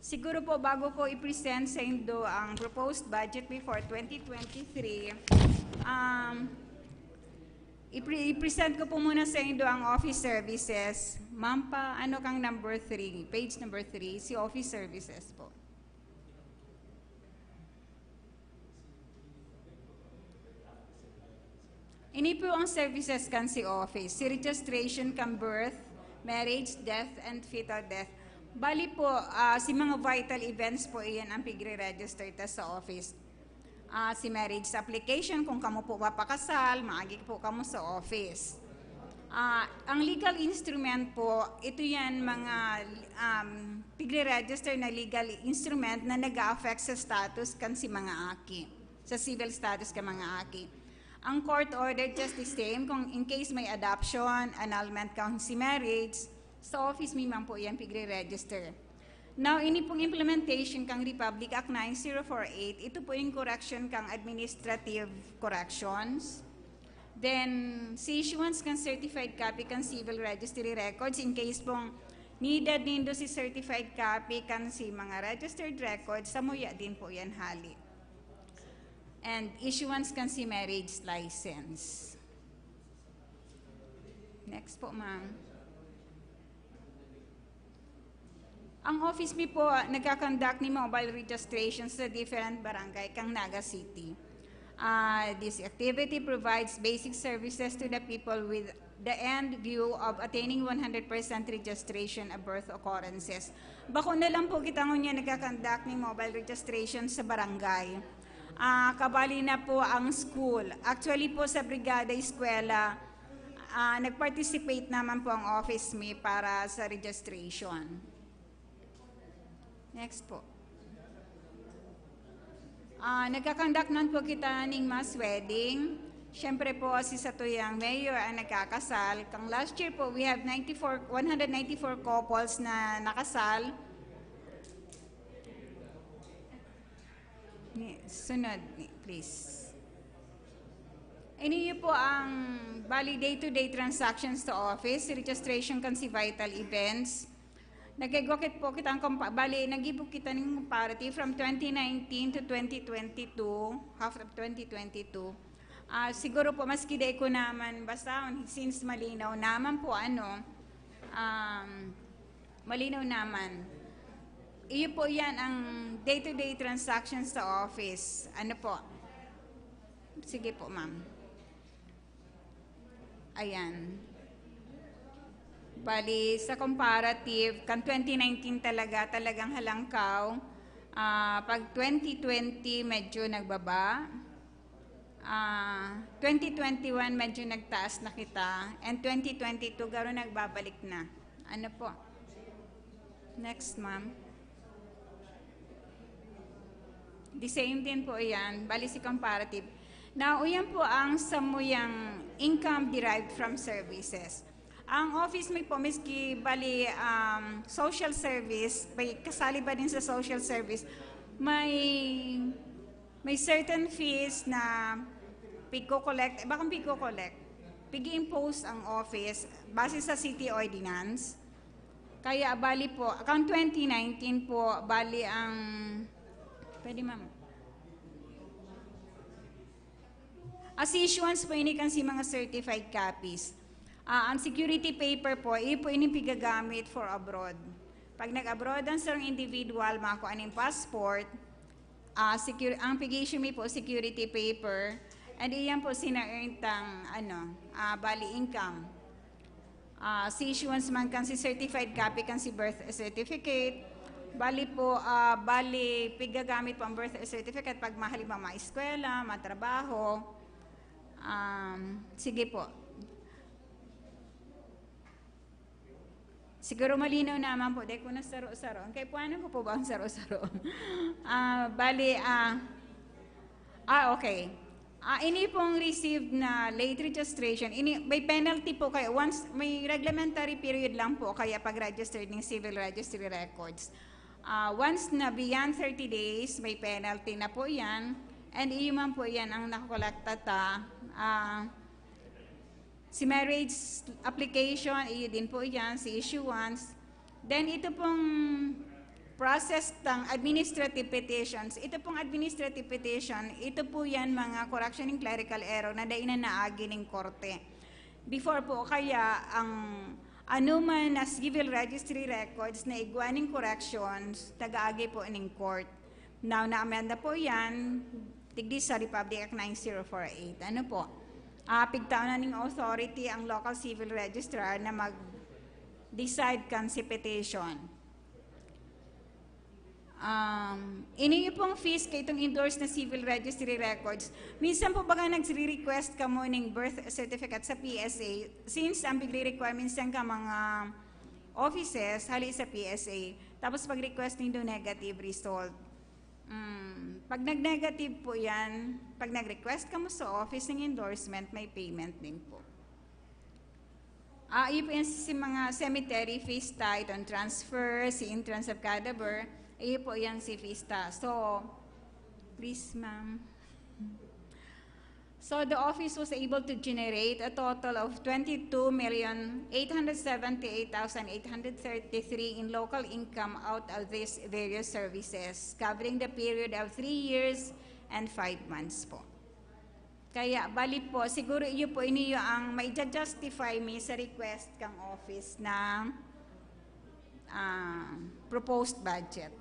Siguro po, bago ko i-present sa indo ang proposed budget before twenty twenty-three, um, ipre-, i-present ko po muna sa indo ang office services. Ma'am, pa, ano kang number three, page number three, si office services po. Ini po ang services kan si office. Si registration kan birth, marriage, death, and fetal death. Bali po, ah, si mga vital events po, iyan ang pigre-register ta sa office. Ah, si marriage application, kung kamo po mapakasal, maagi po kamo sa office. Ah, ang legal instrument po, ito yan mga, um, pigre-register na legal instrument na nag-a-affect sa status kan si mga aki, sa civil status kan mga aki. Ang court ordered just the same, kung in case may adoption, annulment, councy marriage, sa office mi man po yan pigre-register. Now, ini pong implementation kang Republic Act nine zero four eight, ito po yung correction kang administrative corrections. Then, si issuance kan certified copy kan civil registry records, in case pong needed nindo si certified copy kan si mga registered records, samuya din po yan hali. And issuance kan si marriage license. Next po, ma'am. Ang office mi po, ah, nagkakandak ni mobile registration sa different barangay kang Naga City. Ah, this activity provides basic services to the people with the end view of attaining one hundred percent registration of birth occurrences. Bako na lang po kita ngunyan nagkakandak ni mobile registration sa barangay. Ah, kabali na po ang school. Actually po sa Brigada Eskwela, ah, nag-participate naman po ang office mi para sa registration. Next po. Ah, nagkakandak man po kita ning mass wedding. Siyempre po, si satuyang mayor ang nagkakasal. Kang last year po, we have ninety-four, one hundred ninety-four couples na nakasal. Ni-, sunod, ni-, please. Ini po ang, bali, day-to-day transactions sa office, registration kan si vital events. Nagkagwakit po kitang kompa-, bali, nag-ibo kita ng comparative from twenty nineteen to twenty twenty-two, half of twenty twenty-two. Ah, siguro po, maski dai ko naman basahon, since malinaw naman po, ano, um, malinaw naman. Iyo po yan ang day-to-day transactions sa office. Ano po? Sige po, ma'am. Ayan. Bali, sa comparative, kan twenty nineteen talaga, talagang halangkaw. Ah, pag twenty twenty, medyo nagbaba. Ah, twenty twenty-one, medyo nagtaas na kita. And twenty twenty-two, garo nagbabalik na. Ano po? Next, ma'am. The same din po yan. Bali si comparative. Now, yan po ang samuyang income derived from services. Ang office mi po, miski bali, um, social service, may kasali ba din sa social service, may, may certain fees na pigko-collect, eh, bakong pigko-collect, pig-impose ang office base sa city ordinance. Kaya bali po, kang twenty nineteen po, bali ang, pwede, ma'am? As issuance po ini kan si mga certified copies. Ah, ang security paper po, iyo po ini pigagamit for abroad. Pag nag-abroad ang sarong individual, makua ning passport, ah, secure, ang pig-issue mi po, security paper, and iyan po sina-earn tang, ano, ah, bali income. Ah, si issuance man kan si certified copy kan si birth certificate. Bali po, ah, bali pigagamit po ang birth certificate pag mahalimbawa maeskwela, matrabaho. Um, sige po. Siguro malinaw naman po, dahil ko na saro-saro. Ang kaipuanan ko po ba ang saro-saro? Ah, bali, ah, ah, okay. Ah, ini pong received na late registration, ini, may penalty po kayo. Once, may reglementary period lang po kaya pag-registered ng civil registry records. Ah, once na beyond thirty days, may penalty na po yan. And iyo man po yan ang nakakolekta ta. Ah, si marriage application, iyo din po yan, si issuance. Then ito pong process ng administrative petitions. Ito pong administrative petition, ito po yan mga correction and clerical error na dai na naagi ning korte. Before po kaya ang anoman na civil registry records na igwa ning corrections, taga-agi po ning court. Now, na-amend na po yan, digdi sa Republic Act nine zero four eight. Ano po? Ah, pigtao na ning authority ang local civil registrar na mag-decide kan si petition. Um, ini pong fees kay itong endorsed na civil registry records. Minsan po baga nagre-request kamo ning birth certificate sa P S A, since ang big requirements yan ka mga offices, hali sa P S A. Tapos pag-request nindo negative result. Mm, pag nag-negative po yan, pag nag-request ka mo sa office ng endorsement, may payment din po. Ah, iyo po yan si mga cemetery, FISTA, itong transfer, si entrance of cadaver, iyo po yan si FISTA. So, please, ma'am. So, the office was able to generate a total of twenty-two million eight hundred seventy-eight thousand eight hundred thirty-three in local income out of these various services, covering the period of three years and five months po. Kaya, bali po, siguro iyo po, iniyo ang mai-justify mi sa request kang office na, ah, proposed budget.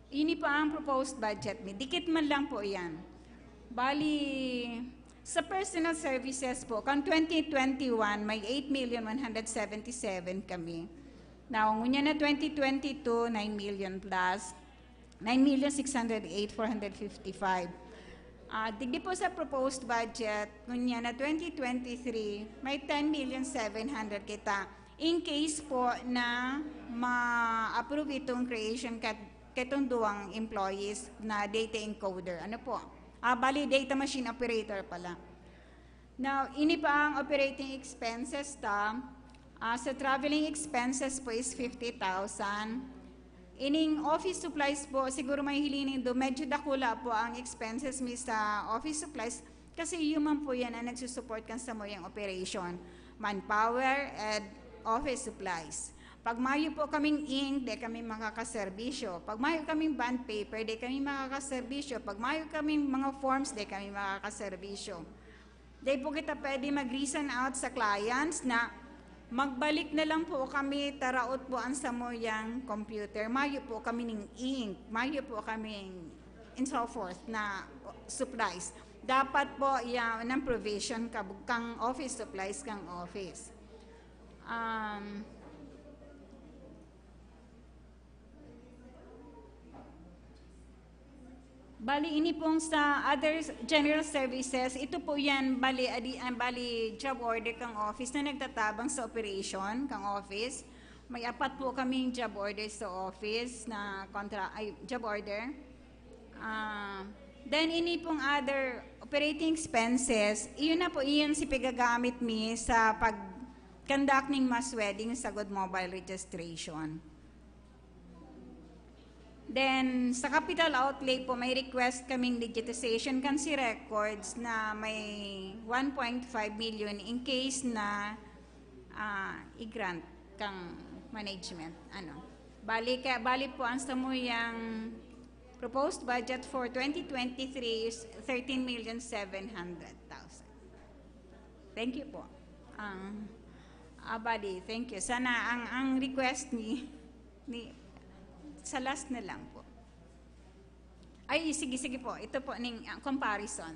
Ini po ang proposed budget mi. Dikit man lang po yan. Bali, sa personal services po, kan twenty twenty-one, may eight million one hundred seventy-seven kami. Now, ngunyan na twenty twenty-two, nine million plus, nine million six hundred eight four hundred fifty-five. Ah, digdi po sa proposed budget, ngunyan na twenty twenty-three, may ten million seven hundred kita. In case po na ma-approve itong creation kat-, ketong duwang employees na data encoder. Ano po? Ah, bali, data machine operator pala. Now, ini pa ang operating expenses ta. Ah, sa traveling expenses po is fifty thousand. Ining office supplies po, siguro may hilingin do, medyo dakula po ang expenses mi sa office supplies kasi iyo man po yan ang nagsusupport kan samuyang operation. Manpower and office supplies. Pag mayo po kaming ink, di kami makakaserbisyo. Pag mayo kaming bond paper, di kami makakaserbisyo. Pag mayo kaming mga forms, di kami makakaserbisyo. Di po kita pwede mag-reason out sa clients na magbalik na lang po kami, taraot po ang samuyang computer. Mayo po kami ning ink, mayo po kami and so forth na supplies. Dapat po yan ang provision ka, kang office supplies, kang office. Um, bali, ini pong sa other general services, ito po yan, bali, adi, ah, bali, job order kang office na nagtatabang sa operation kang office. May apat po kaming job order sa office na kontra, ay, job order. Ah, then, ini pong other operating expenses, iyon na po, iyon si pigagamit mi sa pag-conduct ning mass wedding sagod mobile registration. Then, sa capital outlay po, may request kaming digitization kan si records na may one point five million in case na, ah, i-grant kang management. Ano? Bali, kaya, bali po ang samuyang proposed budget for twenty twenty-three is thirteen million seven hundred thousand. Thank you po. Ang, ah, bali, thank you. Sana ang, ang request ni, ni, sa last na lang po. Ay, sige, sige po. Ito po ning, ah, comparison.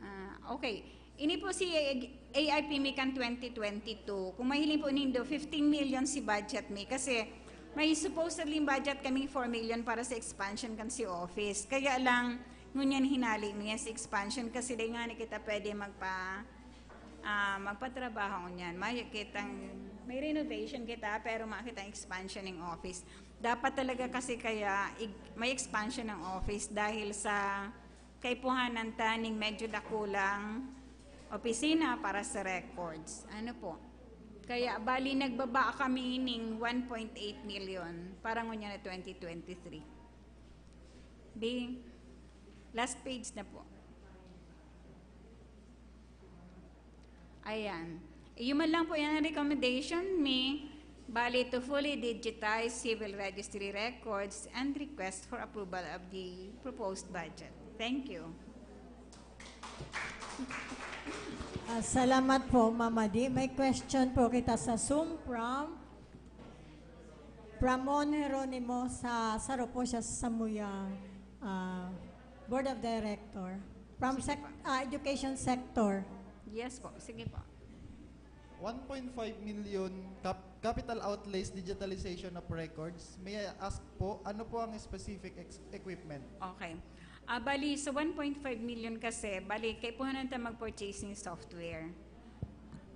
Ah, okay. Ini po si A I P mi kan twenty twenty-two. Kung mahiling po nindo, fifteen million si budget mi. Kasi may supposedly budget kami four million para sa expansion kan si office. Kaya lang, ngunyan hinali mi sa expansion kasi dai ngani kita pwede magpa-, ah, magpatrabaho ngunyan. May kitang, may renovation kita, pero makita ang expansion ng office. Dapat talaga kasi kaya ig-, may expansion ng office dahil sa kaipuhanan ta ning medyo dakulang opisina para sa records. Ano po? Kaya bali nagbaba kami ning one point eight million para ngunyan na twenty twenty-three. Di, last page na po. Ayan. Iyo man lang po yan ang recommendation mi. Bali, to fully digitize civil registry records and request for approval of the proposed budget. Thank you. Ah, salamat po, Mama Di. May question po kita sa Zoom from Ramon Jeronimo sa, saro po siya sa Samuya, ah, Board of Director. From sec- ah, education sector. Yes po. Sige po. one point five million cap- capital outlays digitalization of records. May I ask po, ano po ang specific ex- equipment? Okay. Ah, bali, sa one point five million kasi, bali, kaipuhanan ta mag-purchase ng software.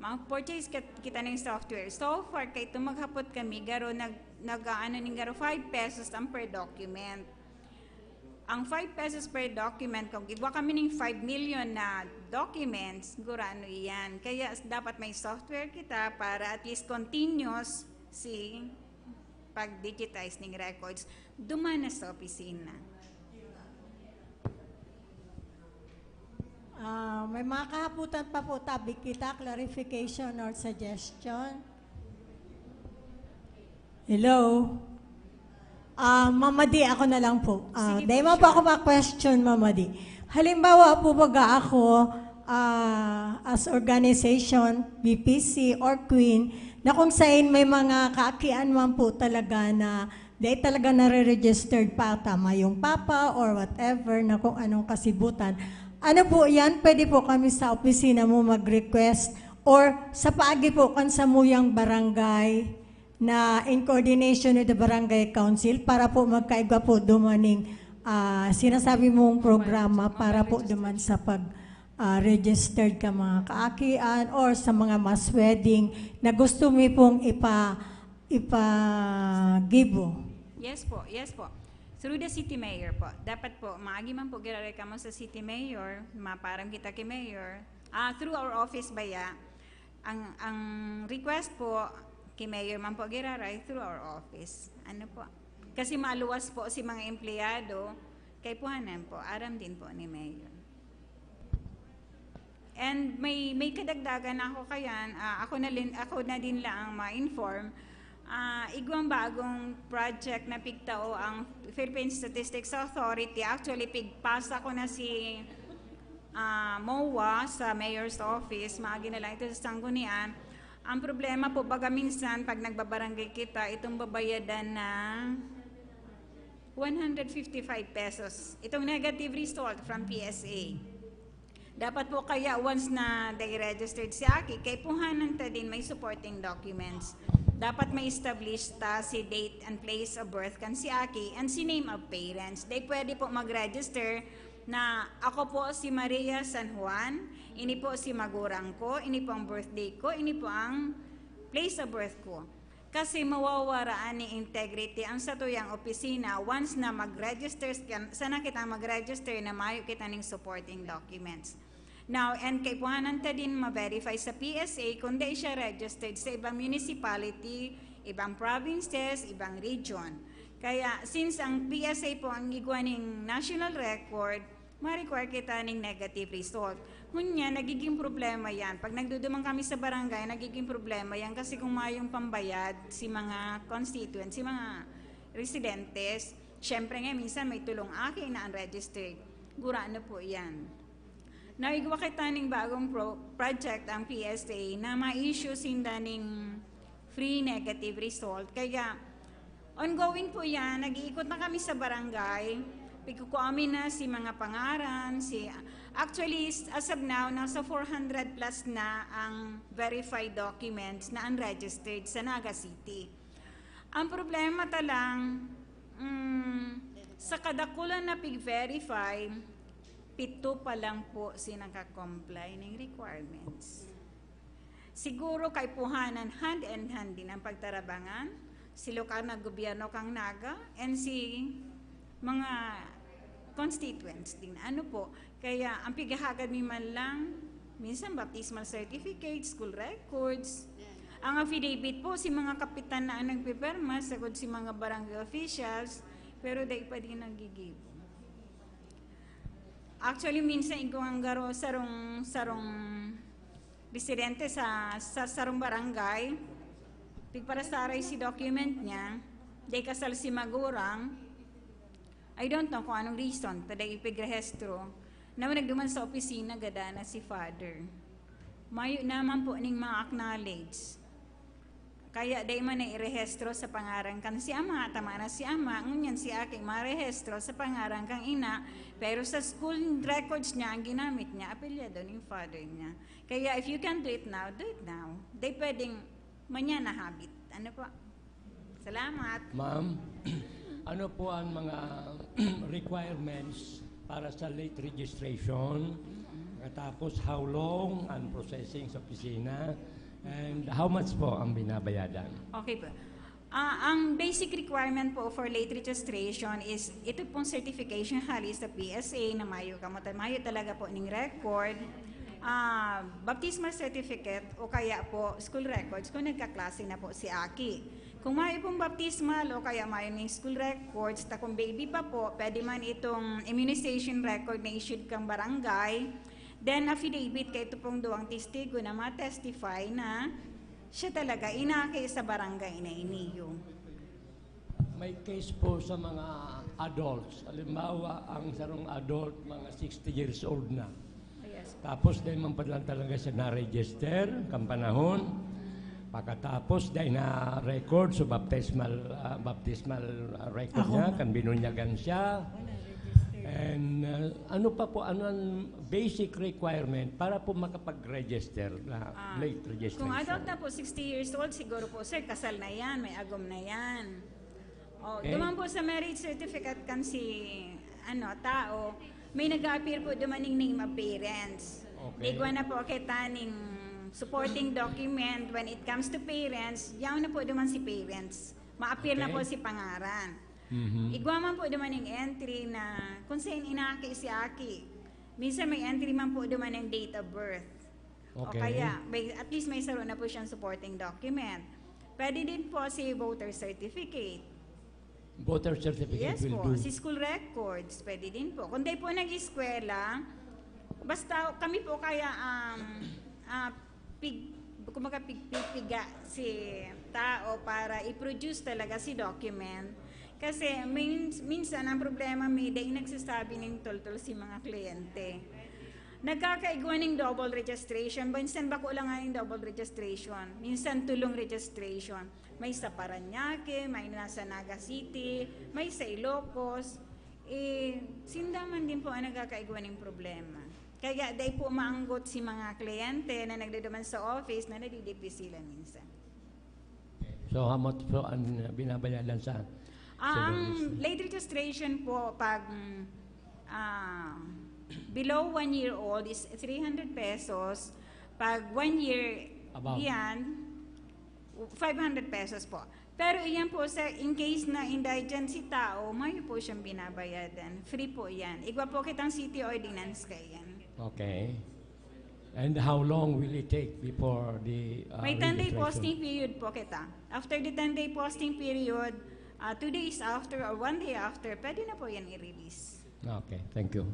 Mag-purchase kat- kita ng software. So far, kay ito maghapot kami, garo nag- nag-aano ning garo, five pesos ang per document. Ang five pesos per document, kung igwa kami ning five million na documents, gurano iyan. Kaya s-, dapat may software kita para at least continuous si pag-digitize ning records. Duman na sa opisina. Ah, may mga kahaputan pa po, tabi kita, clarification or suggestion? Hello? Ah, Mama Di, ako na lang po. Ah, Sige dahil po, mo po sure. Ako ma-question, Mama Di. Halimbawa po, baga ako, ah, as organization, B P C or Queen, na kung sain may mga kaakian man po talaga na dahil talaga nare-registered pa, tama yung papa or whatever na kung anong kasibutan. Ano po yan? Pwede po kami sa opisina mo mag-request or sa paagi po kan samuyang barangay na in coordination with the barangay council para po magkaigwa po dumaning ah, sinasabi mong programa para po duman sa pag ah, registered ka mga kaakian or sa mga mass wedding na gusto mi pong ipa ipagibo. Yes po, yes po. Through the city mayor po. Dapat po, maagi man po giraray kamo sa city mayor, maparam kita kay mayor. Ah, through our office ba ya? Ang, ang request po, kay mayor man po giraray through our office. Ano po? Kasi maluwas po si mga empleyado, kay puhanan po, aram din po ni mayor. And may, may kadagdagan ako kayan, ah, ako na, lin, ako na din lang ang ma-inform. Ah, igwang bagong project na pigtao ang Philippine Statistics Authority. Actually, pigpasa ko na si ah, MOA sa Mayor's Office, maagi na lang ito sa Sanggunian. Ang problema po, baga minsan, pag nagbabarangay kita, itong babayadan na one hundred fifty-five pesos. Itong negative result from P S A. Dapat po kaya once na day-registered si Aki, kay puhanan ta din may supporting documents. Dapat may establish ta si date and place of birth kan si Aki and si name of parents. Day pwede po mag-register na ako po si Maria San Juan, ini po si magurang ko, ini po ang birthday ko, ini po ang place of birth ko. Kasi mawawara an integrity ang satuyang opisina once na mag-register, sana kita mag-register na mayo kita ning supporting documents. Now, and kaipuhanan ta din ma-verify sa P S A kung dai siya registered sa ibang municipality, ibang provinces, ibang region. Kaya, since ang P S A po ang igwa ning national record, ma-require kita ning negative result. Ngunyan, nagiging problema yan. Pag nagduduman kami sa barangay, nagiging problema yan kasi kung mayong pambayad si mga constituents, si mga residentes, syempre nga, minsan may tulong aki na unregistered. Gurano po yan. Naigwa kita ning bagong pro- project ang P S A na ma-issue sinda ning free negative result. Kaya, ongoing po yan. Nag-iikot na kami sa barangay. Pigkukuha mi na si mga pangaran, si... Actually, as of now, nasa four hundred plus na ang verified documents na unregistered sa Naga City. Ang problema ta lang, mm, sa kadakulan na pig-verify, pito pa lang po si naka-comply ning requirements. Siguro kaipuhanan hand in hand din ang pagtarabangan, si lokal na gobyerno kang Naga and si mga constituents din. Ano po? Kaya ang pighahagad mi man lang, minsan baptismal certificate, school records, ang affidavit po, si mga kapitan na ang nagpipirma, sagod si mga barangay officials, pero dai pa din nagigibo. Actually, minsan igwang garo sarong, sarong residente sa, sa sarong barangay, pigparasaray si document niya, dai kasal si magurang, I don't know kung anong reason, ta dai ipigrehestro, na nagduman sa opisina, gada na si father. Mayo naman po ning ma-acknowledge. Kaya dai man na irehestro sa pangaran kan si ama, tama na si ama, ngunyan si aki marehestro sa pangaran kang ina, pero sa school records niya, ang ginamit niya, apelyado ning father niya. Kaya if you can do it now, do it now. Dai pwedeng manya na habit. Ano po? Salamat. Ma'am, ano po ang mga requirements para sa late registration? Tapos, how long ang processing sa opisina? And how much po ang binabayadan? Okay po. Ah, ang basic requirement po for late registration is ito pong certification hali sa P S A na mayo kamo ta-, mayo talaga po ning record. Ah, baptismal certificate o kaya po school records kung nagkaklase na po si aki. Kung mayo pong baptismal o kaya mayo ning school records, ta kung baby pa po, pwede man itong immunization record na issued kang barangay, then affidavit kay ito pong duwang testigo na ma-testify na siya talaga inaki sa barangay na iniyo. May case po sa mga adults. Halimbawa, ang sarong adult, mga sixty years old na. Yes. Tapos, dahil man pa lang talaga siya na-register, kang panahon, pagkatapos, dahil na-record, so baptismal, ah, baptismal ah, record Ako niya, nga. kan binunyagan siya. And ah, ano pa po, ano ang basic requirement para po makapag-register na Ah, late registration? Kung adult na po, sixty years old, siguro po, sir, kasal na yan, may agom na yan. Oh, Okay. Duman po sa marriage certificate kan si ano, tao, may nag-a-appear po duman ning name of parents. Okay. Igwa na po kita ning supporting document when it comes to parents, yaon na po duman si parents. Ma-appear na Okay. po si pangaran. Mhm. Igwa man po duman ning entry na kung saan inaki si aki. Minsan may entry man po duman ng date of birth. O Okay. kaya, may, at least may saro na po siyang supporting document. Pwede din po si voter certificate. Voter certificate Yes will po, do. Si school records, pwede din po. Kung di po nag-eskwela, basta kami po kaya ang ah, pig, kumbaga pigpipiga si tao para i-produce talaga si document. Kasi min, minsan ang problema may dai nagsasabi ning toltol si mga kliyente. Nagkakaigwa ning double registration. Minsan bako lang nga ning double registration. Minsan tulong registration. May sa Parañaque, may nasa Naga City, may sa Ilocos. Eh, sinda man din po ang nagkakaigwa ning problema. Kaya dai po maanggot si mga kliyente na nagduduman sa office na nadidipisilan minsan. So, how much po ang binabayadan sa Ang civil late registration po pag mm, ah, below one year old is three hundred pesos. Pag one year Above. yan, five hundred pesos po. Pero iyan po, sir, in case na indigent si tao, mayo po siyang binabayadan. Free po yan. Igwa po kitang city ordinance kaya yan. Okay. And how long will it take before the uh, May ten-day registration? Posting period po kita. After the ten-day posting period, ah, two days after or one day after, pwede na po yan i-release. Okay, thank you.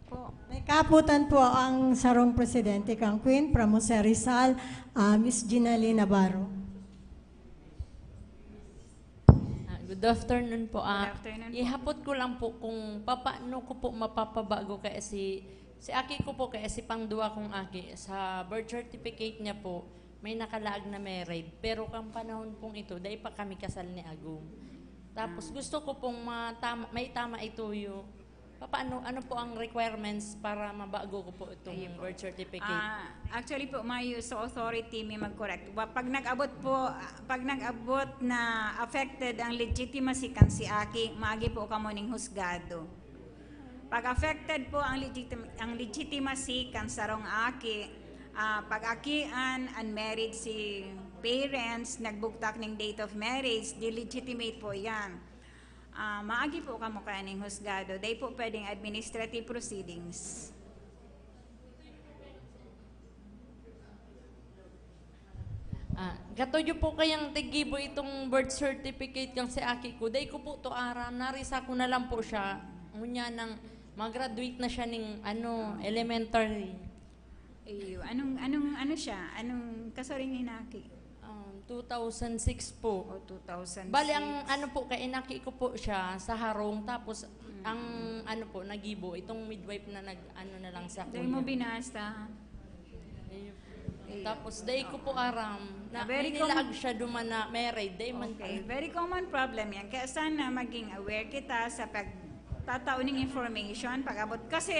Po. May kaputan po ang sarong presidente kang Queen, from Jose Rizal, ah, Miss Ginalyn Navarro. Ah, good afternoon po. Ah, Good afternoon po. Ihapot ko lang po kung papaano ko po mapapabago kaya si si aki ko po kaya si pangduwa kong aki sa birth certificate niya po may nakalaag na married pero kang panahon pong ito dai pa kami kasal ni Agum. Tapos gusto ko pong matama, may tama ito yung papaano ano po ang requirements para mabago ko po itong Ayun po. Birth certificate. Ah, actually po, mayo sa authority may mag-correct. Wa- Pag nag-abot po, ah, pag nag-abot na affected ang legitimacy kan si aki, maagi po kamo ning husgado. Pag affected po ang legitim- ang legitimacy kan sarong aki, ah, pag-akian, unmarried si parents, nagbugtak ning date of marriage, di legitimate po yan. Ah, maagi po kamo kaya ning husgado. Dai po pwedeng administrative proceedings. Ah, katuyo po kayang tigibo itong birth certificate kang si aki ko. Dai ko po to aram. Narisa ko na lang po siya. Ngunya nang mag-graduate na siya ning ano, elementary. Iyo, anong anong ano siya? Anong kasaring inaki? Um, two thousand six po. O two thousand six. Bali, ang ano po, kainaki ko po siya sa harong. Tapos, ang ano po, nagibo, itong midwife na nag, ano na lang sa Dai mo binasa. Ayun. Tapos, dai ko po aram na Very may nilaag common. siya duman na married. Dai man Okay, very common problem yan. Kaya sana maging aware kita sa pagtatao ng information, pag-abot. Kasi,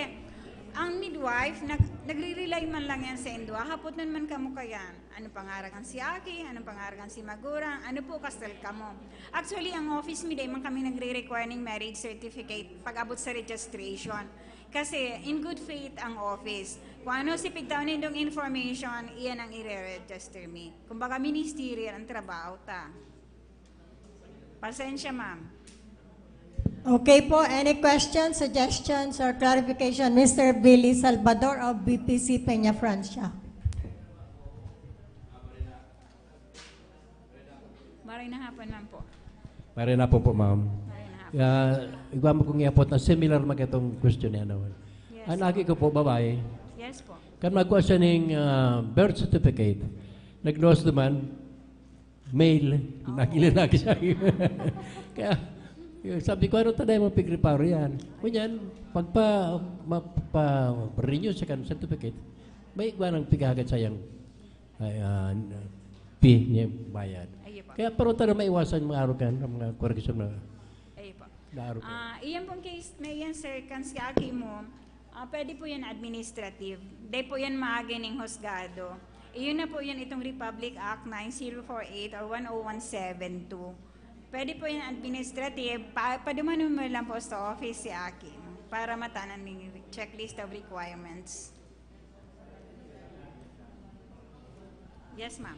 ang midwife, nag, nagre-rely man lang yan sa indwa. Hapot naman kamo kayan. Ano pangaran kan si aki? Ano pangaran kan si magurang? Ano po kasal kamo? Actually, ang office mi, dai man kami nagre-require ng marriage certificate pag-abot sa registration. Kasi in good faith ang office. Kung ano si pigtao nindong information, iyan ang ire-register mi. Kumbaga, ministerial ang trabaho ta. Pasensya, ma'am. Okay po, any questions, suggestions, or clarification? Mister Billy Salvador of B P C Peña Francia. Maray na hapon, ma'am po. Maray na po po, ma'am. Maray na hapon. Ya, igwa mo kung iapot na similar mag itong question niya naman. Yes, Ang po. Aki ko po, babae. Yes po. Kan magkuha siya ng ah, birth certificate, nagluwas naman, male, oh. Nagilalaki siya. Kaya, sabi ko, ano taday mo pigreparo yan? Kunyan, pagpa, mapa-renew siya kan certificate, may igwa ng pighagad sayang ay, uh, fee niya bayad. Kaya pero talaga maiwasan mga arogan, ang mga correction na Ayun po. Naaro po. Ah, iyan pong case na iyan, sir, kan si aki mo, ah, pwede po yan administrative. Di po yan maagi ning husgado. Iyon na po yan itong Republic Act nine zero four eight or one oh one seven two. Pwede po yan administrative. Pa, padumanon mo lang po sa office si aki mo para matanan ning checklist of requirements. Yes, ma'am.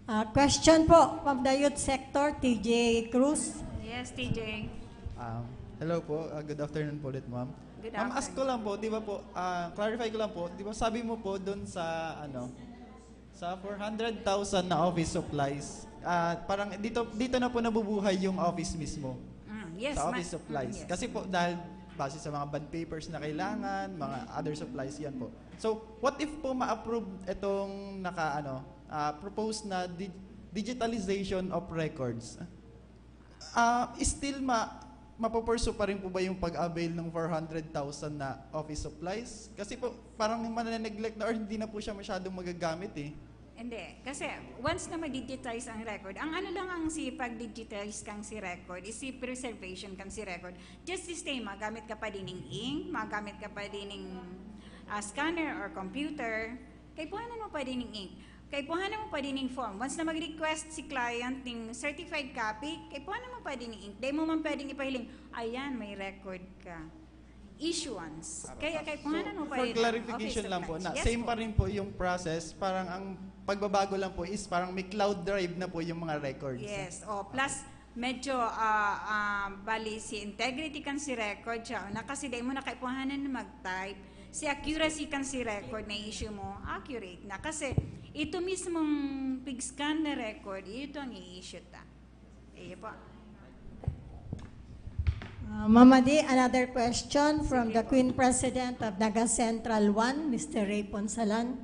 Uh, question po from the youth sector, T J Cruz. Yes, T J. Um, hello po. Uh, good afternoon po ulit, ma'am. Good Ma'am, ask ko afternoon. lang po, di ba po, ah, clarify ko lang po, di ba sabi mo po doon sa, ano, sa four hundred thousand na office supplies, ah, parang dito, dito na po nabubuhay yung office mismo. Mm, yes, Sa ma- office supplies. Mm, yes. Kasi po, dahil base sa mga bond papers na kailangan, mga other supplies yan po. So, what if po ma-approve itong naka, ano, ah, proposed na di- digitalization of records? Ah, still ma mapoporso pa rin po ba yung pag-avail ng four hundred thousand na office supplies? Kasi po, parang manane-neglect na or hindi na po siya masyadong magagamit eh. Hindi. Kasi once na ma-digitize ang record, ang ano lang ang si pag-digitize kang si record, is si preservation kang si record. Just the same, magamit ka pa din ng ink, magamit ka pa din ng ah, scanner or computer, kaipuhanan mo pa din ng ink. Kaipuhanan mo pa din ng form. Once na mag-request si client ng certified copy, kaipuhanan mo pa din ng ink. Dahil mo man pwedeng ipahiling, ayan, may record ka. Issuance. Kaya kaipuhanan mo pa For rin. Clarification lang po, na same pa rin po yung process, parang ang pagbabago lang po is parang may cloud drive na po yung mga records. Yes. Oh, plus, medyo, ah, ah, bali si integrity kan si record siya. Na kasi dahil mo na kaipuhanan na mag-type, si accuracy kan si record na issue mo, accurate na. Kasi ito mismong pig-scan na record, ito ang i-issue ta. Iyo po. Uh, Mama Di, another question from the Queen President of Naga Central one, Mister Ray Ponsalan.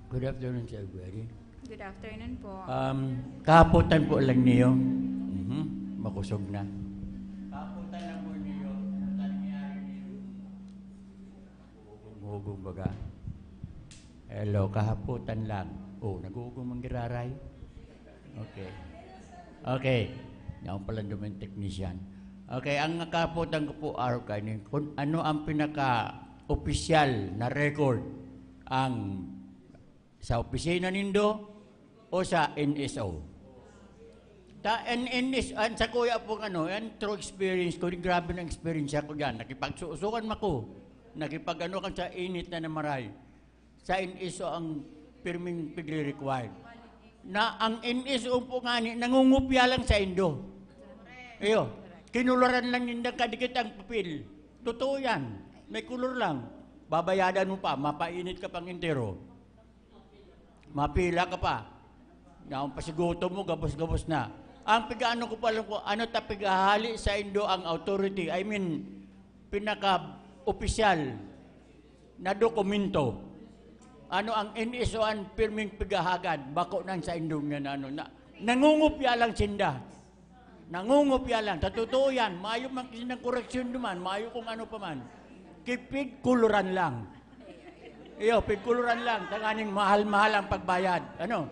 Good afternoon, Sir Gary. Good afternoon po. Um, kahapotan po lang niyo. Mhm. Makusog na. Kahapotan lang po niyo. Ano nangyari niyo? Hugong baga. Hello, kahapotan lang. Oh, naguhugong manggiraray. Okay. Okay. Yan pala naman technician. Okay, ang kahapotan ko po, Arca, ni kung ano ang pinaka-opisyal na record ang sa opisina nindo o sa N S O? Ta N N S, ang sa kuya po ano, yan true experience ko, grabe ng experience ako diyan. Nakipagsusukan ako. Nakipag-ano kan sa init na namaray. Sa N S O ang pirming pigre-required. Na ang N S O po ngani, nangungupya lang sa indo. Iyo, kinularan lang ninda kadikit ang papel. Totoo yan. May kulor lang. Babayadan mo pa, mapainit ka pang entero. Mapila ka pa. Naon pa si gutom mo, gabos-gabos na. Ang pigaano ko pa lang ko, ano ta pigahali sa indo ang authority? I mean, pinaka-opisyal na dokumento. Ano ang N S O ang pirming pigahagad? Bako nang sa indo nga na ano. Na, nangungupya lang sinda. Nangungupya lang. Sa totoo yan, mayo man kasi ng koreksyon naman, mayo kung ano pa man. Kipigkuluran lang. Iyo, pigkuluran lang. Tanganing mahal-mahal ang pagbayad. Ano?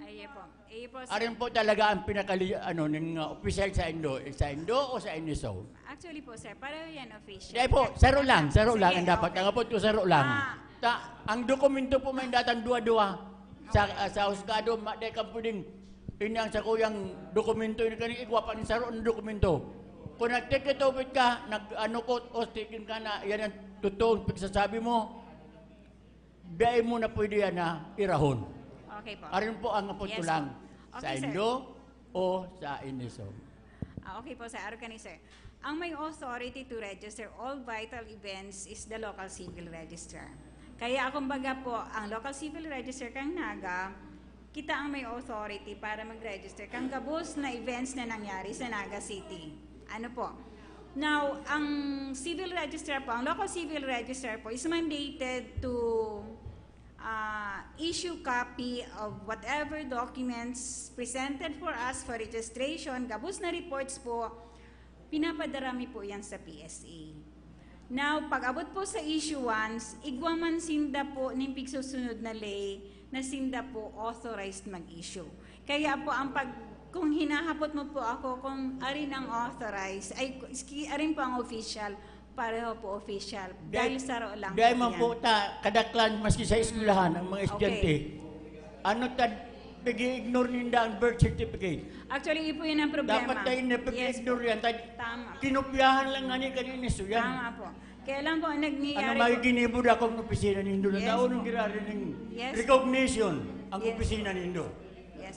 Ayo po. Ayo po, sir. Arin po talaga ang pinakali, ano, ng uh, opisyal sa Indo. Sa Indo o sa N S O? Actually po, sir, pareho yan official. Hindi po, Kaya- saro lang, saro Sige, lang. Ang dapat, okay. ang abot ko saro lang. Ah. Ta, ang dokumento po may datang duwa-duwa. Sa, ah, sa husgado, ma, di ka pwedeng, ini ang sa kuyang dokumento, ini kani igwa pa ni saro ang dokumento. Kung nag-take it over ka, nag-ano ko, o tigin ka na, yan ang totoong pagsasabi mo, dai mo na pwede yan na irahon. Okay po. Arin po ang apot Yes ko lang, po. sa Okay, sir. Indo o sa Iniso. Ah, okay po, sir. Aro kani, sir. Ang may authority to register all vital events is the local civil registrar. Kaya, kumbaga po, ang local civil registrar kang Naga, kita ang may authority para mag-register kang gabos na events na nangyari sa Naga City. Ano po? Now, ang civil registrar po, ang local civil registrar po is mandated to uh, issue copy of whatever documents presented for us for registration, gabos na reports po, pinapadara mi po yan sa P S A. Now, pag-abot po sa issuance, igwa man sinda po ning pigsusunod na ley na sinda po authorized mag-issue. Kaya po, ang pag, kung hinahapot mo po ako kung arin ang authorized, ay, ski- arin po ang official, pareho po official. Dahil saro lang Dahil po man yan. po ta, kadaklan, maski sa eskwelahan, ang mga Okay. estudyante, ano ta, pag-i-ignore ninda ang birth certificate. Actually, yun po yun ang problema. Dapat tayo na Yes pag-ignore po. yan. Tayo, Tama. kinopyahan lang nga ni kanina so yan. Tama po. Kaya lang po, ang Ano nangyayari may po, ginibo na akong opisina nindo na Yes tao po. Nung girarin ng Yes. recognition ang Yes. Opisina nindo. Yes.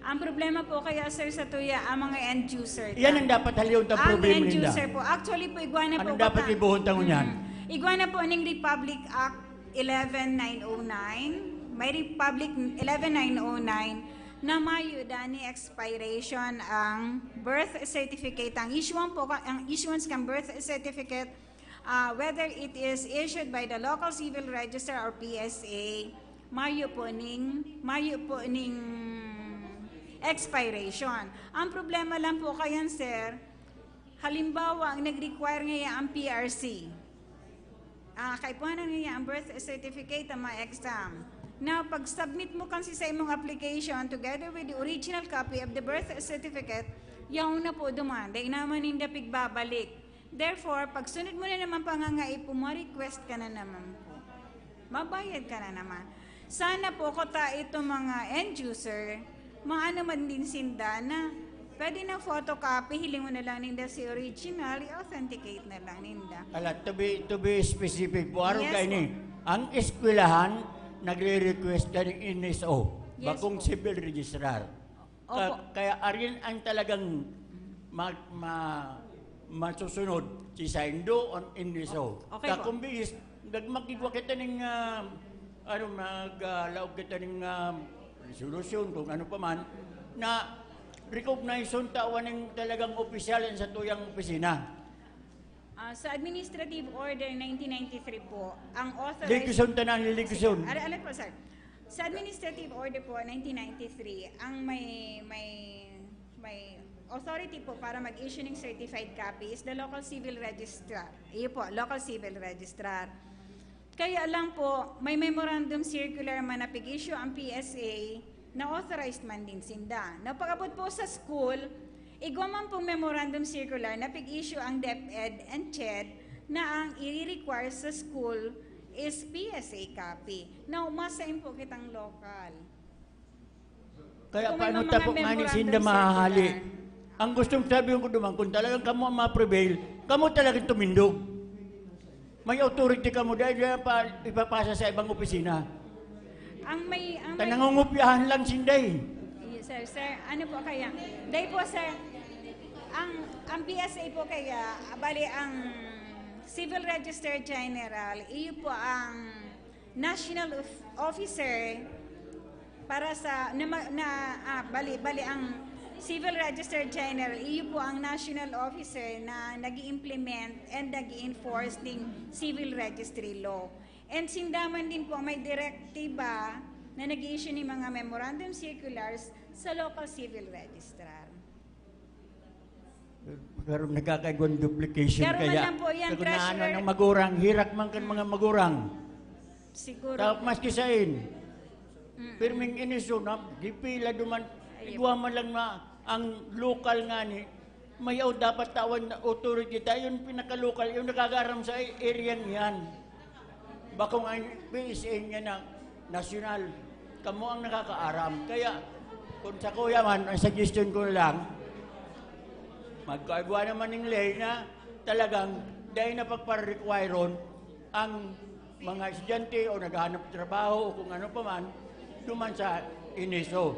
Ang problema po kaya, sir, sa tuya, ang mga end user. Yan ang dapat haliw ang Ang problema end ninda. user po. Actually po, igwa na po. Anong dapat kata- ibuhon tangon yan? Mm. Igwa na po ning Republic Act eleven nine oh nine. May Republic eleven nine oh nine na mayo dani expiration ang birth certificate. Ang issuance po, ang issuance ng birth certificate, ah, whether it is issued by the local civil registrar or P S A, mayo po ning, mayo po ning expiration. Ang problema lang po kayan, sir, halimbawa, ang nag-require ngayon ang P R C. Ah, kaipuhanan ngayon ang birth certificate, ang mga exam. Now, pag-submit mo kasi sa imong application together with the original copy of the birth certificate, yaon na po duman. Dai naman ninda pigbabalik. Therefore, pag sunod mo na naman pangangaipo mo, request ka na naman po. Mabayad ka na naman. Sana po, kota itong mga end user, maano man din sinda na pwede na photocopy, hiling mo na lang ninda si original, i-authenticate na lang ninda. Ala, to be, to be specific po, araw Yes kayo ni, po. Ang eskwelahan, nagre-request ka ng N S O, Yes bakong po. civil registrar. Ka- Opo. kaya arin ang talagang mag, ma, masusunod, si Saindo on N S O. Okay po. Kakumbis, nagmagigwa kita ng, ah, ano, mag, ah, laog kita ng ah, resolusyon, kung ano pa man, na recognition tawan ng talagang opisyal sa tuyang opisina. Ah, sa Administrative Order nineteen ninety-three po, ang authorized... Liquidation tanan, liquidation. Sige, ala, ala po, sir. Sa Administrative Order po, nineteen ninety-three, ang may, may, may authority po para mag-issue ng certified copy is the local civil registrar. Iyo po, local civil registrar. Kaya lang po, may memorandum circular man na pig-issue ang P S A na authorized man din sinda. Na pag-abot po sa school, igwa man pong memorandum circular na pig-issue ang DepEd and CHED na ang i-require sa school is P S A copy. Now, masain po kitang local. Kaya Kung may paano mga tapok nga ni memorandum Sinda mahahali? circular. Ang gustong sabi ko naman, kung talagang kamo ang ma-prevail, kamo talagang tumindog. May authority kamo dahil yan pa ipapasa sa ibang opisina. Ang may... Ang Ta may nangungupyahan lang sinda eh. Yes, sir, sir. Ano po kaya? Dahil po, sir, ang, ang P S A po kaya, ah, bali ang Civil Register General, iyo po ang national of, officer para sa, na, ma- na ah, bali, bali ang Civil Register General, iyo po ang national officer na nag implement and nag enforce ng civil registry law. And sinda man din po may direktiba na nag issue ng mga memorandum circulars sa local civil registrar. Pero nagkakaigwang duplication Pero man kaya. lang po yan, Pag naan Treasurer. Ng magurang, hirak man kan mga magurang. Siguro. Tapos maski sain, pirming inisyon, ha, gipila duman, Ayun. Igwa man lang na ang lokal nga ni, mayaw dapat tawan na authority tayo, yung pinaka-local, yung nakakaaram sa area niyan. Bakong ang P S A niya na nasyonal, kamo ang nakakaaram. Kaya, kung sa kuya man, ang suggestion ko na lang, Magkaigwa naman ning ley na talagang dai na pagpare-requireon ang mga estudyante o naghahanap trabaho o kung ano pa man, duman sa INESO.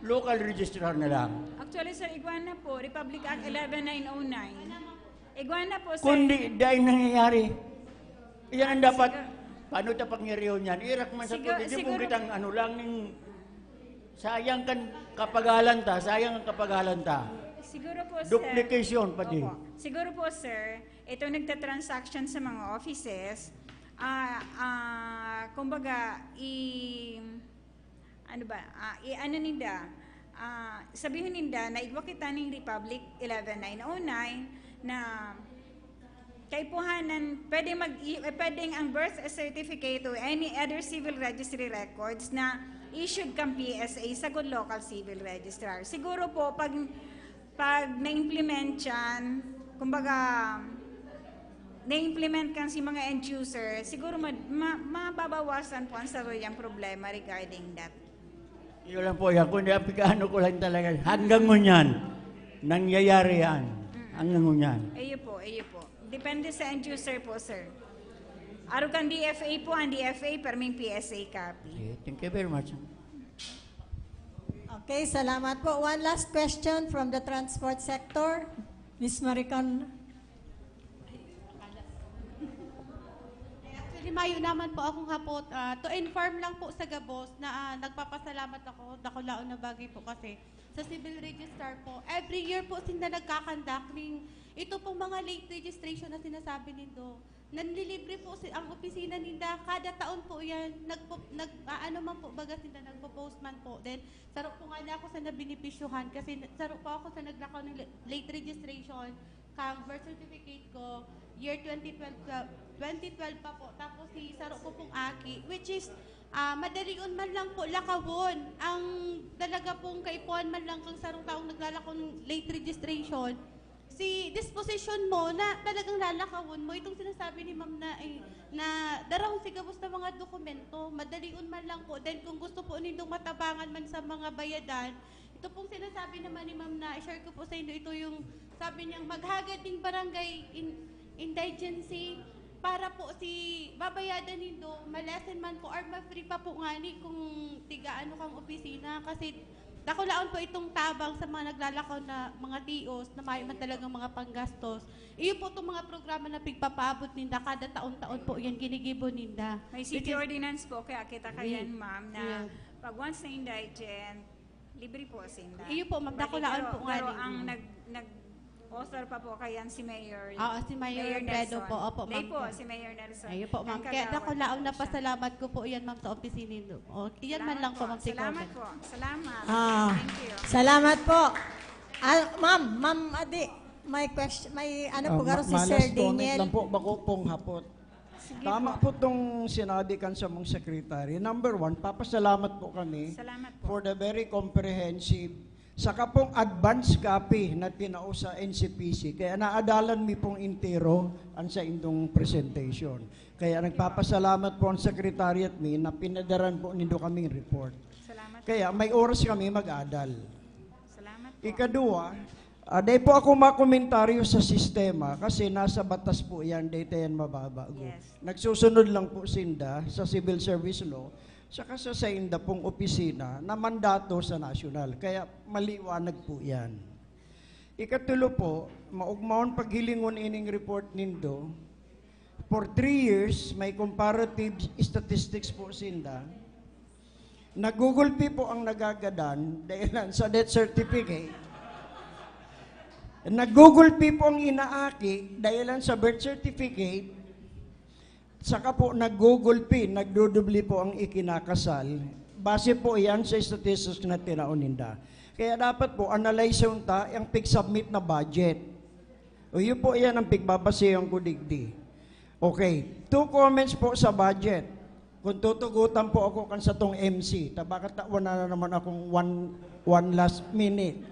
Local registrar na lang. Actually, sir, igwa na po, Republic Act eleven nine oh nine. Igwa na po, sir. Kundi dai nangyayari. Iyan ang dapat, paano ta pangyarihon yan? Irak man sa Sigur- pwede siguro- kitang ano lang, ning, sayang kan kapagalan ta, sayang ang kapagalan ta. Siguro po, sir. Duplication pati. Opo. Siguro po, sir, itong nagtatransaction sa mga offices, ah, ah, kumbaga, i- ano ba, ah, i- ano ninda, ah, sabihon ninda na igwa kita ning Republic eleven nine oh nine na kaipuhanan, pwede mag, i- eh, pwedeng ang birth certificate o any other civil registry records na issued kang P S A sagod local civil registrar. Siguro po, pag, pag na-implement yan, kumbaga, na-implement kan si mga end user, siguro ma, ma, mababawasan po ang saruyang problema regarding that. Yun lang po yan. Kundi ang pag-ano ko lang talaga, hanggang ngunyan, nangyayari yan. Hanggang ngunyan. Iyo po, iyo po. Depende sa end user po, sir. Arog kan D F A po, ang D F A, perming P S A copy. Okay, thank you very much. Okay, salamat po. One last question from the transport sector. Miss Maricon. Actually, mayo naman po akong hapot. Ah, to inform lang po sa gabos na ah, nagpapasalamat ako, dakulaon na bagay po kasi sa civil registrar po. Every year po sinda nagkakandak ning ito pong mga late registration na sinasabi nindo. Nanlilibre po si, ang opisina ninda. Kada taon po yan. Nagpo, nag, ah, ano man po, baga sinda nagpo-post man po. Then, saro po nga na ako sa nabenepisyohan kasi na- saro po ako sa naglakaw ng la- late registration. Kang birth certificate ko, year twenty twelve, twenty twelve pa po. Tapos si saro ko pong aki, which is, ah, madalion man lang po lakawon. Ang talaga pong kaipuhan man lang kang sarong taong naglalakaw ng late registration, si disposition mo na talagang lalakawon mo. Itong sinasabi ni ma'am na, eh, na darahon si gabos na mga dokumento, madalion man lang po. Then kung gusto po nindong matabangan man sa mga bayadan, ito pong sinasabi naman ni ma'am na i-share ko po sa inyo, ito yung sabi niyang maghagad ding barangay in, indigency para po si babayadan nindo, ma-lessen man po or ma-free pa po ngani kung tiga ano kang opisina. Kasi dakulaon po itong tabang sa mga naglalakaw na mga tios na mayo man talagang mga panggastos. Iyo po itong mga programa na pigpapaabot ninda kada taon-taon po yan ginigibo ninda. May Which city is- ordinance po, kaya kita kayan, ma'am, na Yeah. pag once na indigent, libre po sinda. Iyo po, ma'am, Bali, dakulaon pero- po nga Pero ninyo. Ang nag, nag-author pa po kayan si Mayor. Oo, si Mayor Pedro Nelson. po. Opo, Dahil ma'am. po, si Mayor Nelson. Ayun po, ma'am. Ang Kaya kagawad dakulaon po na siya. Pasalamat ko po iyan, ma'am, sa opisina nindo. O, iyan man Salamat lang po, po. ma'am, si Salamat Comment. po. Salamat. Ah, Thank you. Salamat po. Ah, ma'am, ma'am, adi, may question, may ano po, Ah, garo ma- si malas Sir donate Daniel. lang po, bako pong hapot. Sige Tama po. po itong sinabi kan sa mong secretary. Number one, papasalamat po kami Salamat po. for the very comprehensive, saka pong advance copy na tinao sa N C P C. Kaya naadalan mi pong intero ang sa indong presentation. Kaya nagpapasalamat po ang secretary at mi na pinadaran po nindo kaming report. Salamat. Kaya may oras kami mag-adal. Salamat po. Ikaduwa, ah, dai po ako makomentaryo sa sistema kasi nasa batas po yan, dai ta yan mababago. Yes. Nagsusunod lang po sinda sa civil service law, saka sa sainda pong opisina na mandato sa national. Kaya maliwanag po yan. Ikatulo po, maugmaon paghilingon ining report nindo. For three years, may comparative statistics po sinda. Nagugulpi po ang nagagadan dahilan sa death certificate. Nagugulpi po ang inaaki dahilan sa birth certificate. Saka po nagugulpi, nagdudubli po ang ikinakasal. Base po yan sa statistics na tinaon ninda. Kaya dapat po, analyze ta ang pig-submit na budget. O yun po yan ang pigbabasehan ko digdi. Okay, two comments po sa budget. Kung tutugutan po ako kan satong M C, tabakatawan na naman akong one, one last minute.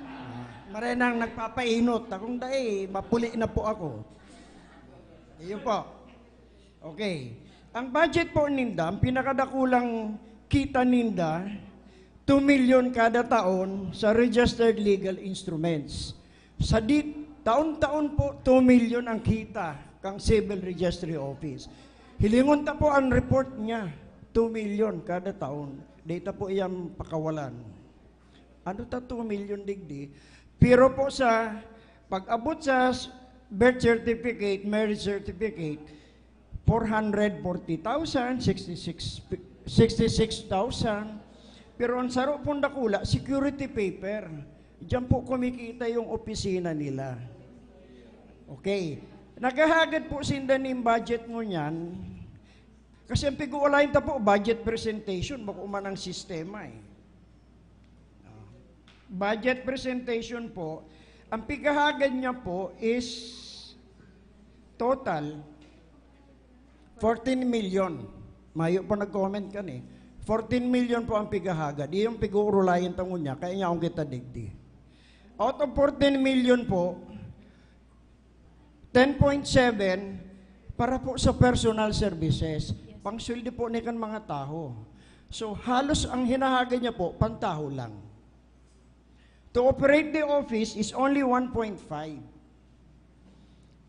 Ah, maray nang nagpapainot, akong dai, mapuli na po ako. Iyon po. Okay. Ang budget po ninda, ang pinakadakulang kita ninda, two million kada taon sa registered legal instruments. Sa di, taon-taon po, two million ang kita kang Civil Registry Office. Hilingon ta po ang report niya, two million kada taon. Di ta po iyan pakawalan. Ano ta two million digdi? Pero po sa pag-abot sa s-, birth certificate, marriage certificate, four hundred forty thousand, sixty-six, sixty-six thousand. Pero ang saro pong dakula, security paper. Diyan po kumikita yung opisina nila. Okay. Naghahagad po sinda nin budget ngunyan. Kasi ang pig-uulayan ta po, budget presentation, bako man ang sistema eh. Ah, budget presentation po, ang pighahagad niya po is total fourteen million. Mayo pa nag-comment kan eh. Fourteen million po ang pighahagad. Iyong pig-uurulayan ta ngunyan, kaya niya akong kita digdi. Out of fourteen million po, ten point seven para po sa personal services. Yes. Pangsweldo po ni kan mga tawo. So, halos ang hinahagad niya po, pantawo lang. To operate the office is only one point five.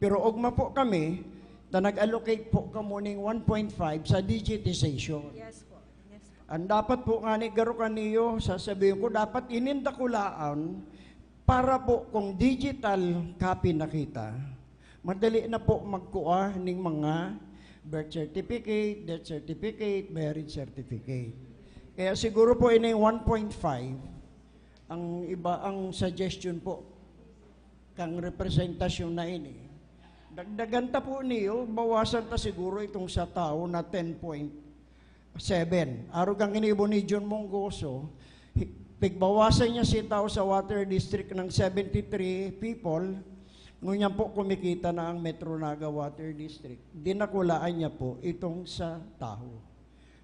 Pero ugma po kami, na nag-allocate po kamo ning one point five sa digitization. Yes po. Yes po. Ang dapat po nga ni garo kaniyo, sasabihin ko, dapat inindakulaan para po kung digital copy na kita, madali na po magkuha ning mga birth certificate, death certificate, marriage certificate. Kaya siguro po ini one point five, ang iba, ang suggestion po, kang representasyon na ini. Dagdagan ta po niyo, bawasan ta siguro itong sa tawo na ten point seven. Arog ang ginibo ni John Mongoso, hi-, pigbawasan niya si tao sa water district ng seventy-three people, ngunyan po kumikita na ang Metro Naga Water District. Dinakulaan niya po itong sa tawo.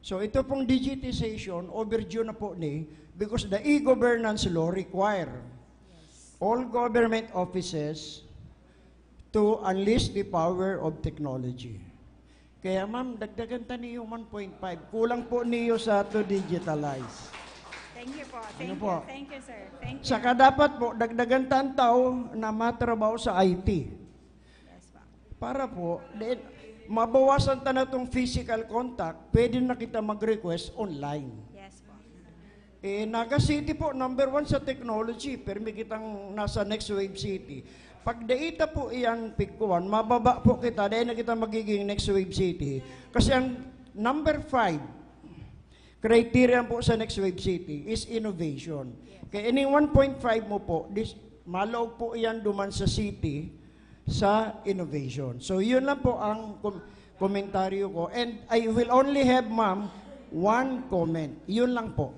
So ito pong digitization, overdue na po ni, because the e-governance law require all government offices to unleash the power of technology. Kaya ma'am, dagdagan ta niyo one point five. Kulang po niyo sa to digitalize. Thank you po. Ano Thank po? you. Thank you, sir. Thank you. Saka dapat po, dagdagan ta ang tao na matrabaho sa I T. Yes po. Para po, then, mabawasan ta na itong physical contact, pwede na kita mag-request online. Yes po. Eh, Naga City po, number one sa technology. Permi kitang nasa next wave city. Pag dai ta po iyan pigkuhan, mababa po kita, dai na kita magiging next wave city. Kasi ang number five, criterion po sa next wave city is innovation. Kaya ining one point five mo po, dis, malaog po iyan duman sa city sa innovation. So, yun lang po ang kom-, komentaryo ko. And I will only have, ma'am, one comment. Yun lang po.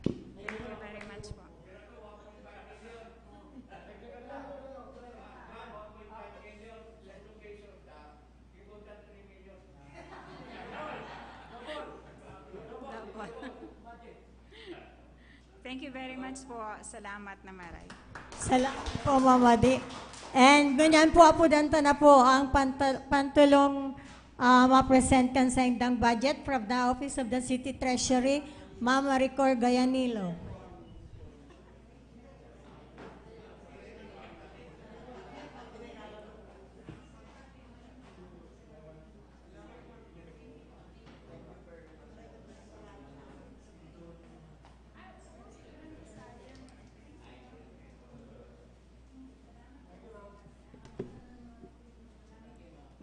Thank you very much po. Thank you very much po. Salamat na maray. Salamat po, Ma'am Adi. And ngunyan po, apodan ta na po ang panta- pantulong ah, ma-present kan saindang budget from the Office of the City Treasury, Ma'am Maricor Gayanilo.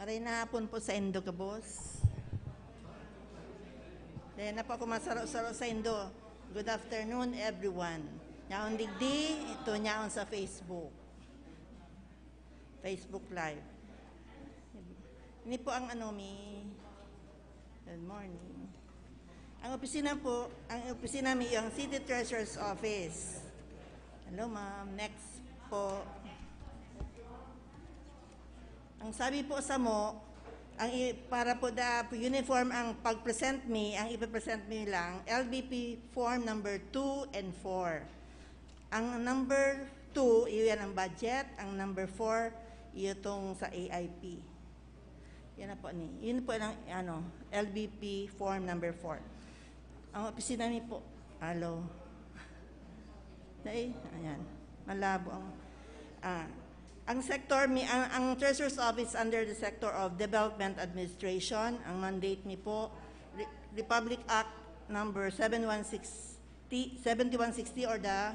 Maray na hapon po sa indo gabos. Dahil na po ako masaro-saro sa indo. Good afternoon, everyone. Nyaon digdi, ito nyaon sa Facebook. Facebook Live. Ini po ang ano, mi. Good morning. Ang opisina po, ang opisina mi yung City Treasurer's Office. Hello, ma'am. Next po. Ang sabi po sa mo, ang i- para po da uniform ang pag-present mi, ang ipe-present mi lang, L B P form number two and four. Ang number two, iyo yan ang budget. Ang number four, iyo tong sa A I P. Yan na po ni. Yun po ang ano, L B P form number four. Ang opisina mi po, alo. Dai, ayan. Malabo ang, ah, ang sector mi, ang, ang Treasurer's Office under the sector of Development Administration, ang mandate mi po, Re-, Republic Act number seven one six, seventy-one sixty or the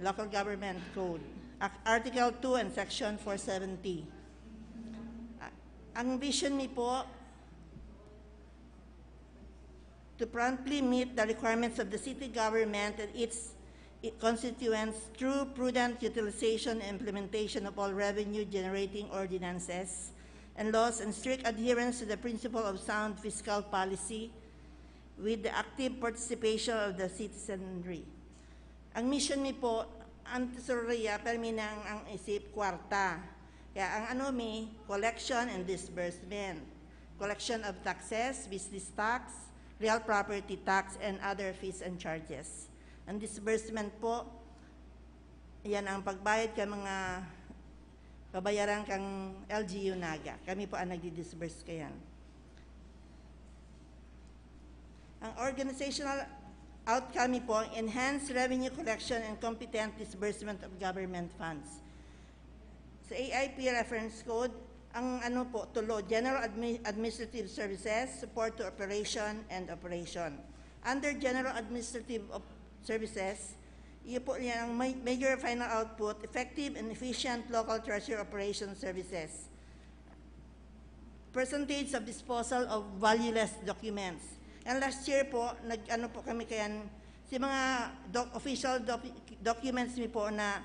Local Government Code, Ac-, Article two and Section four seventy. Ah, ang vision mi po, to promptly meet the requirements of the city government and its constituents through prudent utilization and implementation of all revenue-generating ordinances and laws and strict adherence to the principle of sound fiscal policy with the active participation of the citizenry. Ang mission mi po, ang tesoreria, permi nang ang isip kwarta. Kaya ang ano mi, collection and disbursement. Collection of taxes, business tax, real property tax, and other fees and charges. Ang disbursement po, yan ang pagbayad ka mga babayaran kang L G U Naga. Kami po ang nagdi-disburse kayan. Ang organizational outcome po, enhanced revenue collection and competent disbursement of government funds. Sa A I P Reference Code, ang ano po, tulo, General Admi-, Administrative Services, Support to Operation and Operation. Under General Administrative Op-, Services, iyo po yan ang ma-, major final output, effective and efficient local treasury operation services. Percentage of disposal of valueless documents. And last year po, nag-ano po kami kayan, si mga doc-, official doc-, documents mi po na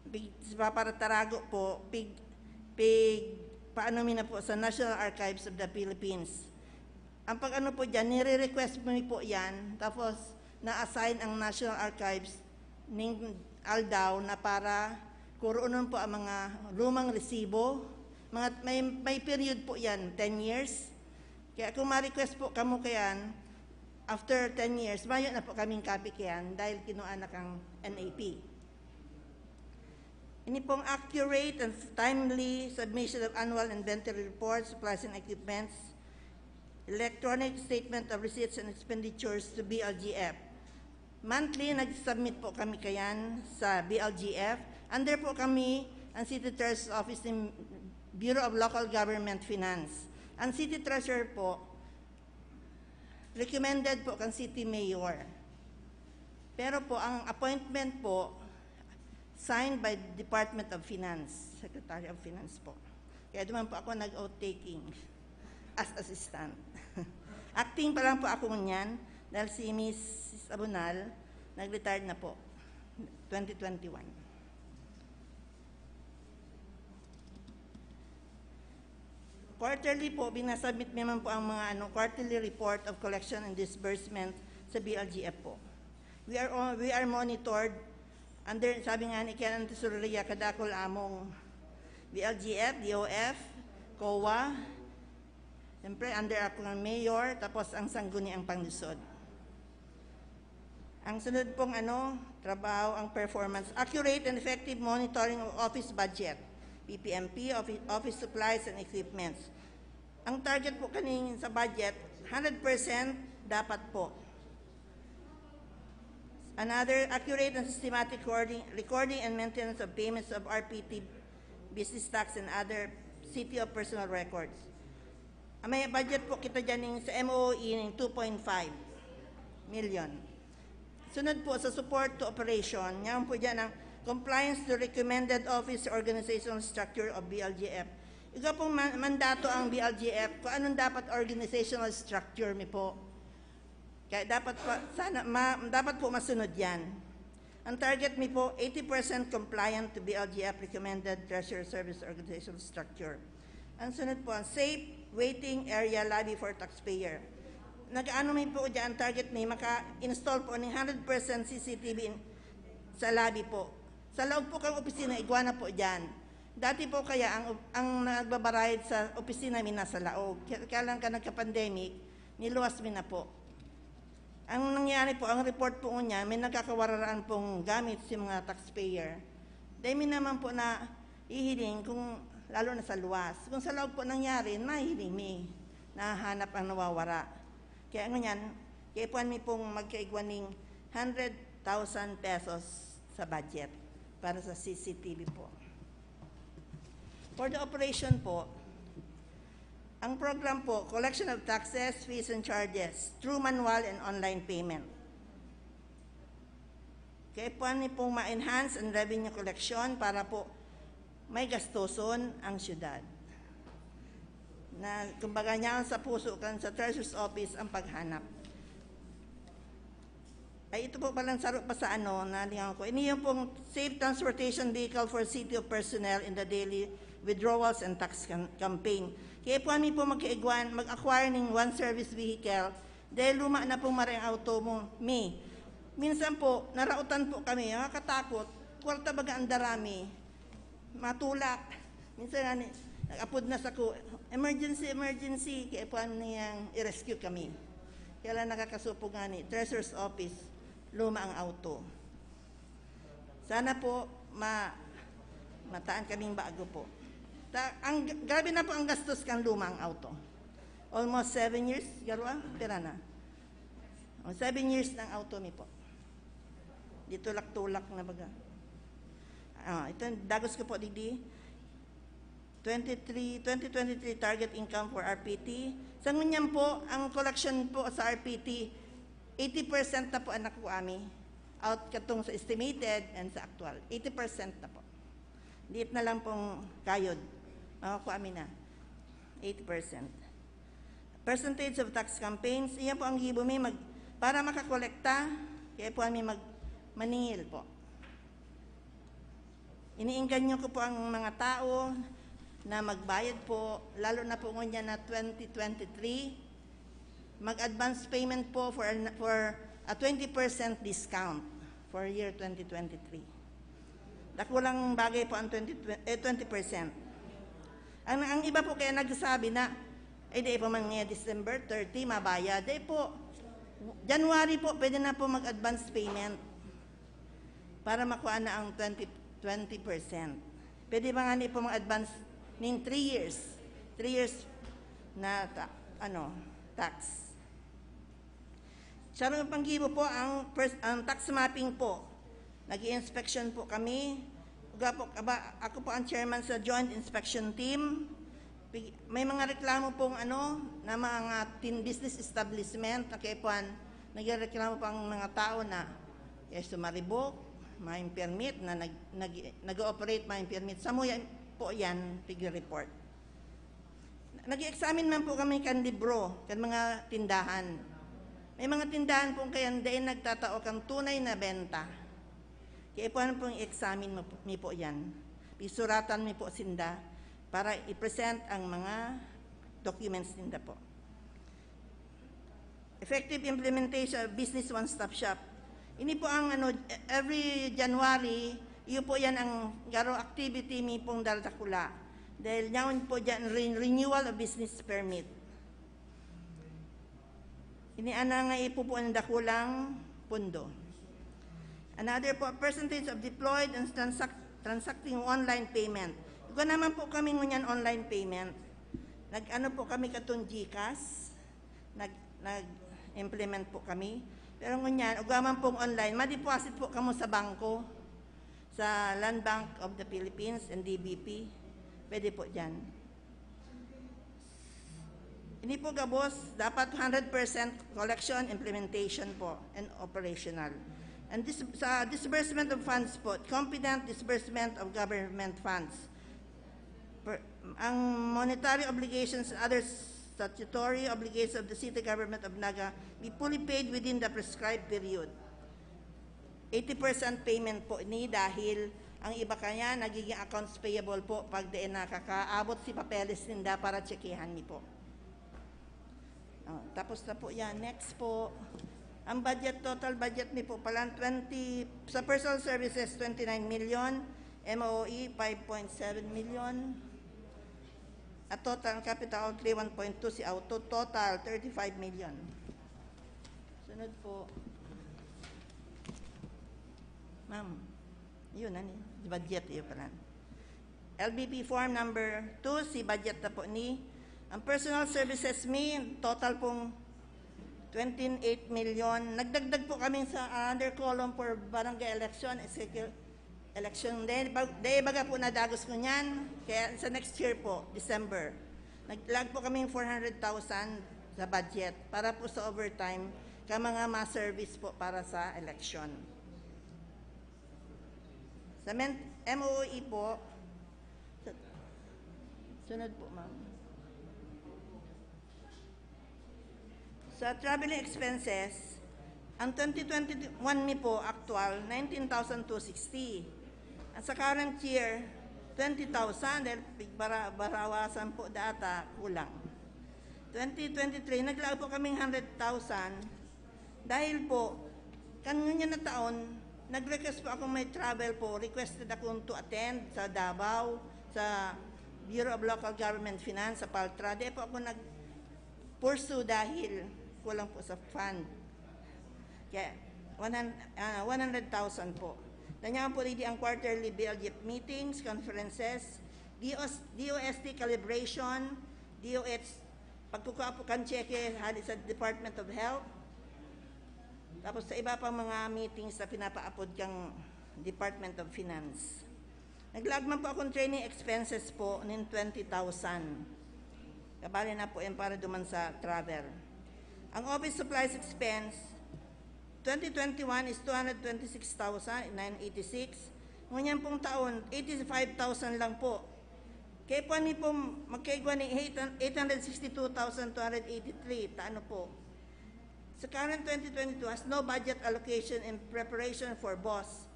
pig-, paparatarago po, pig-, pig-, paano mi na po sa National Archives of the Philippines. Ang pag-ano po dyan, nire-request mi po yan, tapos na-assign ang National Archives ning ALDAO na para kuroonon po ang mga lumang resibo. Mga, may, may period po yan, ten years. Kaya kung ma-request po kamo kayan, after ten years, mayo na po kaming copy kayan dahil kinuha na kang N A P. Ini pong accurate and timely submission of annual inventory reports, supplies and equipments, electronic statement of receipts and expenditures to B L G F. Monthly, nag-submit po kami kayan sa B L G F. Under po kami ang City Treasurer's Office ng Bureau of Local Government Finance. Ang City Treasurer po, recommended po kang City Mayor. Pero po, ang appointment po, signed by Department of Finance, Secretary of Finance po. Kaya duman po ako nag-oath-taking as assistant. Acting pa lang po ako ngunyan dahil si Miss Abunal, nag-retired na po, twenty twenty-one. Quarterly po, binasubmit naman po ang mga, ano, quarterly report of collection and disbursement sa B L G F po. We are on, we are monitored under, sabi nga ni Ken, ang tesoreria, kadakul among B L G F, D O F, COA, siyempre under ako ng mayor, tapos ang sangguniang panglisod. Ang sunod pong, ano, trabaho, ang performance, accurate and effective monitoring of office budget, P P M P, office, office supplies and equipments. Ang target po kaning sa budget, hundred percent dapat po. Another, accurate and systematic recording, recording and maintenance of payments of R P T, business tax and other city of personal records. Ang may budget po kita dyan ning sa M O E ning two point five million. Sunod po sa support to operation, yan po dyan ang compliance to recommended office organizational structure of B L G F. Igwa pong man-, mandato ang B L G F kung anong dapat organizational structure mi po. Kaya dapat pa, sana, ma-, dapat po masunod yan. Ang target mi po, eighty percent compliant to B L G F recommended treasurer service organization structure. Ang sunod po, ang safe waiting area lobby for taxpayer. Nag-ano mi po dyan, target mi, maka-install po ng hundred percent C C T V in, sa lobby po. Sa loob po kang opisina, igwa na po dyan. Dati po kaya ang, ang nagbabarayad sa opisina mi nasa laog. Kaya, kaya lang ka nagka-pandemic, niluwas mi na po. Ang nangyari po, ang report po niya, may nagkakawararaan pong gamit si mga taxpayer. Dahil mi naman po na hihiling kung lalo na sa luwas. Kung sa loob po nangyari, mahihiling mi. Nahahanap ang nawawara. Kaya ngunyan, kaipuhan mi pong magkaigwa ning hundred thousand pesos sa budget para sa C C T V po. For the operation po, ang program po, collection of taxes, fees and charges through manual and online payment. Kaipuhan mi pong ma-enhance ang revenue collection para po may gastoson ang syudad. Na, kumbaga, niya sa puso kan sa Treasurer's Office ang paghanap. Ay, ito po palang saro pa sa ano, nalingaw ko. Ini yung pong safe transportation vehicle for city of personnel in the daily withdrawals and tax cam- campaign. Kaipuhan mi po magkaigwan, mag-acquire ning one service vehicle dahil luma na pong maray ang auto mo, mi. Minsan po, narautan po kami, nakakatakot. Kwarta baga ang dara mi. Matulak. Minsan nga ni, nag-apod na sa ko, "Emergency, emergency." Kaipuhan niyang i-rescue kami. Kaya lang nakakasupog nga ni, Treasurer's Office, luma ang auto. Sana po, ma, mataan kaming bago po. Ta, ang, grabe na po ang gastos kan luma ang auto. Almost seven years, garwa, pera na. Oh, seven years ng auto mi po. Di tulak-tulak na baga. Ah, ito, dagos ko po, digdi. Twenty-three, twenty twenty-three target income for R P T. Sa ngunyan po, ang collection po sa R P T, eighty percent na po ang nakuha mi. Out katong sa estimated and sa actual. Eighty percent na po. Liit na lang pong kayod. Makakuha mi na. Eighty percent. Percentage of tax campaigns, iyan po ang gibo mi mag, para makakolekta, kaya po kami mag, maningil po. Iniinganyo ko po ang mga tao na magbayad po, lalo na po ngunyan na twenty twenty-three, mag-advance payment po for, an- for a twenty percent discount for year twenty twenty-three. Dakulang bagay po ang twenty, eh, twenty percent. Ang, ang iba po kaya nagsasabi na, "Ay, di pa man ngayon December thirty, mabaya." Di po, January po, pwede na po mag-advance payment para makuha na ang twenty, twenty percent. Pwede ba nga ni po mag-advance nin three years? Three years na ta, ano, tax. Sa panggibo po, ang, pers- ang tax mapping po, nag-i-inspection po kami. Uga po, aba, ako po ang chairman sa Joint Inspection Team. Pig- May mga reklamo pong ano, na mga tin business establishment na kaya po ang nagreklamo po ang mga tao na eh, sumaribok, may permit na nag, nag, nag-ooperate may permit. Sa muya po yan, pig-report. Nag-examine man po kami kan libro, kan mga tindahan. May mga tindahan po kaya dahil nagtatao kang tunay na benta. Kaya po ano pong examine mo po, mi po yan. Pisuratan mi po sinda para i-present ang mga documents ninda po. Effective implementation of Business One Stop Shop. Ini po ang ano, every January, iyo po yan ang garo activity mi pong daldakula. Dahil yaon po dyan, re- renewal of business permit. Ini ana nga ipupuan ng dakulang pondo. Another po, percentage of deployed and transact, transacting online payment. Igwa naman po kami ngunyan online payment. Nag-ano po kami katong GCash, nag, nag-implement po kami. Pero ngunyan, ugwa man pong online, ma-deposit po kamo sa bangko, sa Land Bank of the Philippines and D B P. Pwede po dyan. Ini po gabos, dapat hundred percent collection, implementation po, and operational. And dis- sa disbursement of funds po, competent disbursement of government funds. Per, ang monetary obligations and other statutory obligations of the city government of Naga be fully paid within the prescribed period. Eighty percent payment po ni dahil ang iba kanya nagiging accounts payable po pag di nakakaabot si papeles ninda para tsekehan mi po. Oh, tapos na po yan. Next po. Ang budget, total budget ni po pala twenty, sa personal services, twenty-nine million, M O E, five point seven million, at total capital outlay, one point two, si auto, total, thirty-five million. Sunod po. Ma'am, yun, ano yun? Budget, yun pala. L B P form number two, si budget na po ni. Ang personal services mi, total pong twenty-eight million. Nagdagdag po kami sa, ah, under column for barangay election, execu-, election. Dahil bag-, dahil baga po nadagos ko niyan, kaya sa next year po, December, naglag po kaming four hundred thousand sa budget para po sa overtime ka mga ma-service po para sa election. Sa men-, M O E po, sa, sunod po, ma'am. Sa traveling expenses, ang twenty twenty-one mi po, actual, nineteen thousand two sixty. Ang sa current year, twenty thousand, dahil bara-, barawasan po data, kulang. Twenty twenty-three, naglaag po kaming hundred thousand. Dahil po, kan ngunyan na taon, nag-request po akong may travel po, requested akong to attend sa Davao, sa Bureau of Local Government Finance, sa PALTRA. Di po ako nag-pursue dahil kulang po sa fund. Kaya, one hundred, ah, one hundred thousand po. Nanyaman po, ready ang quarterly B L G F meetings, conferences, D O S, D O S T calibration, D O H, pagkukuha po kan cheque hali sa Department of Health. Tapos sa iba pang mga meetings na pinapaapod kang Department of Finance. Naglaag man po akong training expenses po nin twenty thousand. Kabali na po yan para duman sa travel. Ang office supplies expense, twenty twenty-one is two hundred twenty-six thousand nine eighty-six. Ngunyan pong taon, eighty-five thousand lang po. Kaya po, ano po, magkaigwa ni eight, eight hundred sixty-two thousand two hundred eighty-three. Ta-, ano po? Sa current twenty twenty-two has no budget allocation in preparation for boss.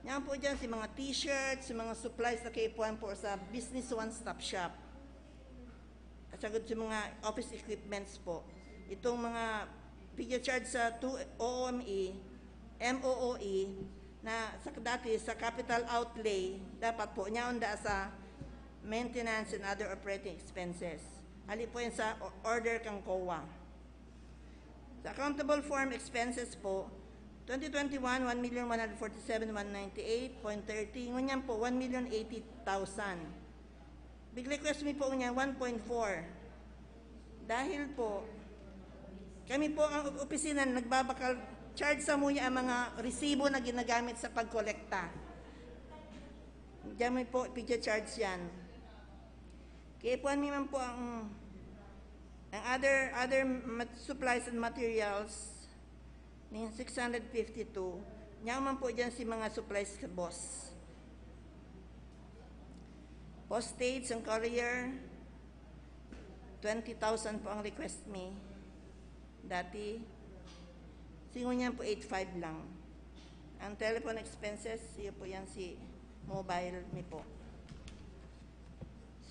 Yan po dyan, si mga t-shirts, si mga supplies na kaipuhan po sa Business One Stop Shop. At sagod sa mga office equipments po. Itong mga pigya-charge sa two O O M E, M O O E, na sa dati sa capital outlay, dapat po niya unda sa maintenance and other operating expenses. Hali po yan sa o-, order kang COA. Sa accountable form expenses po, twenty twenty-one, one million one hundred forty-seven one ninety-eight point thirty. Ngunyan po, one million eighty thousand. Big request mi po niya, one point four. Dahil po, kami po ang opisina na nagbabakal, charge sa muya ang mga resibo na ginagamit sa pagkolekta. Diyan mi po, pigya-charge yan. Kaya po, ano man po ang, ang other, other mat-, supplies and materials, ning six hundred fifty-two, niya man po dyan si mga supplies sa boss. Postage and courier, twenty thousand po ang request mi. Dati, singo niyan po eight five lang. Ang telephone expenses, iyo po yan si mobile mi po.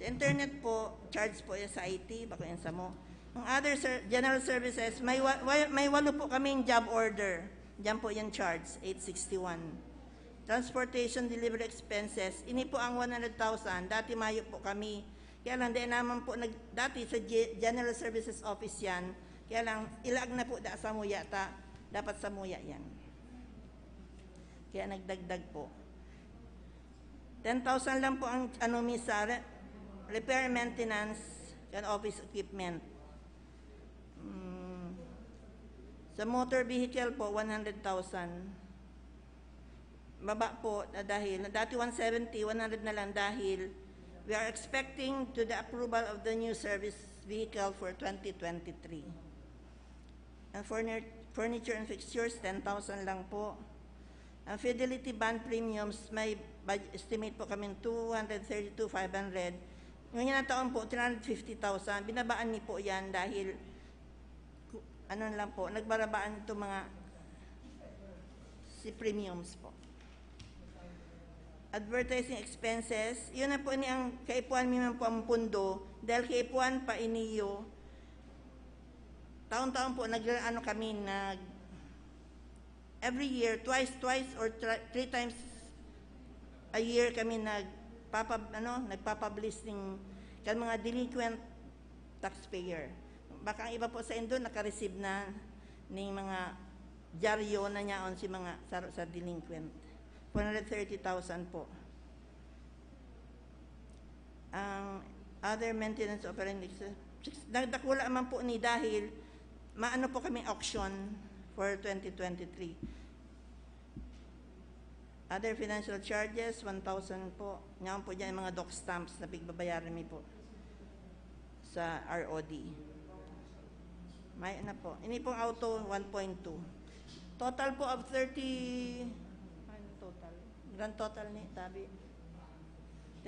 Sa internet po, charge po yan sa I T, bako yan sa mo. Ang other ser-, general services, may wa-, wa-, may walo po kaming job order. Diyan po yung charge, eight sixty-one. Transportation delivery expenses, ini po ang one hundred thousand. Dati mayo po kami. Kaya lang, di naman po, nag-, dati sa Ge-, General Services Office yan. Kaya lang, ilaag na po da sa muya ta. Dapat sa muya yan. Kaya nagdagdag po. Ten thousand lang po ang ano mi sa re-, repair and maintenance kan office equipment. Mm, sa motor vehicle po, one hundred thousand. Baba po na dahil, na dati one seventy, one hundred na lang dahil we are expecting to the approval of the new service vehicle for twenty twenty-three. Ang furni-, furniture and fixtures, ten thousand lang po. Ang Fidelity bond premiums, may bud-, estimate po kami two hundred thirty-two five hundred. Ngayon ang taon po, three hundred fifty thousand. Binabaan ni po yan dahil, ku-, ano lang po, nagbarabaan itong mga si premiums po. Advertising expenses, yun na po ni ang kaipuhan mi man po ang pundo, dahil kaipuhan pa iniyo. Taon-taon po, nag-, ano kami, nag-, every year, twice, twice or tri-, three times a year kami nagpapa-, ano, nagpapublish ning kan mga delinquent taxpayer. Baka ang iba po sa indo naka-receive na ning mga dyaryo na niyaon si mga saro sa delinquent. Four hundred thirty thousand po. Ang other maintenance operating expenses, nagdakula man po ni dahil Maano po kami auction for twenty twenty-three. Other financial charges, one thousand po. Ngayon po dyan yung mga doc stamps na pigbabayaran mi po sa R O D. May na po. Ini pong auto, one point two. Total po of thirty, ano total? Grand total ni tabi.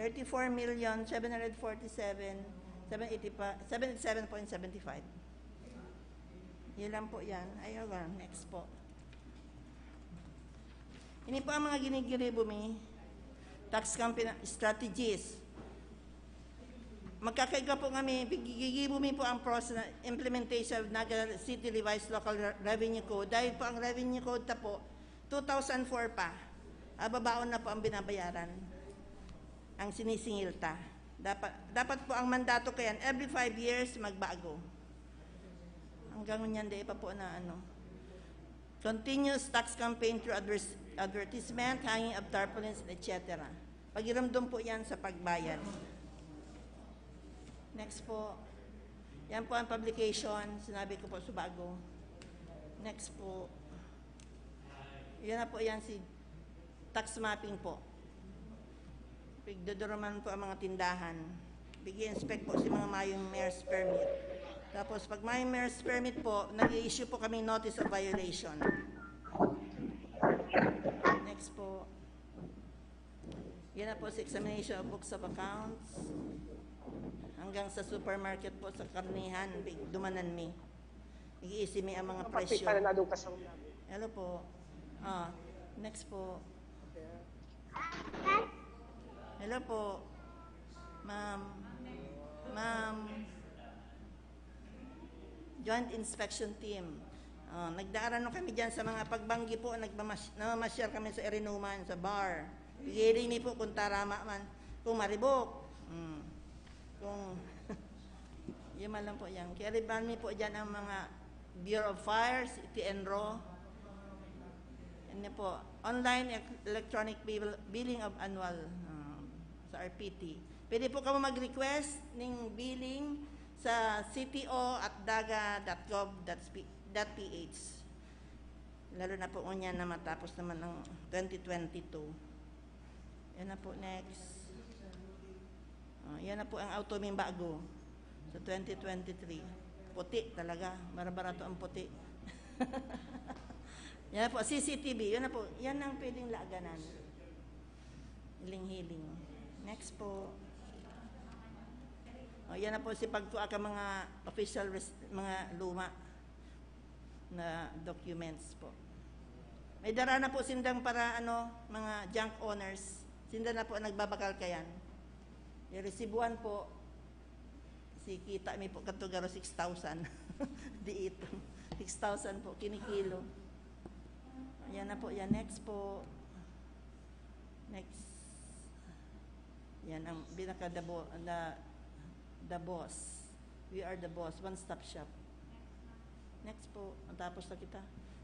Thirty-four million, seven hundred forty-seven, seven eighty pa, seventy-seven point seventy-five. Yun lang po yan. Ay, okay. Next po. Ini po ang mga ginigiribo mi. Tax campaign strategies. Magkakaigwa po kami, gigibo mi po ang process na implementation of Naga City Revised Local Re-, Revenue Code. Dahil po ang Revenue Code ta po, two thousand four pa. Ababaon na po ang binabayaran. Ang sinisingil ta. Dapat, dapat po ang mandato kayan, every five years, magbago. Hanggang ngunyan, di pa po na ano. Continuous tax campaign through advers-, advertisement, hanging of tarpaulins, et cetera. Pagirumdom po yan sa pagbayad. Next po. Yan po ang publication. Sinabi ko po sa bago. Next po. Yan na po yan si tax mapping po. Pigduduruman po ang mga tindahan. Pig-inspect po si mga mayong mayor's permit. Tapos pag mayong mayor's permit po, nag-i-issue po kami notice of violation. Next po. Yan na po sa examination of books of accounts. Hanggang sa supermarket po, sa karnihan, dumanan mi. Nag-iisi mi ang mga presyo. Hello po. Ah, next po. Hello po. Ma'am. Ma'am. Joint Inspection Team. Ah, nagdaaranon kami dyan sa mga pagbanggi po, nagmamas-, namamasyar kami sa Irinuman, sa bar. Pigili mi po kung tarama man, kung maribok. Mm. Kung, yun man lang po yan. Kaya riban mi po dyan ang mga Bureau of Fires, T N R O. Ano po, online ec-, electronic bill-, billing of annual, ah, sa R P T. Pwede po kamo mag-request ning billing sa C T O at daga dot gov dot P H. Lalo na po ngunyan na matapos naman ang twenty twenty-two. Yan na po, next. Oh, yan na po ang auto ming bago sa twenty twenty-three. Puti talaga. Mara-barato ang puti. Yan na po, C C T V. Yan na po. Yan ang pwedeng laganan. Hiling-hiling. Next po. Oh, yan na po si pagkuha ka mga official res-, mga luma na documents po. May dara na po sindang para, ano, mga junk owners. Sinda na po nagbabakal kayan. Yung resibuan po, si kita mi po kadto garo six thousand. Di ito. Six thousand po, kinikilo. Yan na po, yan. Next po. Next. Yan ang pinaka the bo-, the, the boss. We are the boss. One stop shop. Next po. Ang tapos na kita.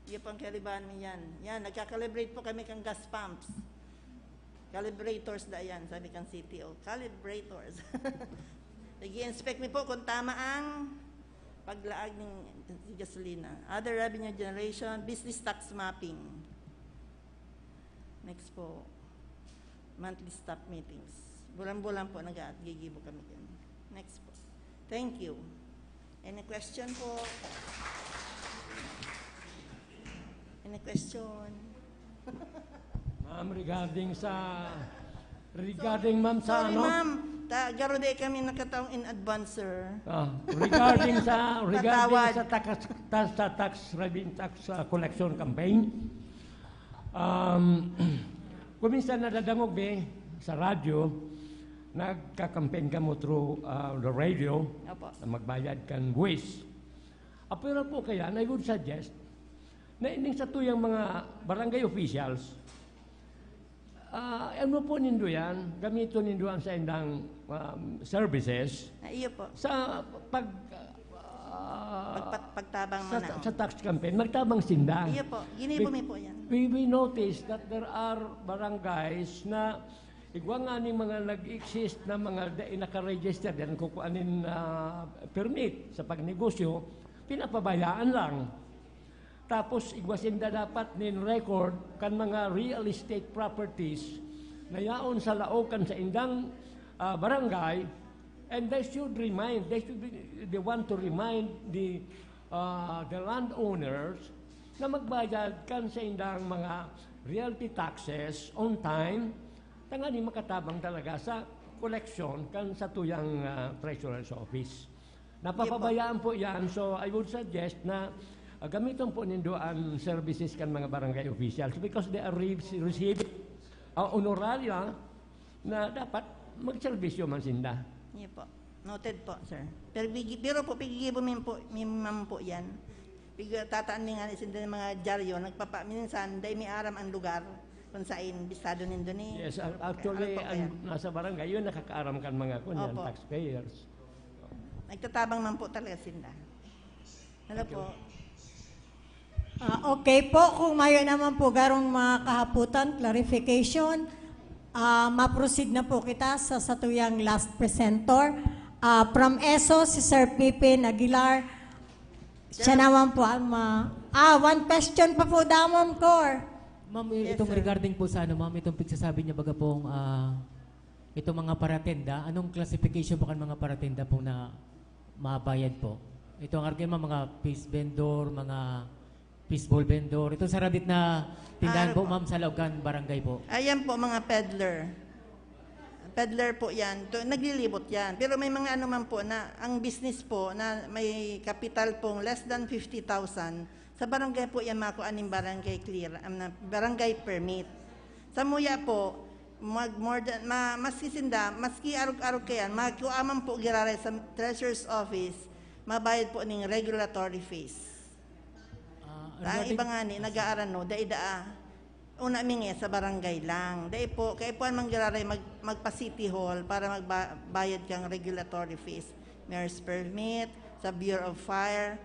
Yan pang kaliban mi yan. Yan, nagka-calibrate po kami kang gas pumps. Calibrators da yan, sabi kang C T O. Calibrators. Nag-i-inspect mi po kung tama ang paglaag ng gasolina. Other revenue generation, business tax mapping. Next po, monthly staff meetings. Bulan-bulan po nag-aatgigibo kami dyan. Next po. Thank you. Any question po? Any question? Ma'am, regarding sa, regarding, ma'am, sa Sorry, ano? Ma'am. Ta, garo di kami nakataong in advance, sir. Ah, regarding sa, regarding Patawad. Sa tax, ta, sa tax revenue, tax, ah, collection campaign, um, kuminsan nadadangog mi sa radyo, nagka-campaign kamo through, ah, the radio, Opo. Na magbayad kan buwis. Apwera po kaya, and I would suggest, na ining sa tuyang mga barangay officials, ah, ano po nindo yan, gamiton nindo ang sa indang, um, services Ah, iyo po. Sa pag, ah, Pagpat-, pagtabang sa, mo na. Sa tax campaign, magtabang sinda. Iyo po. Ginibo mi po yan. We, we noticed that there are barangays na igwa nga ni mga nag-exist na mga dai naka-register yan, kukuanin, ah, permit sa pagnegosyo, pinapabayaan lang. Tapos igwa sinda dapat nin record kan mga real estate properties na yaon sa laog kan saindang, ah, barangay, and they should remind, they should be the one to remind the, ah, the landowners na magbayad kan saindang mga realty taxes on time, tangani makatabang talaga sa koleksyon kan satuyang, ah, treasurer's office. Napapabayaan po yan. So, I would suggest na, ah, gamiton po nindo ang services kan mga barangay officials because they are re- receiving, ah, honoraria na dapat magserbisyo man sinda. Yun po. Noted po, sir. Pero, bigi- pero po, pigigibo min po, min man po yan. Pig- tataan mi nga ni sinda ng mga dyaryo, nagpapa, minsan, dahil may aram ang lugar kung saan, bistado nindo ni. Yes, ac- actually, Ano po kaya? Ang nasa barangay, yun nakakaaram kan mga kunyan, Opo. Taxpayers. Nagtatabang man po talaga sinda. Ano po? Ah, okay po, kung mayo naman po garong mga kahaputan, clarification, ah, ma-proceed na po kita sa satuyang last presenter. Ah, from ESO, si Sir Pipin Aguilar. Siya naman po ang ma... Ah, one question pa po daw, Ma'am Cor. Ma'am, i- Yes, itong sir. Regarding po sa ano, ma'am, itong pagsasabi niya baga pong ah, itong mga paratenda, anong classification po kan mga paratenda pong na mabayad po? Ito ang argue, ma'am, mga fish vendor, mga fishball vendor. Itong saradit na tindahan Ano po, po? Ma'am, sa laog kan barangay po. Ayan po, mga peddler. Peddler po yan. To, naglilibot yan. Pero may mga ano man po na, ang business po na may kapital pong less than fifty thousand, sa barangay po yan makuha ning barangay clear, um, na barangay permit. Sa muya po, mag more than, ma, maski sinda, maski arog-arog kayan, magkuha man po giraray sa treasurer's office, mabayad po ning regulatory fees. Ah, Ang regarding- iba nga ni, nag-aarano, dai daa. Una mi nga sa barangay lang. Dai po, kay puan man giraray mag, magpa City Hall para magbayad kang regulatory fees. Mayor's permit, sa Bureau of Fire.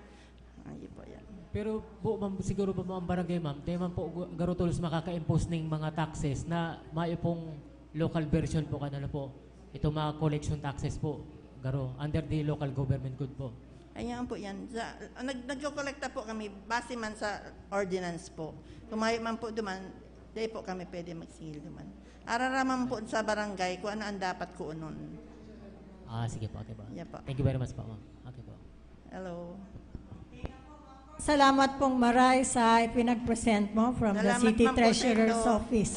Ayun po yan. Pero po, ma'am, siguro po, ma'am, barangay, ma'am, tayo man po gu- garo tolos makaka-impose ning mga taxes na may pong local version po, kan ano po, itong mga collection taxes po, garo, under the local government code po. Ayan po yan. Sa, nag, nagkokolekta po kami base man sa ordinance po. Kung mayo man po duman, dai po kami pwede magsingil duman. Araraman po sa barangay kung ano ang dapat kuonon. Ah, sige po, okay po. Yeah po. Thank you very much po, ma'am. Okay po. Hello. Salamat pong maray sa ipinag-present mo from the Salamat, City ma'am, po, sa Treasurer's inyo. Office.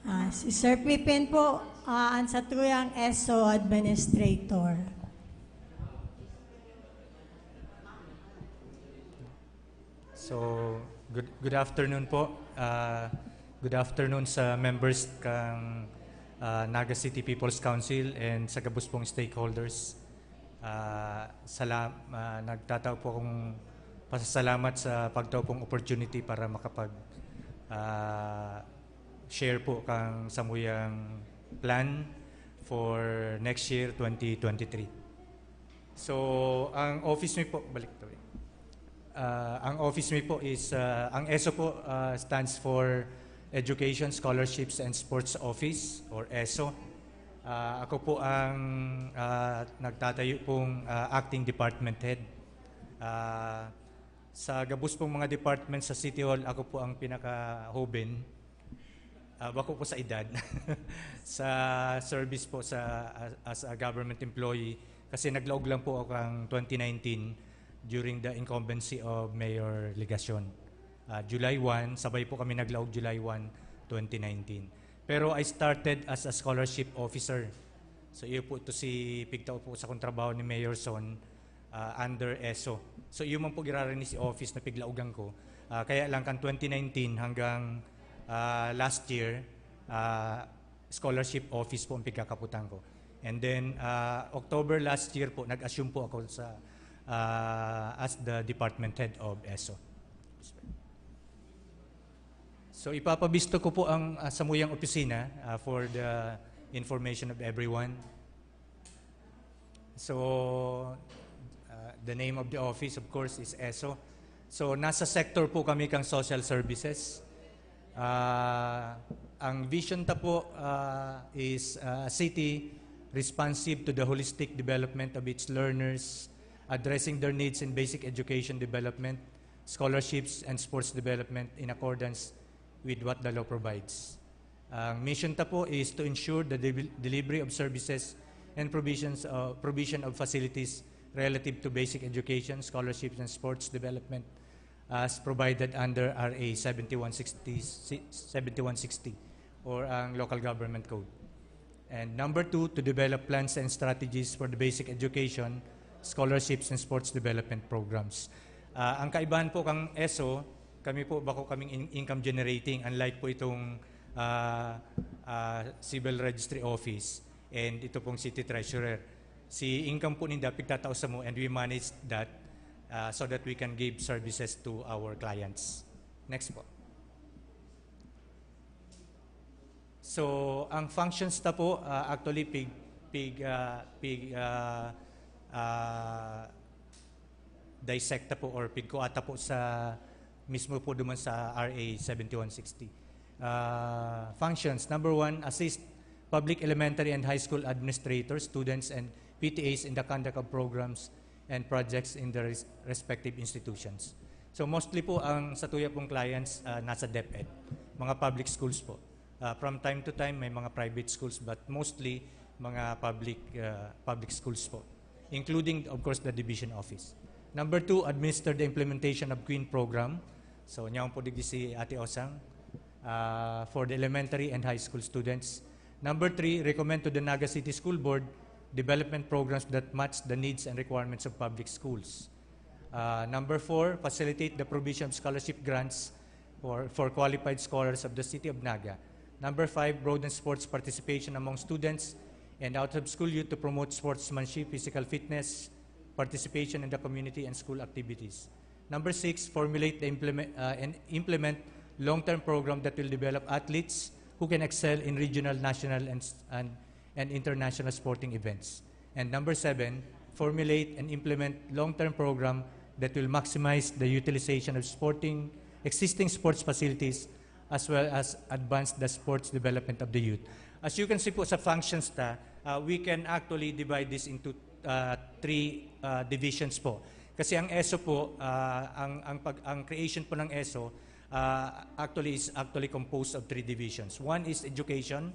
Ah, si Sir Pipin po, ah, ang satuyang ESO Administrator. So, good, good afternoon po. Ah, good afternoon sa members kang ah, Naga City People's Council and sa gabos pong stakeholders. Ah, salam, ah, nagtatao po akong pasasalamat sa pagtao pong opportunity para makapag ah, share po kang samuyang plan for next year, twenty twenty-three. So, ang office mi po, balik to eh. Ah, ang office mi po is, ah, ang ESO po ah, stands for Education, Scholarships, and Sports Office or ESO. Ah, ako po ang ah, nagtatayo pong ah, acting department head. Ah, sa gabos pong mga department sa City Hall, ako po ang pinaka-hoben. Ah, bako po sa edad. Sa service po sa as, as a government employee, kasi naglaog lang po ako ang twenty nineteen during the incumbency of Mayor Legacion. Ah, July one, sabay po kami naglaog July one, twenty nineteen. Pero I started as a scholarship officer. So iyo po ito si pigtao po sa kontrabaho ni Mayor Son ah, under ESO. So iyo man po giraray ni si office na piglaogan ko. Ah, kaya lang kan twenty nineteen hanggang ah, last year, ah, scholarship office po ang pigkakaputan ko. And then, ah, October last year po, nag-assume po ako sa ah, as the department head of ESO. So ipapabisto ko po ang ah, samuyang opisina ah, for the information of everyone. So, ah, the name of the office, of course, is ESO. So, nasa sector po kami kang social services. Ah, ang vision ta po ah, is ah, a city responsive to the holistic development of its learners, addressing their needs in basic education development, scholarships, and sports development in accordance with what the law provides. Ang mission ta po is to ensure the devel- delivery of services and provisions, uh, provision of facilities relative to basic education, scholarships, and sports development as provided under R A seventy-one sixty, seventy-one sixty or ang Local Government Code. And number two, to develop plans and strategies for the basic education, scholarships, and sports development programs. Ah, ang kaibahan po kang ESO, kami po bako kaming in- income generating, unlike po itong ah, ah, Civil Registry Office and ito pong City Treasurer. Si income po ninda pigtatao sa mo and we manage that ah, so that we can give services to our clients. Next po. So, ang functions ta po, ah, actually, pig, pig, ah, pig, ah, ah, dissect ta po or pigkuha ta po sa mismo po duman sa R A seventy-one sixty. Ah, functions. Number one, assist public elementary and high school administrators, students, and P T As in the conduct of programs and projects in their res- respective institutions. So mostly po ang satuya pong clients ah, nasa DepEd, mga public schools po. Ah, from time to time may mga private schools but mostly mga public ah, public schools po, including of course the division office. Number two, administer the implementation of Queen Program. So nyaon po digdi si Ate Osang ah, for the elementary and high school students. Number three, recommend to the Naga City School Board development programs that match the needs and requirements of public schools. Uh, number four, facilitate the provision of scholarship grants for, for qualified scholars of the City of Naga. Number five, broaden sports participation among students and out of school youth to promote sportsmanship, physical fitness, participation in the community and school activities. Number six, formulate the implement, uh, and implement long-term program that will develop athletes who can excel in regional, national, and, and, and international sporting events. And number seven, formulate and implement long-term program that will maximize the utilization of sporting existing sports facilities as well as advance the sports development of the youth. As you can see po sa functions ta, uh, we can actually divide this into uh, three uh, divisions po. Kasi ang ESO po, uh, ang, ang, pag, ang creation po ng ESO uh, actually is actually composed of three divisions. One is education.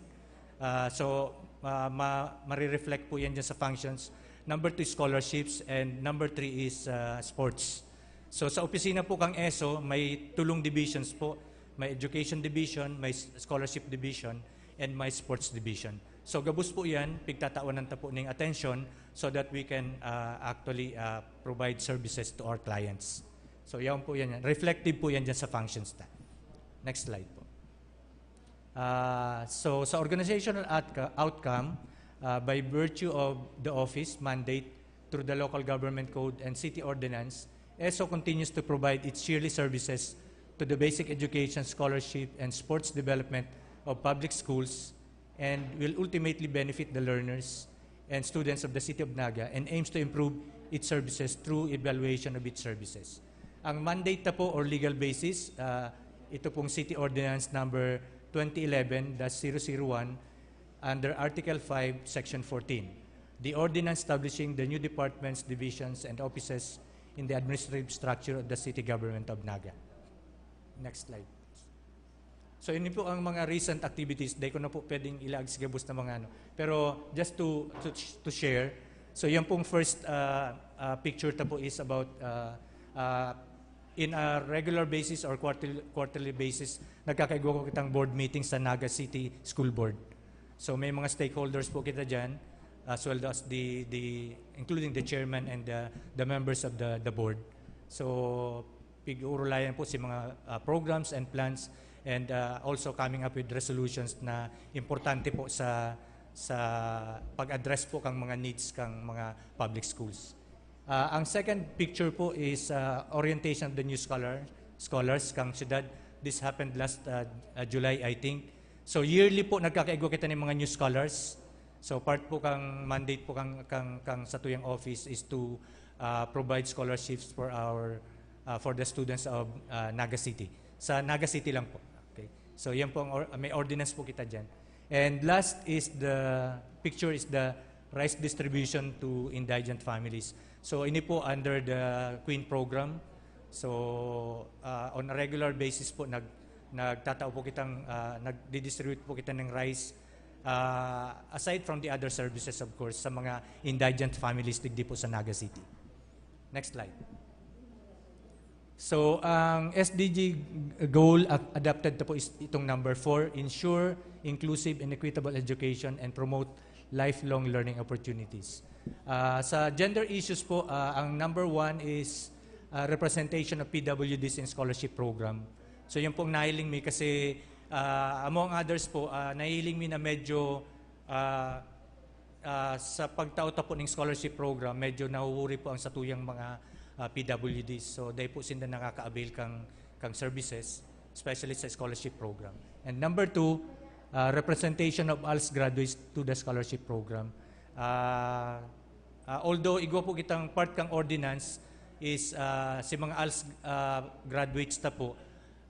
Uh, so, uh, ma, marireflect po yan dyan sa functions. Number two is scholarships and number three is uh, sports. So sa opisina po kang ESO, may tulong divisions po. May education division, may scholarship division, and may sports division. So gabos po yan, pigtatawanan ta po ning attention so that we can uh, actually uh, provide services to our clients. So yan po yan. Reflective po yan dyan sa functions ta. Next slide po. Uh, so sa organizational outcome, uh, by virtue of the office mandate, through the Local Government Code and City Ordinance, ESO continues to provide its yearly services to the basic education, scholarship, and sports development of public schools and will ultimately benefit the learners and students of the City of Naga and aims to improve its services through evaluation of its services. Ang mandate na po or legal basis, uh, ito pong City Ordinance number twenty eleven dash zero zero one under Article five, Section fourteen, the ordinance establishing the new departments, divisions, and offices in the administrative structure of the City Government of Naga. Next slide. So, yun po ang mga recent activities. Dahil ko na po pwedeng ilaag sa gabos na mga ano. Pero just to, to, to share, so yung pong first uh, uh, picture ta po is about uh, uh, in a regular basis or quarterly, quarterly basis, nagkakaigwa ko kitang board meeting sa Naga City School Board. So may mga stakeholders po kita dyan, as well as the, the including the chairman and the, the members of the, the board. So pig-uurulayan po si mga uh, programs and plans and uh, also coming up with resolutions na importante po sa sa pag-address po kang mga needs kang mga public schools. Uh, ang second picture po is uh, orientation of the new scholar, scholars kang syudad. This happened last uh, uh, July, I think. So yearly po nagkakaigwa kita ng mga new scholars. So part po kang mandate po kang kang, kang satuyang office is to uh, provide scholarships for our uh, for the students of uh, Naga City. Sa Naga City lang po. Okay. So yan po ang or, may ordinance po kita diyan. And last is the picture is the rice distribution to indigent families. So, ini po under the Queen Program. So, ah, on a regular basis po, nag-, nagtatao po kitang, ah, nagdi-distribute po kita ng rice, ah, aside from the other services, of course, sa mga indigent families digdi po sa Naga City. Next slide. So, ang S D G goal a-, adopted na po is itong number four, ensure inclusive and equitable education and promote lifelong learning opportunities. Ah, sa gender issues po, ah, ang number one is, ah, representation of P W Ds in scholarship program. So, yun pong nahiling mi kasi, ah, among others po, ah, nahiling mi na medyo, ah, ah, sa pagtao ta po ning scholarship program, medyo nahuhuri po ang satuyang mga, ah, P W Ds. So, dai po sinda nakaka-avail kang, kang services, especially sa scholarship program. And number two, ah, representation of ALS graduates to the scholarship program. Ah, ah, although igwa po kitang part kang ordinance is, ah, si mga ALS, ah, graduates ta po,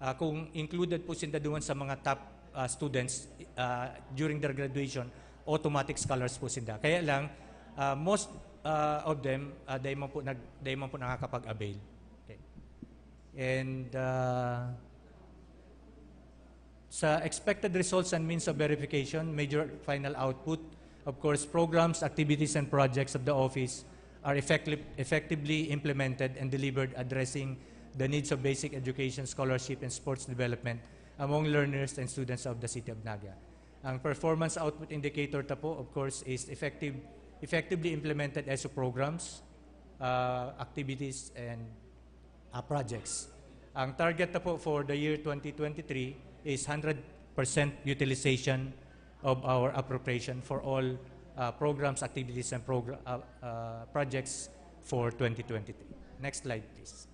ah, kung included po sinda duman sa mga top, ah, students, ah, during their graduation, automatic scholars po sinda. Kaya lang, ah, most, ah, of them, ah, dai man po nag-, dai man po nakakapag-avail. Okay. And, ah, sa expected results and means of verification, major final output, of course, programs, activities, and projects of the office are effective-, effectively implemented and delivered, addressing the needs of basic education, scholarship, and sports development among learners and students of the City of Naga. Ang performance output indicator ta po, of course, is effective, effectively implemented ESO programs, uh, activities, and, uh, projects. Ang target ta po for the year twenty twenty-three is hundred percent utilization of our appropriation for all, uh, programs, activities, and progr-, uh, uh, projects for twenty twenty-three. Next slide, please.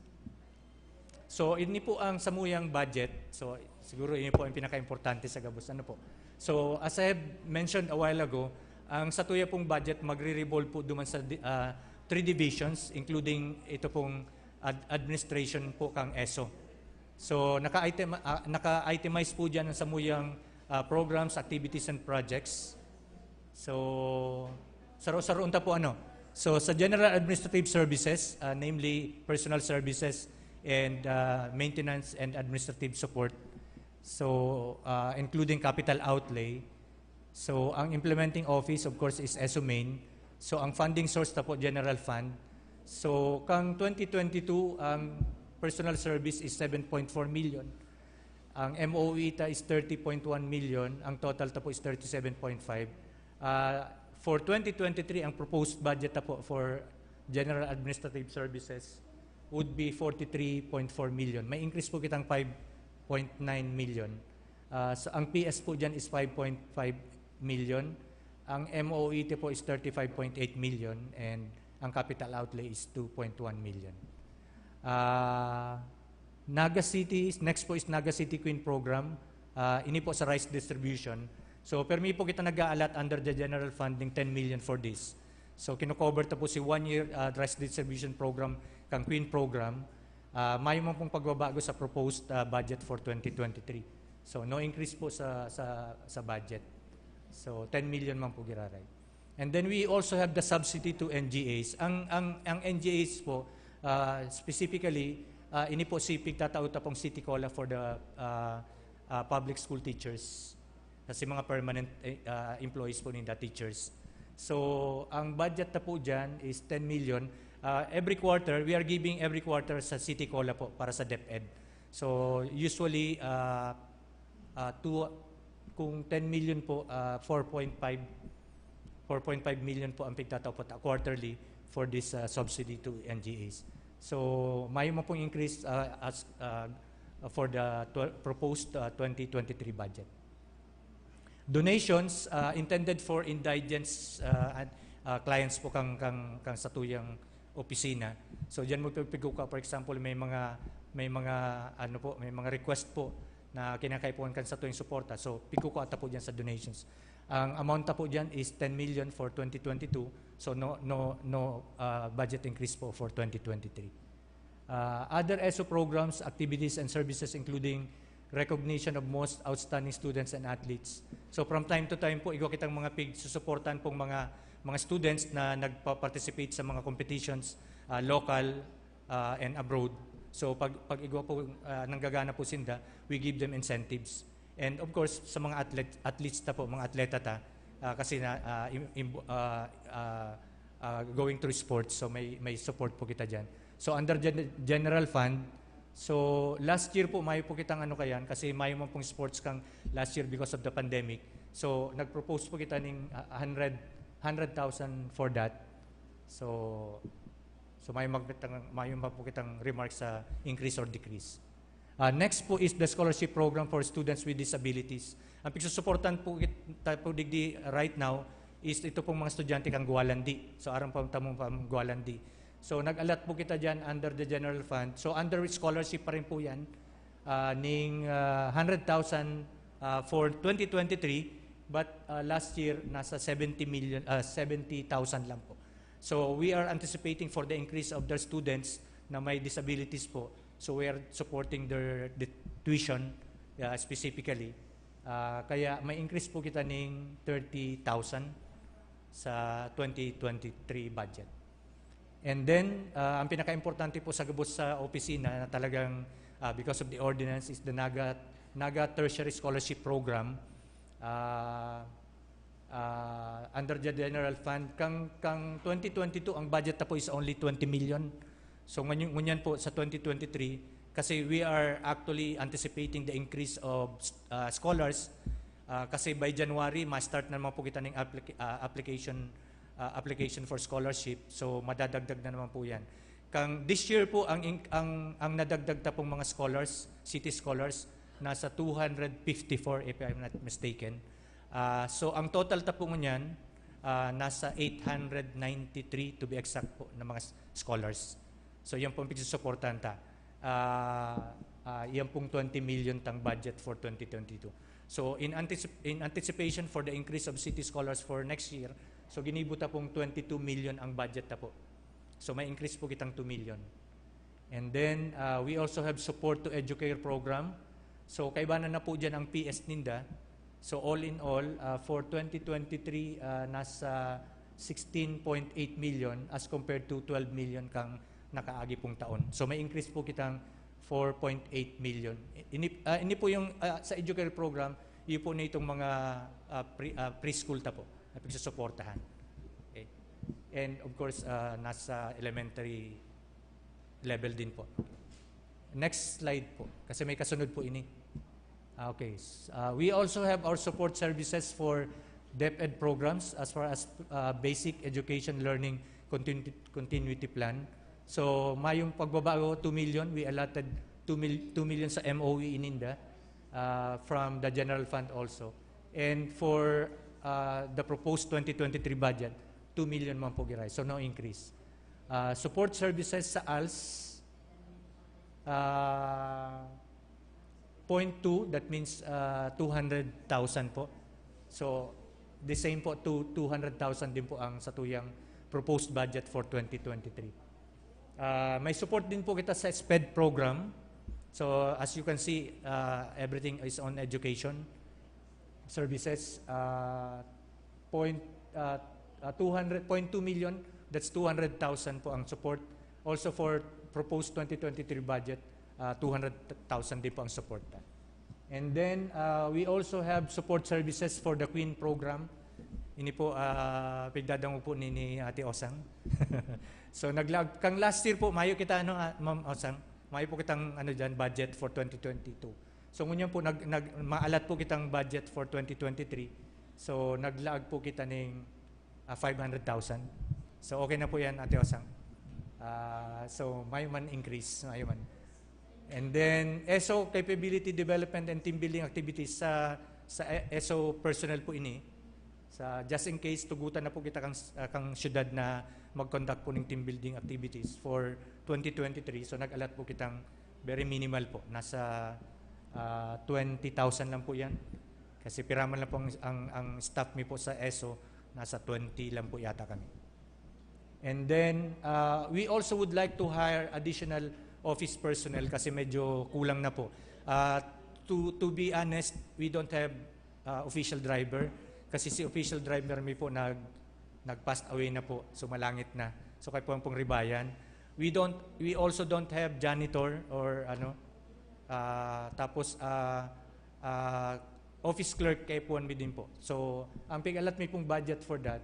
So, ini po ang samuyang budget. So, siguro ini po ang pinaka-importante sa gabos. Ano po? So, as I have mentioned a while ago, ang satuya pong budget magre-revolve po duman sa di-, ah, three divisions, including ito pong ad-, administration po kang ESO. So, naka-item-, ah, naka-itemize po diyan ang samuyang, ah, programs, activities, and projects. So, saro-saroon ta po, ano. So, sa general administrative services, ah, namely personal services and, ah, maintenance and administrative support, so, ah, including capital outlay. So, ang implementing office, of course, is ESO main. So, ang funding source ta po, general fund. So, kang twenty twenty-two, ang personal service is seven point four million. Ang M O E ta is thirty point one million, ang total ta po is thirty-seven point five. Ah, for twenty twenty-three, ang proposed budget ta po for general administrative services would be forty-three point four million. May increase po kitang five point nine million. Ah, so, ang P S po dyan is five point five million. Ang M O E T po is thirty-five point eight million and ang capital outlay is two point one million. Ah, Naga City, next po is Naga City Queen Program. Ah, ini po sa rice distribution. So, permi po kita nag-a-allot under the general fund ning ten million for this. So, kino-cover ta po si one year, ah, rice distribution program, kang Queen Program. Ah, mayo man pong pagbabago sa proposed, ah, budget for twenty twenty-three. So, no increase po sa, sa, sa budget. So, ten million man po giraray. And then we also have the subsidy to N G As. Ang, ang, ang N G As po, ah, specifically, ah, ini po si pigtatao ta pong City Cola for the, ah, ah, public school teachers. Kasi mga permanent, eh, ah, employees po ninda, teachers. So, ang budget na po dyan is ten million. Ah, every quarter, we are giving every quarter sa City Cola po para sa DepEd. So, usually, ah, ah, two, kung ten million po, ah, four point five, four point five million po ang pigtatao po ta quarterly for this, ah, subsidy to N G As. So, mayo man pong increase, ah, as, ah, for the tw-, proposed, ah, twenty twenty-three budget. Donations, ah, intended for indigent, ah, and, ah, clients po kang, kang, kang satuyang opisina. So, diyan mo pigkukuha, for example, may mga, may mga, ano po, may mga request po na kinakaipuhan kan satuyang suporta. So, pigkukuha ta po diyan sa donations. Ang amount ta po diyan is ten million for twenty twenty-two. So, no, no, no, ah, budget increase po for twenty twenty-three. Ah, other ESO programs, activities, and services, including recognition of most outstanding students and athletes. So, from time to time po, igwa kitang mga pigsusuportan pong mga, mga students na nagpa-participate sa mga competitions, ah, local, ah, and abroad. So, pag, pag igwa po, ah, nanggagana po sinda, we give them incentives. And of course, sa mga athlete, athletes ta po, mga atleta ta, ah, kasi na, ah, im-, im-, ah, ah, ah, going through sports, so may, may support po kita dyan. So, under gen-, general fund, so last year po, mayo po kitang ano kayan, kasi mayo man pong sports kang last year because of the pandemic. So, nag-propose po kita ning, ah, hundred, hundred thousand for that. So, so mayo man po kitang, mayo man po kitang remarks sa increase or decrease. Ah, next po is the scholarship program for students with disabilities. Ang pagsusuportan po kit-, ta po digdi right now is ito pong mga estudyante kang Gualandi. So, aram pa tamo pa ang Gualandi. So, nag-allot po kita dyan under the general fund. So, under scholarship pa rin po yan, ah, ning, ah, hundred thousand, ah, for twenty twenty-three, but, ah, last year, nasa seventy million, ah, seventy thousand lang po. So, we are anticipating for the increase of their students na may disabilities po. So, we are supporting their, the tuition, ah, specifically. Ah, kaya may increase po kita ning thirty thousand sa twenty twenty-three budget. And then, ah, ang pinaka-importante po sa gabos sa opisina na talagang, ah, because of the ordinance is the Naga, Naga Tertiary Scholarship Program. Ah, ah, under the general fund, kang, kang twenty twenty-two, ang budget ta po is only twenty million. So, ngunyan, ngunyan po sa twenty twenty-three, kasi we are actually anticipating the increase of, ah, scholars. Ah, kasi by January, ma-start na naman po kita ning applica-, ah, application, ah, application for scholarship. So, madadagdag na naman po yan. Kang this year po, ang in-, ang, ang nadagdag ta pong mga scholars, city scholars, nasa two hundred fifty-four, if I'm not mistaken. Ah, so, ang total ta po ngunyan, ah, nasa eight hundred ninety-three, to be exact po, na mga s-, scholars. So, yan po ang pagsusuportahan ta. Ah, ah, yan pong twenty million tang budget for twenty twenty-two. So, in anticip-, in anticipation for the increase of city scholars for next year, so, ginibo ta pong twenty-two million ang budget ta po. So, may increase po kitang two million. And then, ah, we also have support to Educare program. So, kaibanan na po dyan ang P S ninda. So, all in all, ah, for twenty twenty-three, ah, nasa sixteen point eight million as compared to twelve million kang nakaagi pong taon. So, may increase po kitang four point eight million. Ini, ah, ini po yung, ah, sa Educare program, yun po na itong mga, ah, pre-, ah, preschool ta po na pagsusuportahan. Okay. And of course, ah, nasa elementary level din po. Next slide po, kasi may kasunod po ini. Ah, okay. S-, ah, we also have our support services for DepEd programs as far as, ah, basic education learning continu-, continuity plan. So, mayong pagbabago, two million, we allotted two mil-, two million sa M O E ininda, ah, from the general fund also. And for, ah, the proposed twenty twenty-three budget, two million man po giray. So, no increase. Ah, support services sa ALS, ah, point two, that means, ah, two hundred thousand po. So, the same po, two, two hundred thousand din po ang satuyang proposed budget for twenty twenty-three. Ah, may support din po kita sa SPED program. So, as you can see, ah, everything is on education services. Ah, point, ah, ah, two hundred, point two million, that's two hundred thousand po ang support. Also for proposed twenty twenty-three budget, ah, two hundred thousand din po ang support. And then, ah, we also have support services for the Queen program. Ini po, ah, pigdadangog po ni, ni Ate Osang. So, naglag-, kang last year po, mayo kita, ano, ah, Ma'am Osang, mayo po kitang, ano dyan, budget for twenty twenty-two. So, ngunyan po, nag-, nag-, maalat po kitang budget for twenty twenty-three. So, naglaag po kita ning, ah, five hundred thousand. So, okay na po yan, Ate Osang. Ah, so, mayo man increase, mayo man. And then, ESO capability development and team building activities sa, sa ESO personnel po ini. Sa, just in case, tugutan na po kita kang, ah, kang syudad na mag-conduct po ng team building activities for twenty twenty-three. So, nag-allot po kitang very minimal po. Nasa, ah, twenty thousand lang po yan. Kasi piraman lang po ang, ang, ang staff mi po sa ESO, nasa twenty lang po yata kami. And then, ah, we also would like to hire additional office personnel kasi medyo kulang na po. Ah, to, to be honest, we don't have, ah, official driver kasi si official driver mi po nag, nag-passed away na po, sumalangit na. So, kaya po ang pong ribayan. We don't, we also don't have janitor or ano, ah, tapos, ah, ah, office clerk, kaya po mi din po. So, ang pig-alat mi pong budget for that,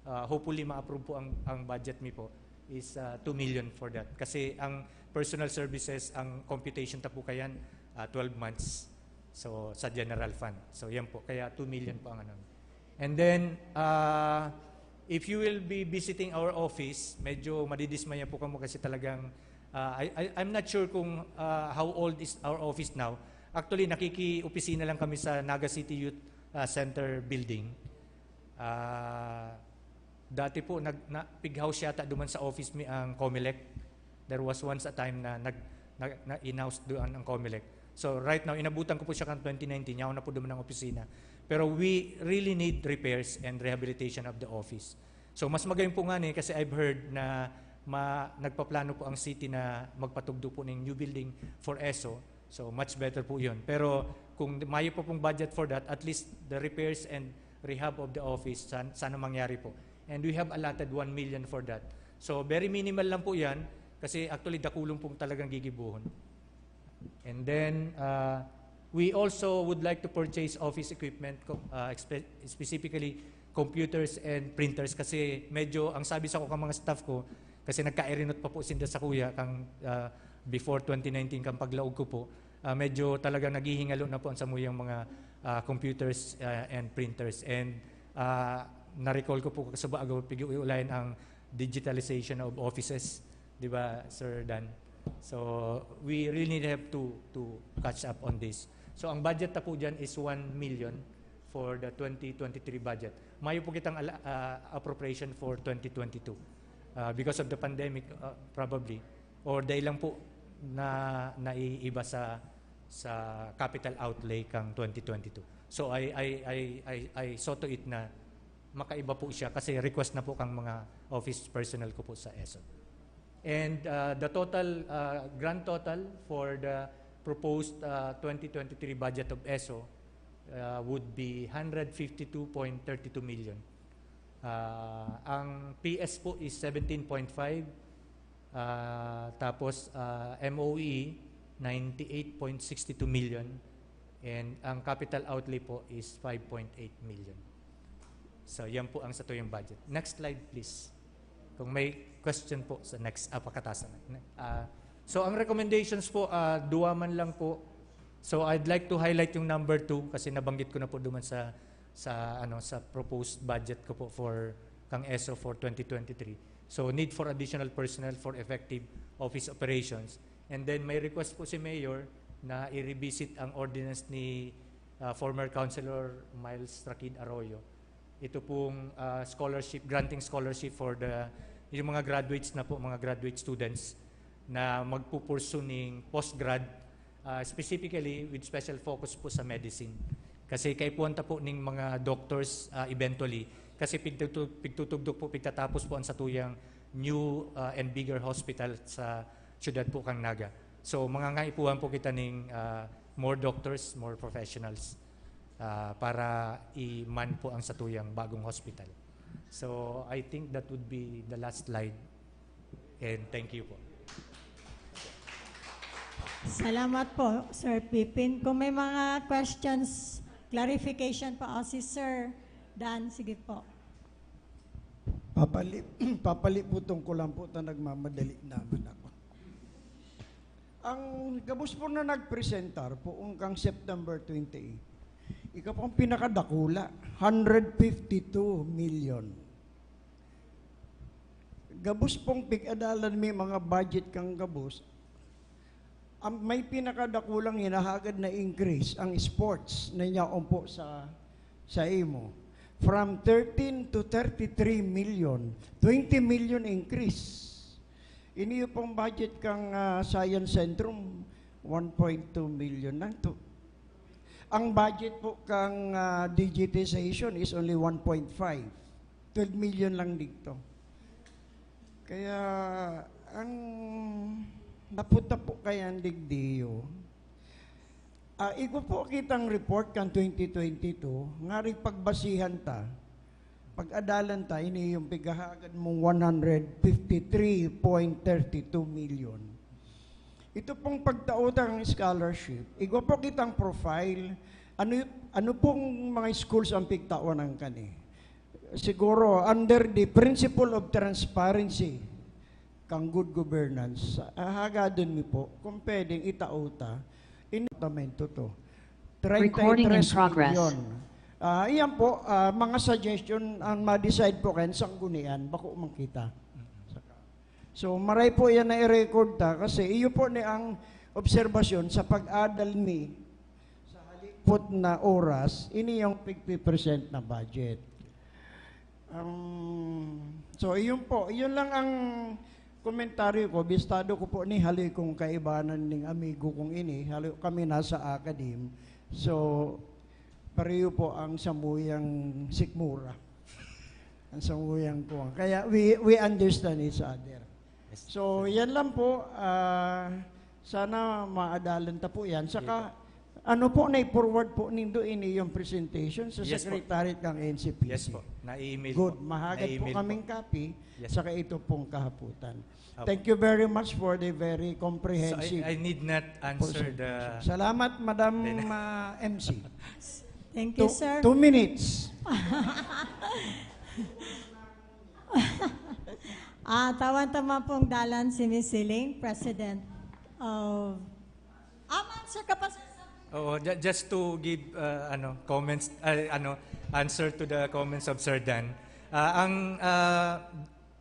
ah, hopefully ma-approve po ang, ang budget mi po is, ah, two million for that. Kasi ang personal services, ang computation ta po kayan, ah, twelve months. So, sa general fund. So, yan po. Kaya two million po ang ano. And then, ah, if you will be visiting our office, medyo madidismaya po kamo kasi talagang, ah, I, I, I'm not sure kung, ah, how old is our office now. Actually, nakiki-opisina lang kami sa Naga City Youth, ah, Center building. Ah, dati po, nag, na, pig-house yata duman sa office mi ang Comelec. There was once a time na nag, na, na in-house doon ang Comelec. So, right now, inabutan ko po siya kan twenty nineteen. Yaon na po duman ang opisina. Pero we really need repairs and rehabilitation of the office. So, mas magayon po nga ni, kasi I've heard na ma, nagpaplano po ang city na magpatugdo po ng new building for eso. So, much better po yun. Pero kung mayo pa pong budget for that, at least the repairs and rehab of the office, san, sana mangyari po. And we have allotted one million for that. So, very minimal lang po yan, kasi actually, dakulon pong talagang gigibuhon. And then, uh, we also would like to purchase office equipment, co-, uh, expe-, specifically computers and printers, kasi medyo, ang sabi sa ko kan mga staff ko, kasi nagkairinot pa po sinda sa kuya kang, uh, before twenty nineteen, kang paglaog ko po, ah, medyo talagang naghihingalo na po ang samuyang mga, ah, computers, ah, and printers. And, ah, na-recall ko po, kasubago, pig-uulayan ang digitalization of offices, di ba, Sir Dan? So, we really have to, to catch up on this. So, ang budget ta po dyan is one million for the twenty twenty-three budget. Mayo po kitang ala-, ah, appropriation for twenty twenty-two. Ah, because of the pandemic, ah, probably. Or dahil lang po na naiiba sa, sa capital outlay kang twenty twenty-two. So, I, I, I, I, I saw to it na makaiba po siya kasi request na po kang mga office personnel ko po sa eso. And, uh, the total, uh, grand total for the proposed, uh, twenty twenty-three budget of eso, uh, would be hundred fifty-two point thirty-two million. Uh, ang P S po is seventeen point five, uh, tapos, uh, M O E, ninety-eight point six two million, and ang capital outlay po is five point eight million. So, yan po ang satuyang budget. Next slide, please. Kung may question po sa next, ah, pakataas na. Ah, so, ang recommendations po, ah, duwa man lang po. So, I'd like to highlight yung number two kasi nabanggit ko na po duman sa, sa, ano, sa proposed budget ko po for kang eso for twenty twenty-three. So, need for additional personnel for effective office operations. And then, may request po si Mayor na i-revisit ang ordinance ni, ah, former Councilor Miles Rakid Arroyo. Ito pong, ah, scholarship, granting scholarship for the, yung mga graduates na po, mga graduate students na magpupursu ning postgrad, ah, specifically with special focus po sa medicine. Kasi kaipuhan ta po ning mga doctors, ah, eventually. Kasi pigtutu-, pigtutugdok po, pigtatapos po ang satuyang new, ah, and bigger hospital sa siyudad po kang Naga. So, mangangaipuhan po kita ning, ah, more doctors, more professionals, ah, para i-man po ang satuyang bagong hospital. So, I think that would be the last slide. And thank you po. Salamat po, Sir Pipin. Kung may mga questions, clarification pa, o, si Sir Dan, sige po. Papali, papaliputong ko lang po, ta nagmamadali naman ako. Ang gabos po na nagpresentar po, ungkang September twenty-eight, ika po ang pinakadakula, hundred fifty-two million. Gabos pong pig-adalan may mga budget kang gabos. Ang may pinakadakulang hinahagad na increase ang sports na yaon po sa, sa imo. From thirteen to thirty-three million, twenty million increase. Ini pong budget kang, ah, Science Centrum, one point two million lang to. Ang budget po kang, ah, digitization is only one point five. Twelve million lang dito. Kaya ang napunta po kay ang digdiyo, ah, igo po kitang report kan twenty twenty-two, nga rin pagbasihan ta, Pag-adalan ta, ini yung pighahagad mong one hundred fifty-three point thirty two million. Ito pong pagtao ta ng scholarship, igwa po kitang profile. Ano, y- ano pong mga schools ang pigtawan ng kani? Siguro, under the principle of transparency, kang good governance, hahagadon mi po kung pwedeng itao ta, in departamento to. Recording in progress. Treinta y tres milyon. Ah, iyan po, ah, mga suggestion ang ma-decide po kayan sanggunian, bako man kita. So, maray po yan na i-record ta kasi iyo po ni ang obserbasyon sa pag-adal mi sa halipot na oras, ini yung fifty percent na budget. Um, so, iyon po. Iyon lang ang komentaryo ko. Bistado ko po ni hali kong kaibanan ning amigo kong ini. Hali kami nasa academe. So, pareho po ang samuyang sikmura. Ang samuyang kuwan. Kaya we, we understand each other. So, yan lang po. Ah, sana maadalan ta po yan. Saka, ano po, na-forward po nindo ini yung presentation sa Yes po. Secretariat ng N C P C? Yes po. Nai-email Good. po. Mahagad po Nai-email po. kaming copy, Yes. saka ito pong kahaputan. Opo. Thank you very much for the very So, comprehensive I, I need not answer the presentation. Salamat, Madam, Then ah, M C. Thank you, Two, sir. two minutes. Ah, tawan ta man pong dalan si Miss Siling, President of... Ah, ma-answer ka pa, sir. Oo, ju- just to give uh, ano comments, uh, ano answer to the comments of Sir Dan. Ah, ang ah,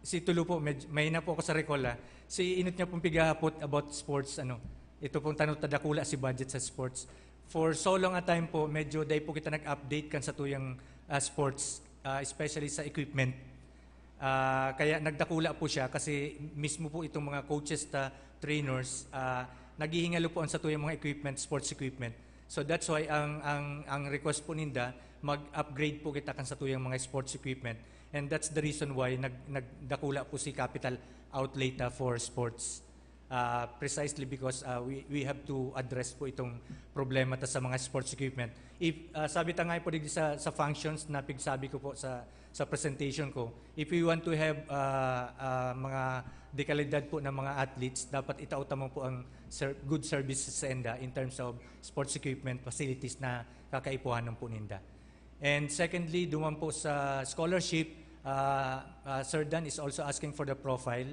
si Tulu po, med- may na po ako sa recall ah. Si inot niya pong pighahapot about sports, ano. Ito pong tanong ta dakula si budget sa sports. For so long a time po, medyo dai po kita nag-update kan sa tuyang ah, sports, ah, especially sa equipment. Ah, kaya nagdakula po siya kasi mismo po itong mga coaches ta, trainers, ah, naghihingalo po ang satuyang mga equipment, sports equipment. So that's why ang ang ang request po ninda, mag-upgrade po kita kan satuyang mga sports equipment. And that's the reason why nag nagdakula po si capital outlay ta for sports. Ah, precisely because ah, we we have to address po itong problema ta sa mga sports equipment. If ah, sabi ta nga po digdi sa sa functions na pigsabi ko po sa sa presentation ko, if we want to have ah, ah, mga dekalidad po ng mga athletes, dapat itao ta man po ang ser- good services sa enda in terms of sports equipment, facilities na kakaipuhanan po ninda. And secondly, duman po sa scholarship, ah, ah, Sir Dan is also asking for the profile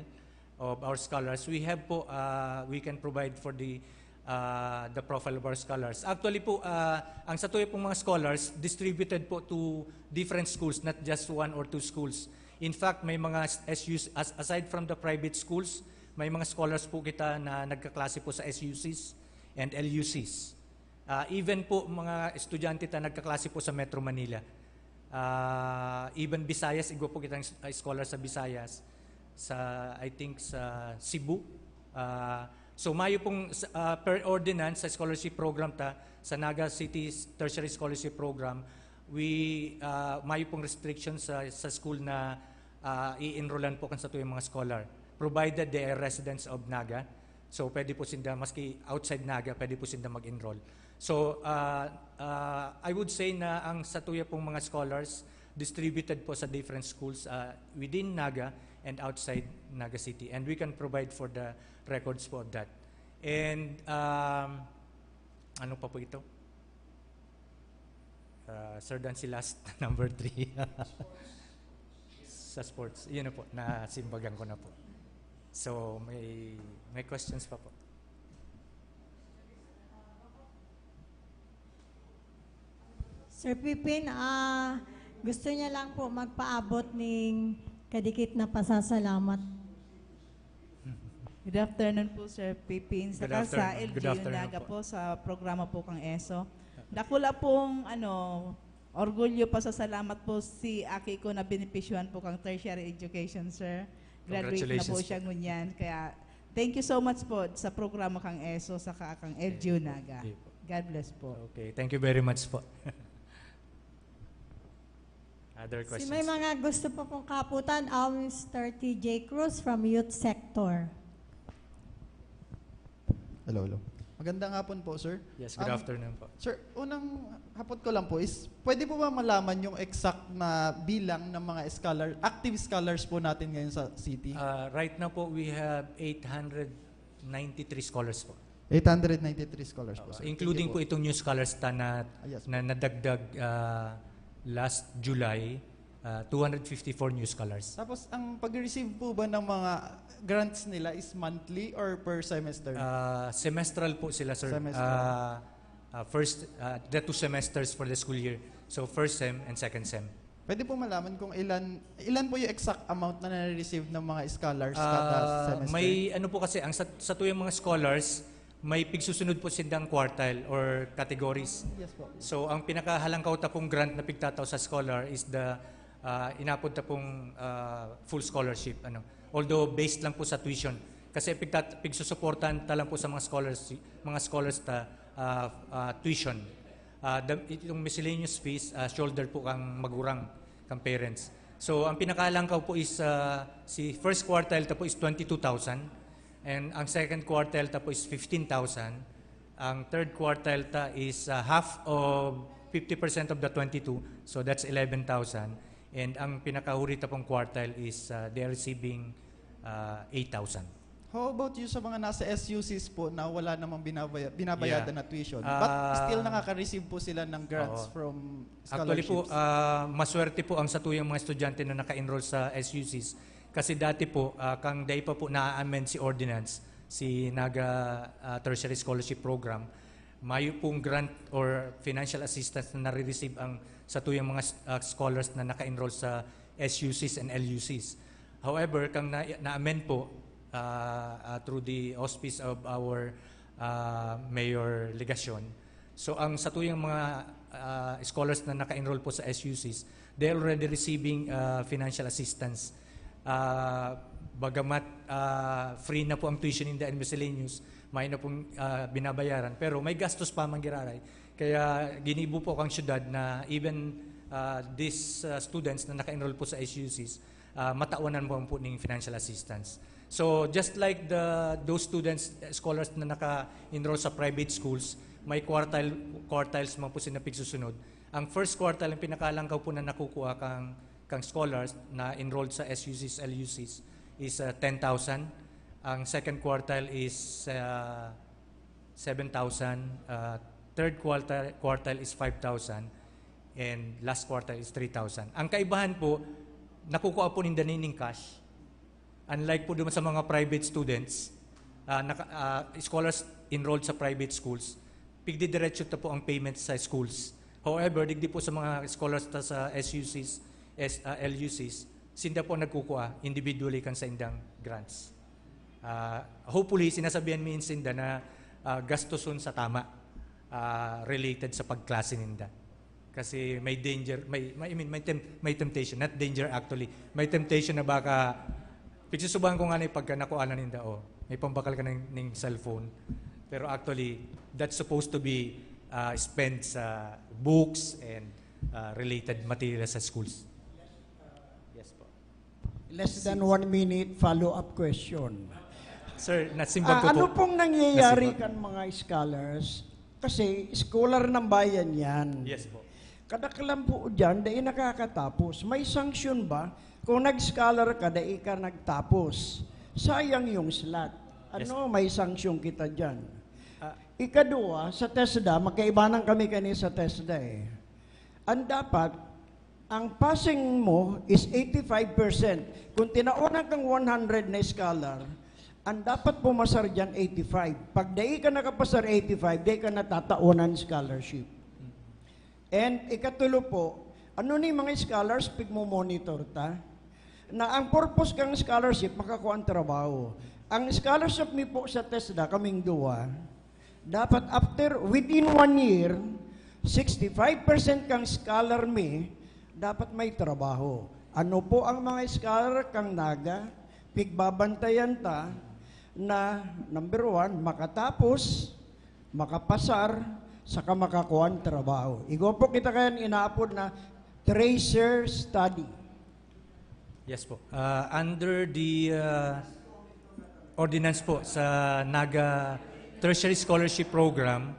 of our scholars. We have po, ah, we can provide for the ah, the profile of our scholars. Actually po, ah, ang satuya pong mga scholars distributed po to different schools, not just one or two schools. In fact, may mga s- S Us, as- aside from the private schools, may mga scholars po kita na nagkaklase po sa S U Cs and L U Cs. Ah, even po mga estudyante ta nagkaklase po sa Metro Manila. Ah, even Visayas, igwa po kitang s- ah, scholar sa Visayas, sa, I think, sa Cebu. Ah, so, mayo pong s- ah, per ordinance sa scholarship program ta, sa Naga City Tertiary Scholarship Program, we ah, mayo pong restriction sa sa school na ah, i-enrollan po kan satuyang mga scholar, provided they are residents of Naga. So, pwede po sinda, maski outside Naga, pwede po sinda mag-enroll. So, ah, ah, I would say na ang satuya pong mga scholars distributed po sa different schools ah, within Naga and outside Naga City. And we can provide for the records po of that. And um, ano pa po ito? Ah, Sir Dan, si last number three. Sa sports. Yun na po, nasimbagan ko na po. So, may may questions pa po. Sir Pipin, ah, gusto niya lang po magpaabot ning kadikit na pasasalamat. Good afternoon po, Sir Pipin. Good Saka sa afternoon. Good L G U afternoon Naga po. po sa programa po kang ESO. Dakula pong ano, orgulyo, pasasalamat po si aki ko na benepisyuhan po kang tertiary education, sir. Graduate na po Congratulations siya po. ngunyan. Kaya thank you so much po sa programa kang ESO saka kang L G U Naga. Okay po. God bless po. Okay, thank you very much po. Other Si questions? may mga gusto pa pong kaputan, ah, Mister T J Cruz from Youth Sector. Hello, hello. Magandang hapon po, sir. Yes, good Um, afternoon po. Sir, unang hapot ko lang po is, pwede po ba malaman yung exact na bilang ng mga scholar, active scholars po natin ngayon sa city? Uh, right now po, we have eight hundred ninety-three scholars po. Eight hundred ninety-three scholars po, sir. Including Thank po you itong new scholars ta na, Ah, yes na nadagdag uh, last July, uh, two hundred fifty-four new scholars. Tapos, ang pag-receive po ba ng mga grants nila is monthly or per semester? Uh, semestral po sila, sir. Semestral. Uh, uh, first, uh, the two semesters for the school year. So, first sem and second sem. Pwede po malaman kung ilan ilan po yung exact amount na nare-receive ng mga scholars kada Ah, semester? May ano po kasi, ang sa, sa tuyang mga scholars, may pigsusunod po sindang quartile or categories. Yes po. So, ang pinakahalangkaw ta pong grant na pigtatao sa scholar is the, ah, inapod ta pong, ah, full scholarship. Ano. Although based lang po sa tuition. Kasi pigtat, pigsusuportahan ta lang po sa mga scholars, mga scholars ta, ah, ah, tuition. Ah, the, itong miscellaneous fees, ah, shoulder po kang magurang, kang parents. So, ang pinakalangkaw po is, ah, si first quartile ta po is twenty-two thousand, and ang second quartile ta po is fifteen thousand. Ang third quartile ta is, ah, half of fifty percent of the twenty-two, so that's eleven thousand. And ang pinakahuri ta pong quartile is, ah, they are receiving, ah, eight thousand. How about you sa mga nasa S U Cs po na wala namang binabaya, binabayadan Yeah. na tuition, Ah, but still nakaka-receive po sila ng grants Oo. from Actually scholarships? Po, ah, maswerte po ang satuyang mga estudyante na naka-enroll sa S U Cs. Kasi dati po, ah, kang dai pa po na-amend si ordinance, si Naga, ah, Tertiary Scholarship Program, mayo pong grant or financial assistance na nare-receive ang satuyang mga, ah, scholars na naka-enroll sa S U Cs and L U Cs. However, kang na, na-amend po, ah, ah, through the auspice of our, ah, Mayor Legacion, so ang satuyang mga, ah, scholars na naka-enroll po sa S U Cs, they're already receiving, ah, financial assistance. Ah, bagamat, ah, free na po ang tuition ninda and miscellaneous, may na pong, ah, binabayaran, pero may gastos pa man giraray. Kaya ginibo po kang syudad na even, ah, these, ah, students na naka-enroll po sa S U Cs, ah, matawanan mo po ning financial assistance. So, just like the, those students, eh, scholars na naka-enroll sa private schools, may quartile, quartiles man po sila pigsusunod. Ang first quartile, ang pinakalangkaw po na nakukuha kang, kang scholars na enrolled sa S U Cs, L U Cs, is, ah, ten thousand. Ang second quartile is, ah, seven thousand. Ah, third quartile, quartile is five thousand. And last quartile is three thousand. Ang kaibahan po, nakukuha po ninda ning cash. Unlike po naman sa mga private students, ah, naka, ah, scholars enrolled sa private schools, pigdidiretso ta po ang payment sa schools. However, digdi po sa mga scholars ta sa S U Cs, S, ah, L U Cs, sinda po nagkukuha individually kan sa indang grants. Ah, hopefully, sinasabihan mi sinda na, ah, gastuson sa tama, ah, related sa pagklase ninda. Kasi may danger, may, may, I mean, may, tem- may temptation, not danger actually. May temptation na baka, pigsusubahan ko nga na pagka nakuha na ninda, oh, may pambakal ka ng, ng cellphone. Pero actually, that's supposed to be, ah, spent sa books and, ah, related materials sa schools. Yes po. Less than one minute, follow-up question. Sir, nasimbag Ah, ko ano po. Pong nangyayari Nasimbag. Kan mga scholars? Kasi scholar ng bayan yan. Yes po. Kadaklan po dyan, dai nakakatapos. May sanction ba? Kung nag-scholar ka, dai ka nagtapos. Sayang yung slot. Ano, may sanction kita dyan. Ah. Ikadua, sa TESDA, magkaibanan kami kani sa TESDA eh. Ang dapat, ang passing mo is eighty-five percent. Kung tinaonan kang one hundred na scholar, ang dapat pumasar dyan, eighty-five. Pag dai ka nakapasar eighty-five, dai ka natataonan scholarship. And ikatulo po, ano ni mga scholars, pigmo-monitor ta? Na ang purpose kang scholarship, makakuha ang trabaho. Ang scholarship mi po sa TESDA, kaming duwa, dapat after, within one year, sixty-five percent kang scholar mi, dapat may trabaho. Ano po ang mga scholar kang Naga? Pigbabantayan ta na, number one, makatapos, makapasar, saka makakuha ng trabaho. Igwa po kita kayan inaapod na tracer study. Yes po. Uh, under the uh, ordinance po sa Naga tertiary scholarship program,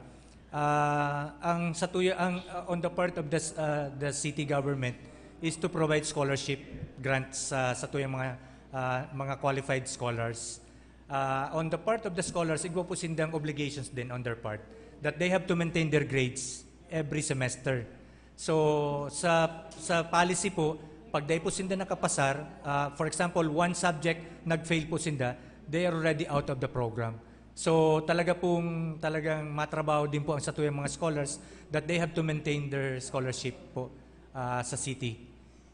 ah, ang satuya-, ang, ah, on the part of the s-, ah, the city government is to provide scholarship grants sa satuyang mga, ah, mga qualified scholars. Ah, on the part of the scholars, igwa po sindang obligations din on their part that they have to maintain their grades every semester. So, sa, sa policy po, pag dai po sinda nakapasar, ah, for example, one subject, nag-fail po sinda, they are already out of the program. So, talaga pong, talagang matrabaho din po ang satuyang mga scholars that they have to maintain their scholarship po, ah, sa city.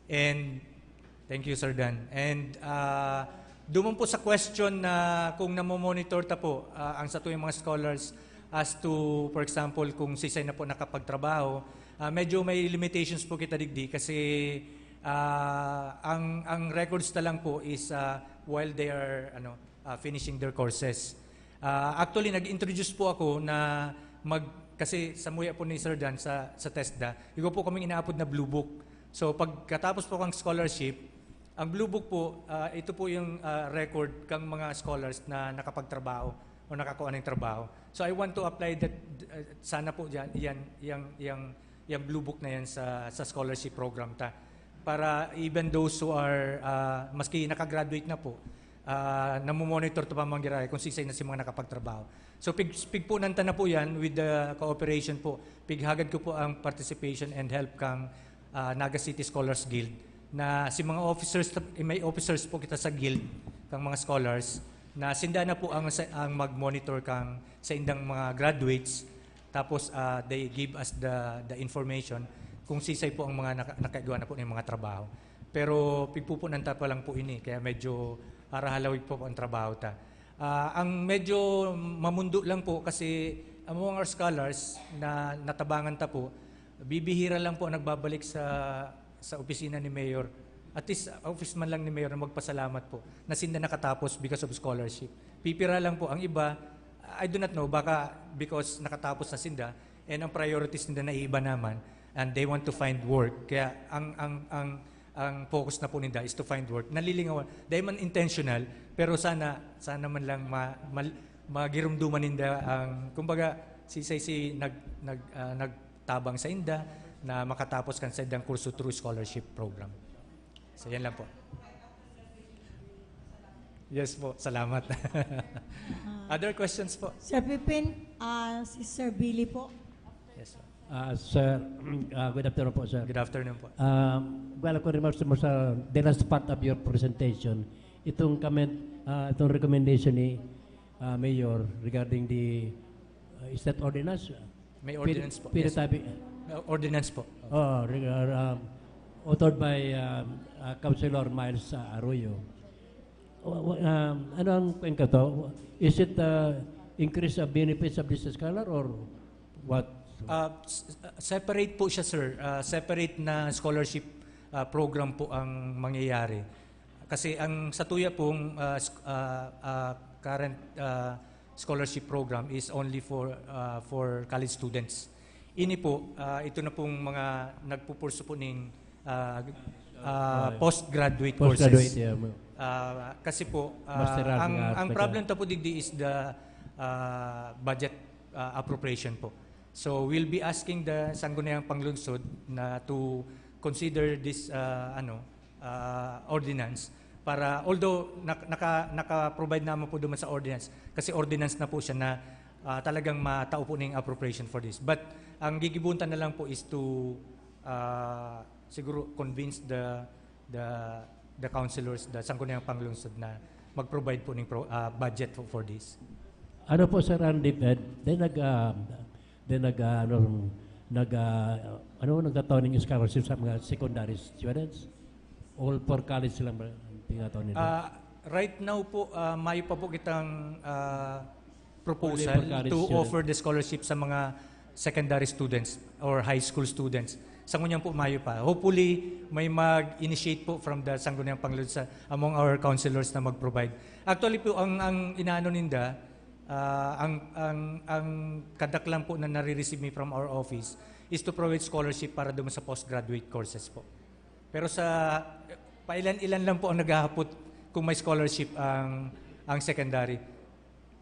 And, thank you, Sir Dan. And, ah, duman po sa question na kung namomonitor ta po, ah, ang satuyang mga scholars as to, for example, kung sisay na po nakapagtrabaho, ah, medyo may limitations po kita digdi kasi, ah, ang, ang records na lang po is, ah, while they are, ano, ah, finishing their courses. Ah, actually, nag-introduce po ako na mag-, kasi samuya po ni Sir Dan sa, sa TESDA, igwa po kaming inaapod na Blue Book. So, pagkatapos po kang scholarship, ang Blue Book po, ah, ito po yung, ah, record kang mga scholars na nakapagtrabaho o nakakuha ng trabaho. So, I want to apply that, ah, sana po dyan, yan, yang, yang, yang Blue Book na yan sa, sa scholarship program ta. Para even those who are, ah, maski nakagraduate na po, ah, namomonitor ta pa man giraray kung sisay na si mga nakapagtrabaho. So, pig-, pigpunan ta na po yan with the cooperation po. Pighagad ko po ang participation and help kang, ah, Naga City Scholars Guild na si mga officers, may officers po kita sa guild kang mga scholars na sinda na po ang, ang mag-monitor kang sa indang mga graduates. Tapos, ah, they give us the, the information kung sisay po ang mga naka-, nakaigwa na po ng mga trabaho. Pero pigpupunan ta pa lang po ini, kaya medyo harahalawig po ang trabaho ta. Ah, ang medyo mamundo lang po kasi among our scholars na natabangan ta po, bibihira lang po ang nagbabalik sa, sa opisina ni Mayor. At least, office man lang ni Mayor na magpasalamat po na sinda nakatapos because of scholarship. Pipira lang po. Ang iba, I do not know, baka because nakatapos na sinda, and ang priorities nila naiiba naman, and they want to find work. Kaya ang, ang, ang, ang focus na po ninda is to find work. Nalilingawan. Dahil man intentional, pero sana, sana man lang ma-, mal-, magirumduman ninda ang, kumbaga, si, si, si nag, nag, ah, nagtabang sa inda na makatapos kan sa indang kurso through scholarship program. So, yan lang po. Yes po, salamat. Other questions po? Sir Pipin, ah, si Sir Billy po. Yes po. Ah, sir, ah, good afternoon po, sir. Good afternoon po. Ah, well, ako remarks mo sa the last part of your presentation, itong comment, ah, itong recommendation ni, ah, Mayor regarding the, ah, is that ordinance? May Pwede, ordinance po. pwede Yes. tabi-, May ordinance po. Oo, reg-, ah, um, authored by, um, ah, Councilor Miles, ah, Arroyo. Wa-, wa-, um, ano ang kuwan ka to? Is it, uh, increase of benefits of this scholar or what? Ah, s-, ah, separate po siya, sir. Ah, separate na scholarship, ah, program po ang mangyayari. Kasi ang satuya pong, ah, sk-, ah, ah, current, ah, scholarship program is only for, ah, for college students. Ini po, ah, ito na pong mga nagpupursu po ning, ah, ah, Ah, postgraduate postgraduate, courses. Yeah, mo. Ah, kasi po, ah, Masteral ang, nga ang arte ka. problem ta po digdi is the, ah, budget, ah, appropriation po. So, we'll be asking the Sangguniang Panglungsod na to consider this, ah, ano, ah, ordinance para, although nak-, naka-, naka-provide naman po duman sa ordinance, kasi ordinance na po siya na, ah, talagang matao po ning appropriation for this. But ang gigibutan na lang po is to, ah, siguro convince the, the, the councilors, the Sangguniang Panglungsod na mag-provide po ning pro-, ah, budget for, for this. Ano po, Sir Andy, eh, then nag, ah, then nag, ah, ano, nag, ah, ano, nagtataw ng scholarship sa mga secondary students? All for college lang ba ang tinataw nila? Ah, right now po, ah, mayo pa po kitang, ah, proposal Only for college to students. offer the scholarship sa mga secondary students or high school students. Sa ngunyan po, mayo pa. Hopefully, may mag-initiate po from the Sangguniang Panglungsod sa among our councilors na mag-provide. Actually po, ang, ang inaano ninda, ah, ang, ang, ang kadaklan po na nare-receive mi from our office is to provide scholarship para duman sa postgraduate courses po. Pero sa, pailan-ilan lang po ang naghahapot kung may scholarship ang, ang secondary.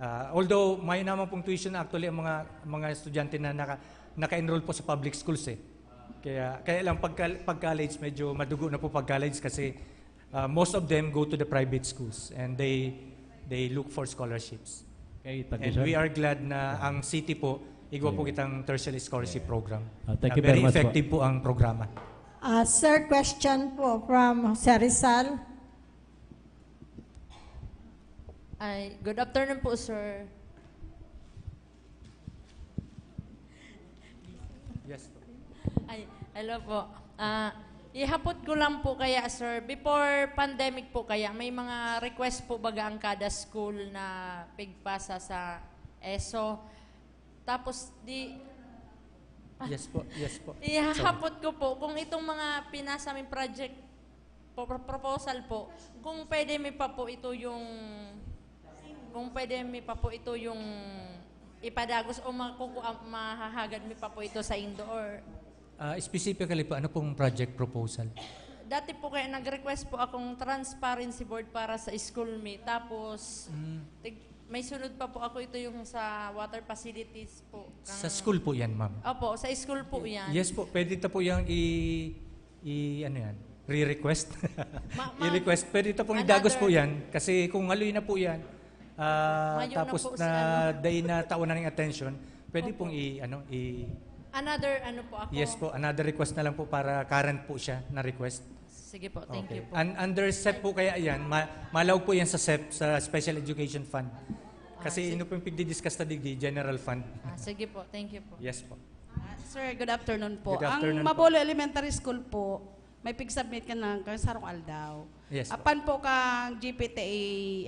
Ah, although may naman pong tuition actually ang mga mga estudyante na naka, naka-enroll po sa public schools eh. Kaya kaya lang pagka, pag college medyo madugo na po pag college kasi ah, most of them go to the private schools and they they look for scholarships. Okay, thank you, And sir. We are glad na ang city po igwa po Yeah. kitang tertiary scholarship program. Ah, thank Na you very very much po. Effective po ang programa. Ah, sir, question po from Sir Rizal. Ay, good afternoon po, sir. Yes po. Ay, hello po. Ah, ihapot ko lang po kaya, sir. Before pandemic po kaya, may mga request po baga ang kada school na pigpasa sa ESO. Tapos di Yes po. Yes po. Ihahapot ko po kung itong mga pinasa may project po, pro- proposal po, kung pwede mi pa po ito yung kung pwede mi pa po ito yung ipadagos o makukuha, mahahagad mi pa po ito sa indoor. Ah, specifically po, ano pong project proposal? Dati po kaya nag-request po akong transparency board para sa school mi. Tapos, Mm, tig- may sunod pa po ako ito yung sa water facilities po. sa school po yan, ma'am. Opo, sa school po yan. Yes po, pwede ta po yung i, i ano yan, re-request. Ma- ma- I-request. Pwede ta pong idagos po Another- yan kasi kung haloy na po yan, ah, Mayo na tapos po si na ano. day na taon na ning attention, pwede Opo. pong i ano i Another ano po ako. Yes po, another request na lang po para current po siya na request. Sige po, thank Okay. you po. And under SEP po kaya yan, ma- malaw po yan sa SEP, sa Special Education Fund. Ah, Kasi sige. Ino pong pigdidiscuss ta digdi, general fund. Ah, sige po, thank you po. Yes po. Ah, sir, good afternoon po. Good afternoon Ang po. Mabolo Elementary School po, may pig-submit ka ng kang sarong aldaw. Yes po. Apan po kang G P T A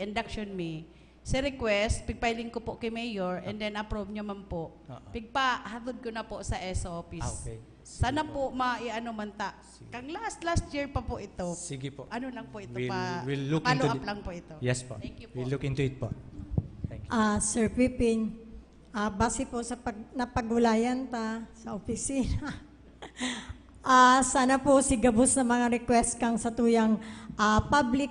induction mi, si request, pigpiling ko po kay Mayor, and then approve niya man po. Oo. Pigpahatod ko na po sa ESO office. Ah, okay. Sana Sige po maiano man ta. Sige. Kang last, last year pa po ito. Sige po. Ano lang po ito We'll- pa, we'll look follow into up the- lang po ito. Yes po. Thank you po. We'll look into it po. Thank you. Ah, Sir Piping, ah, base po sa pag, napagulayan ta sa opisina, ah, sana po si gabos na mga request kang sa tuyang ah, public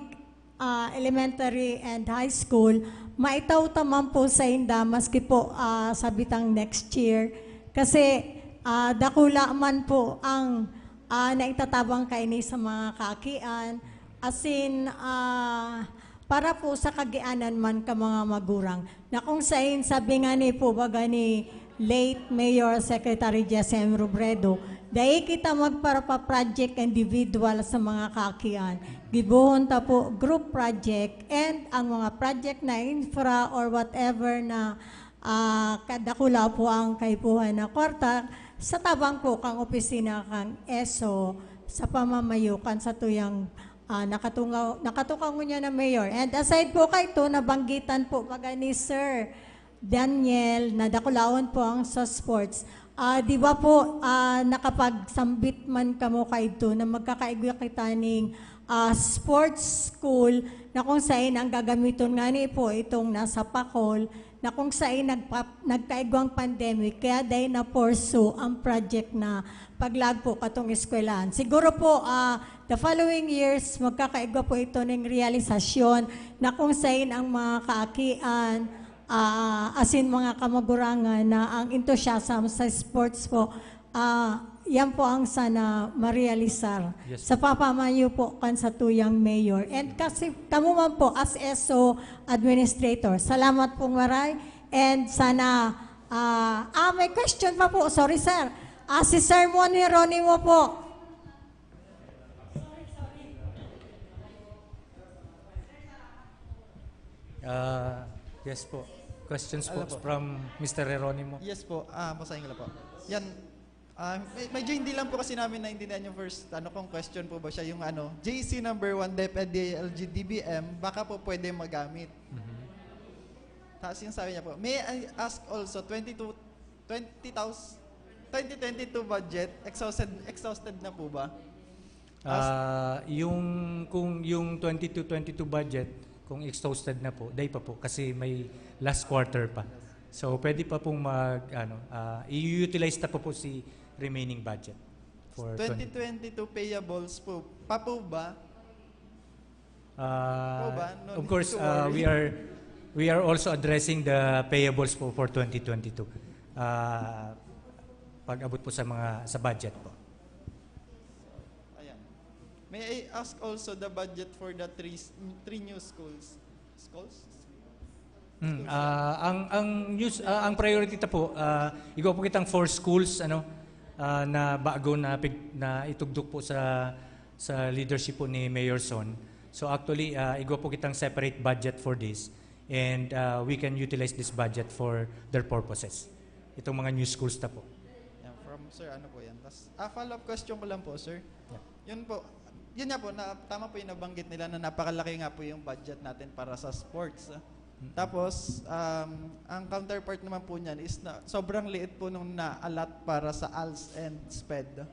ah, elementary and high school, maitaw ta man po sa inda, maski po ah, sa bitang next year. Kasi ah, dakula man po ang ah, naitatabang kaini sa mga kaakian. Asin, ah, para po sa kagianan man ka mga magurang, na kung sain sabi nga ni po baga ni late Mayor Secretary Jesem Robredo, dai kita magparapaproject individual sa mga kaakian. Gibohon ta po group project and ang mga project na infra or whatever na ah, kadakula po ang kaipuhan na kwarta sa tabang po kang opisina kang ESO sa pamamayo kan sa tuyang ah, nakatungaw, nakatukang niya na mayor. And aside po kay ito, nabanggitan po baga ni Sir Daniel na dakulaon po ang sa sports. Ah, di ba po ah, nakapagsambit man kamo kaidto na magkakaigwa kita ning ah, sports school na kung sain ang gagamiton nga ni po itong nasa Pacol na kung sain nagpa, nagkaigwang pandemic kaya dahil na pursue ang project na paglaag po katong eskwelahan. Siguro po ah, the following years magkakaigwa po ito ning realisasyon na kung sain ang mga kaakian ah, asin mga kamagurangan na ang enthusiasm sa sports po ah, yan po ang sana marealisar Yes. sa papamayo po kan sa tuyang mayor. And kasi kamo man po as ESO administrator, salamat pong maray. And sana, ah, ah, may question pa po. Sorry, sir. Ah, si Sir Mon Jeronimo po. Ah, yes po. Questions po Ano po? From Mister Jeronimo. Yes po, ah, basahin ko lang po. Yan, ah, me- medyo hindi lang po kasi namin naintindihan yung first, ano kong question po ba siya, yung ano, J C number one, DepEd, DILG, DBM, baka po pwede magamit. Mhm. Tapos yung sabi niya po, may I ask also, twenty-two, twenty thousand, twenty twenty-two budget, exhausted, exhausted na po ba? Ah, yung kung yung twenty-two twenty-two budget, kung exhausted na po, day pa po kasi may last quarter pa. So pwede pa pong mag ano, ah, i-utilize na pa po si remaining budget for twenty twenty-two payables po, pa po ba? Ah, Po ba? No of need course, to ah, worry. we are We are also addressing the payables po for twenty twenty-two. Ah, pag-abot po sa mga, sa budget po. Ayan. May I ask also the budget for the three s- three new schools? Schools? Hmm, ah, ang ang news ah, ang priority ta po, ah, igwa po kitang four schools ano ah, na bago na pig, na itugdok po sa sa leadership po ni Mayor Son. So actually, ah, igwa po kitang separate budget for this and ah, we can utilize this budget for their purposes. Itong mga new schools ta po. Yan, from sir, ano po yan? Tas, ah, follow-up question ko lang po, sir. Yeah. Yun po, yun nga po, na, tama po yung nabanggit nila na napakalaki nga po yung budget natin para sa sports. Ah. Tapos, um, ang counterpart naman po niyan is na sobrang liit po nung na-allot para sa als and sped.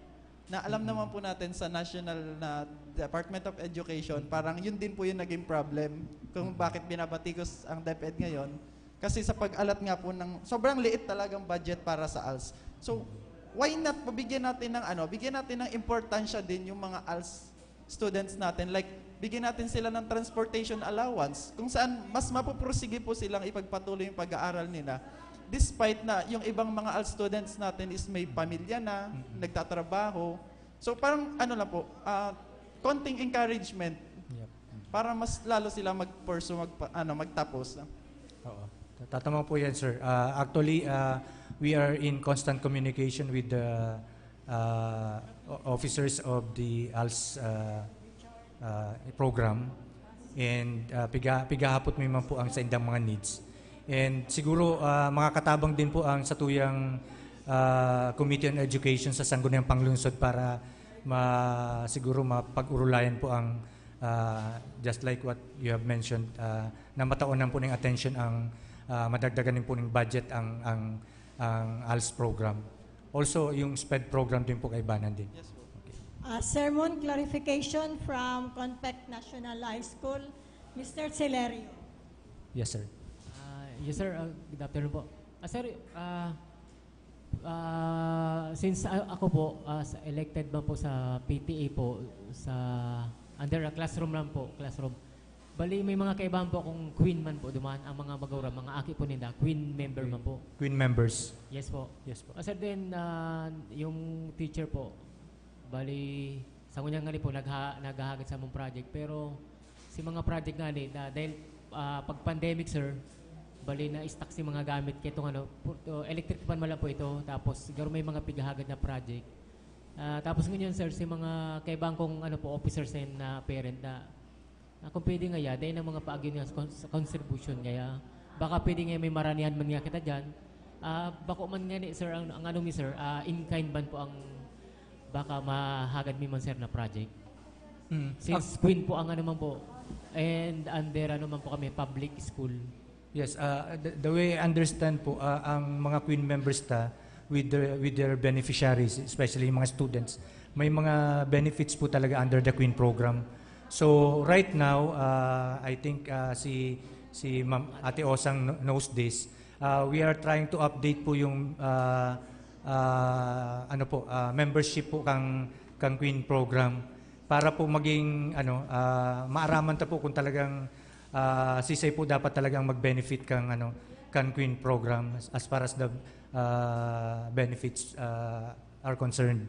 Na alam naman po natin sa national na Department of Education, parang yun din po yung naging problem kung bakit binabatikos ang DepEd ngayon. Kasi sa pag-allot nga po ng sobrang liit talagang budget para sa als. So, why not pabigyan natin ng ano, bigyan natin ng importansya din yung mga als students natin. Like, bigyan natin sila ng transportation allowance kung saan mas mapupursige po silang ipagpatuloy yung pag-aaral nila despite na yung ibang mga als students natin is may pamilya na, nagtatrabaho. So parang ano lang po, ah, konting encouragement Yep. para mas lalo sila mag-pursue, magpa, ano, magtapos. Oo. Tatama po yan, sir. Ah, actually, ah, we are in constant communication with the ah, o- officers of the als ah, ah, program. And ah, piga, pigahapot mi man po ang sa indang mga needs. And siguro ah, makakatabang din po ang satuyang ah, Committee on Education sa Sangguniang Panglungsod para ma, siguro mapag-urulayan po ang ah, just like what you have mentioned ah, na mataonan po ng attention ang ah, madagdagan din po ng budget ang ang ang als program. Also, yung sped program din po kaibanan din. Yes po. Uh, sermon clarification from Confec National High School, Mister Celerio. Yes, sir. Ah, yes, sir. Ah, good afternoon po. Ah, sir, ah, ah, since ah, ako po, ah, sa- elected man po sa P T A po, sa under a classroom lang po, classroom. Bali, may mga kaibahan po akong queen man po duman, ang mga magura, mga aki po ninda, queen member man po. Queen members. Yes po. Yes po. Ah, sir, then, ah, yung teacher po, bali, sa ngunyan nga po, nagha, naghahagad sa among project, pero si mga project nga ni, na, dahil ah, pag pandemic, sir, bali na-stuck si mga gamit kay itong ano, pu- to- electric fan man lang po ito, tapos siguro may mga pighahagad na project. Ah, tapos ngunyan, sir, si mga kaibang kong ano po, officers and ah, parent na, na kung pwede nga ya, dahil ng mga paagyo nga sa cons- sa contribution nga ya, baka pwede nga may maranihan man nga kita dyan. Ah, bako man nga ni, sir, ang, ang ano mi, sir, ah, in kind man po ang baka mahagad mi man, sir, na project. Mm. Since Queen po ang ano man po, and under ano man po kami, public school. Yes, uh, the, the way I understand po, uh, ang mga Queen members ta with their, with their beneficiaries, especially yung mga students, may mga benefits po talaga under the Queen program. So right now, uh, I think uh, si si Ma'am Ate Osang kno- knows this. Uh, we are trying to update po yung uh, uh, ano po, uh, membership po kang kang Queen program para po maging ano, uh, maaraman ta po kung talagang ah, sisay po dapat talagang mag-benefit kang ano, kan Queen program as, as far as the ah, benefits ah, are concerned.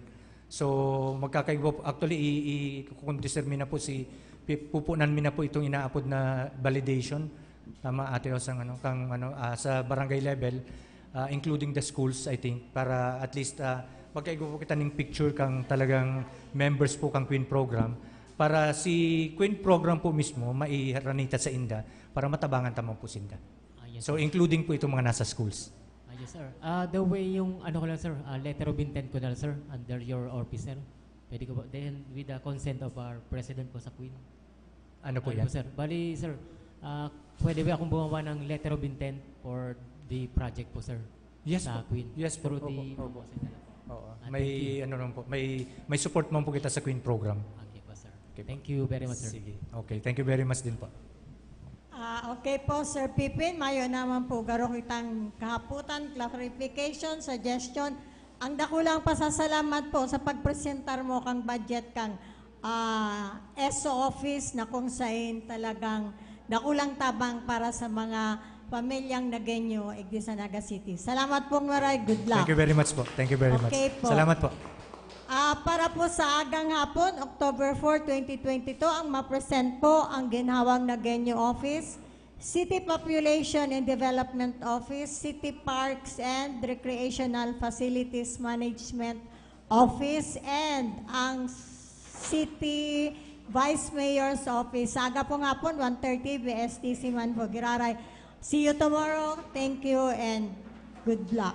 So magkakaigwa po, actually i, i kukondiser mi na po si pi- pupunan mi na po itong inaapod na validation. Tama, Ate Osang, ano, kang ano ah, sa barangay level, ah, including the schools, I think, para at least ah, magkaigwa po kita ning picture kang talagang members po kang Queen program para si Queen program po mismo mairanita sa inda para matabangan ta man po sinda. Ah, yes, So sir. Including po itong mga nasa schools. Ah, yes, sir. Ah, the way yung, ano ko lang, sir, ah, letter of intent ko na lang, sir, under your office, sir. Pwede ko ba? Then, with the consent of our president po sa Queen. Ano po Ano yan? po, sir? Bali, sir, ah, pwede ba akong bumawa ng letter of intent for the project po, sir? Yes Sa po. Queen. Yes po. Through the Opo, opo. po, sir. Oo. Ah, May thank you. Ano lang po, may may support man po kita sa Queen program. Okay po, sir. Okay po. Thank you very much, sir. Sige. Okay, thank you very much din po. Ah, okay po, Sir Pipin. Mayo naman po garo kitang kahaputan, clarification, suggestion. Ang dakulang pasasalamat po sa pagpresentar mo kang budget kang ah, S O office na kung sain talagang dakulang tabang para sa mga pamilyang Nagueño, igdi sa Naga City. Salamat pong maray. Good luck. Thank you very much po. Thank you very much. Okay po. Salamat po. Ah, para po sa agang hapon, October four, twenty twenty-two, ang ma-present po ang ginhawang Nagueño Office, City Population and Development Office, City Parks and Recreational Facilities Management Office, and ang City Vice Mayor's Office. Sa aga pong hapon, one thirty, B S T C man po, giraray. See you tomorrow. Thank you and good luck.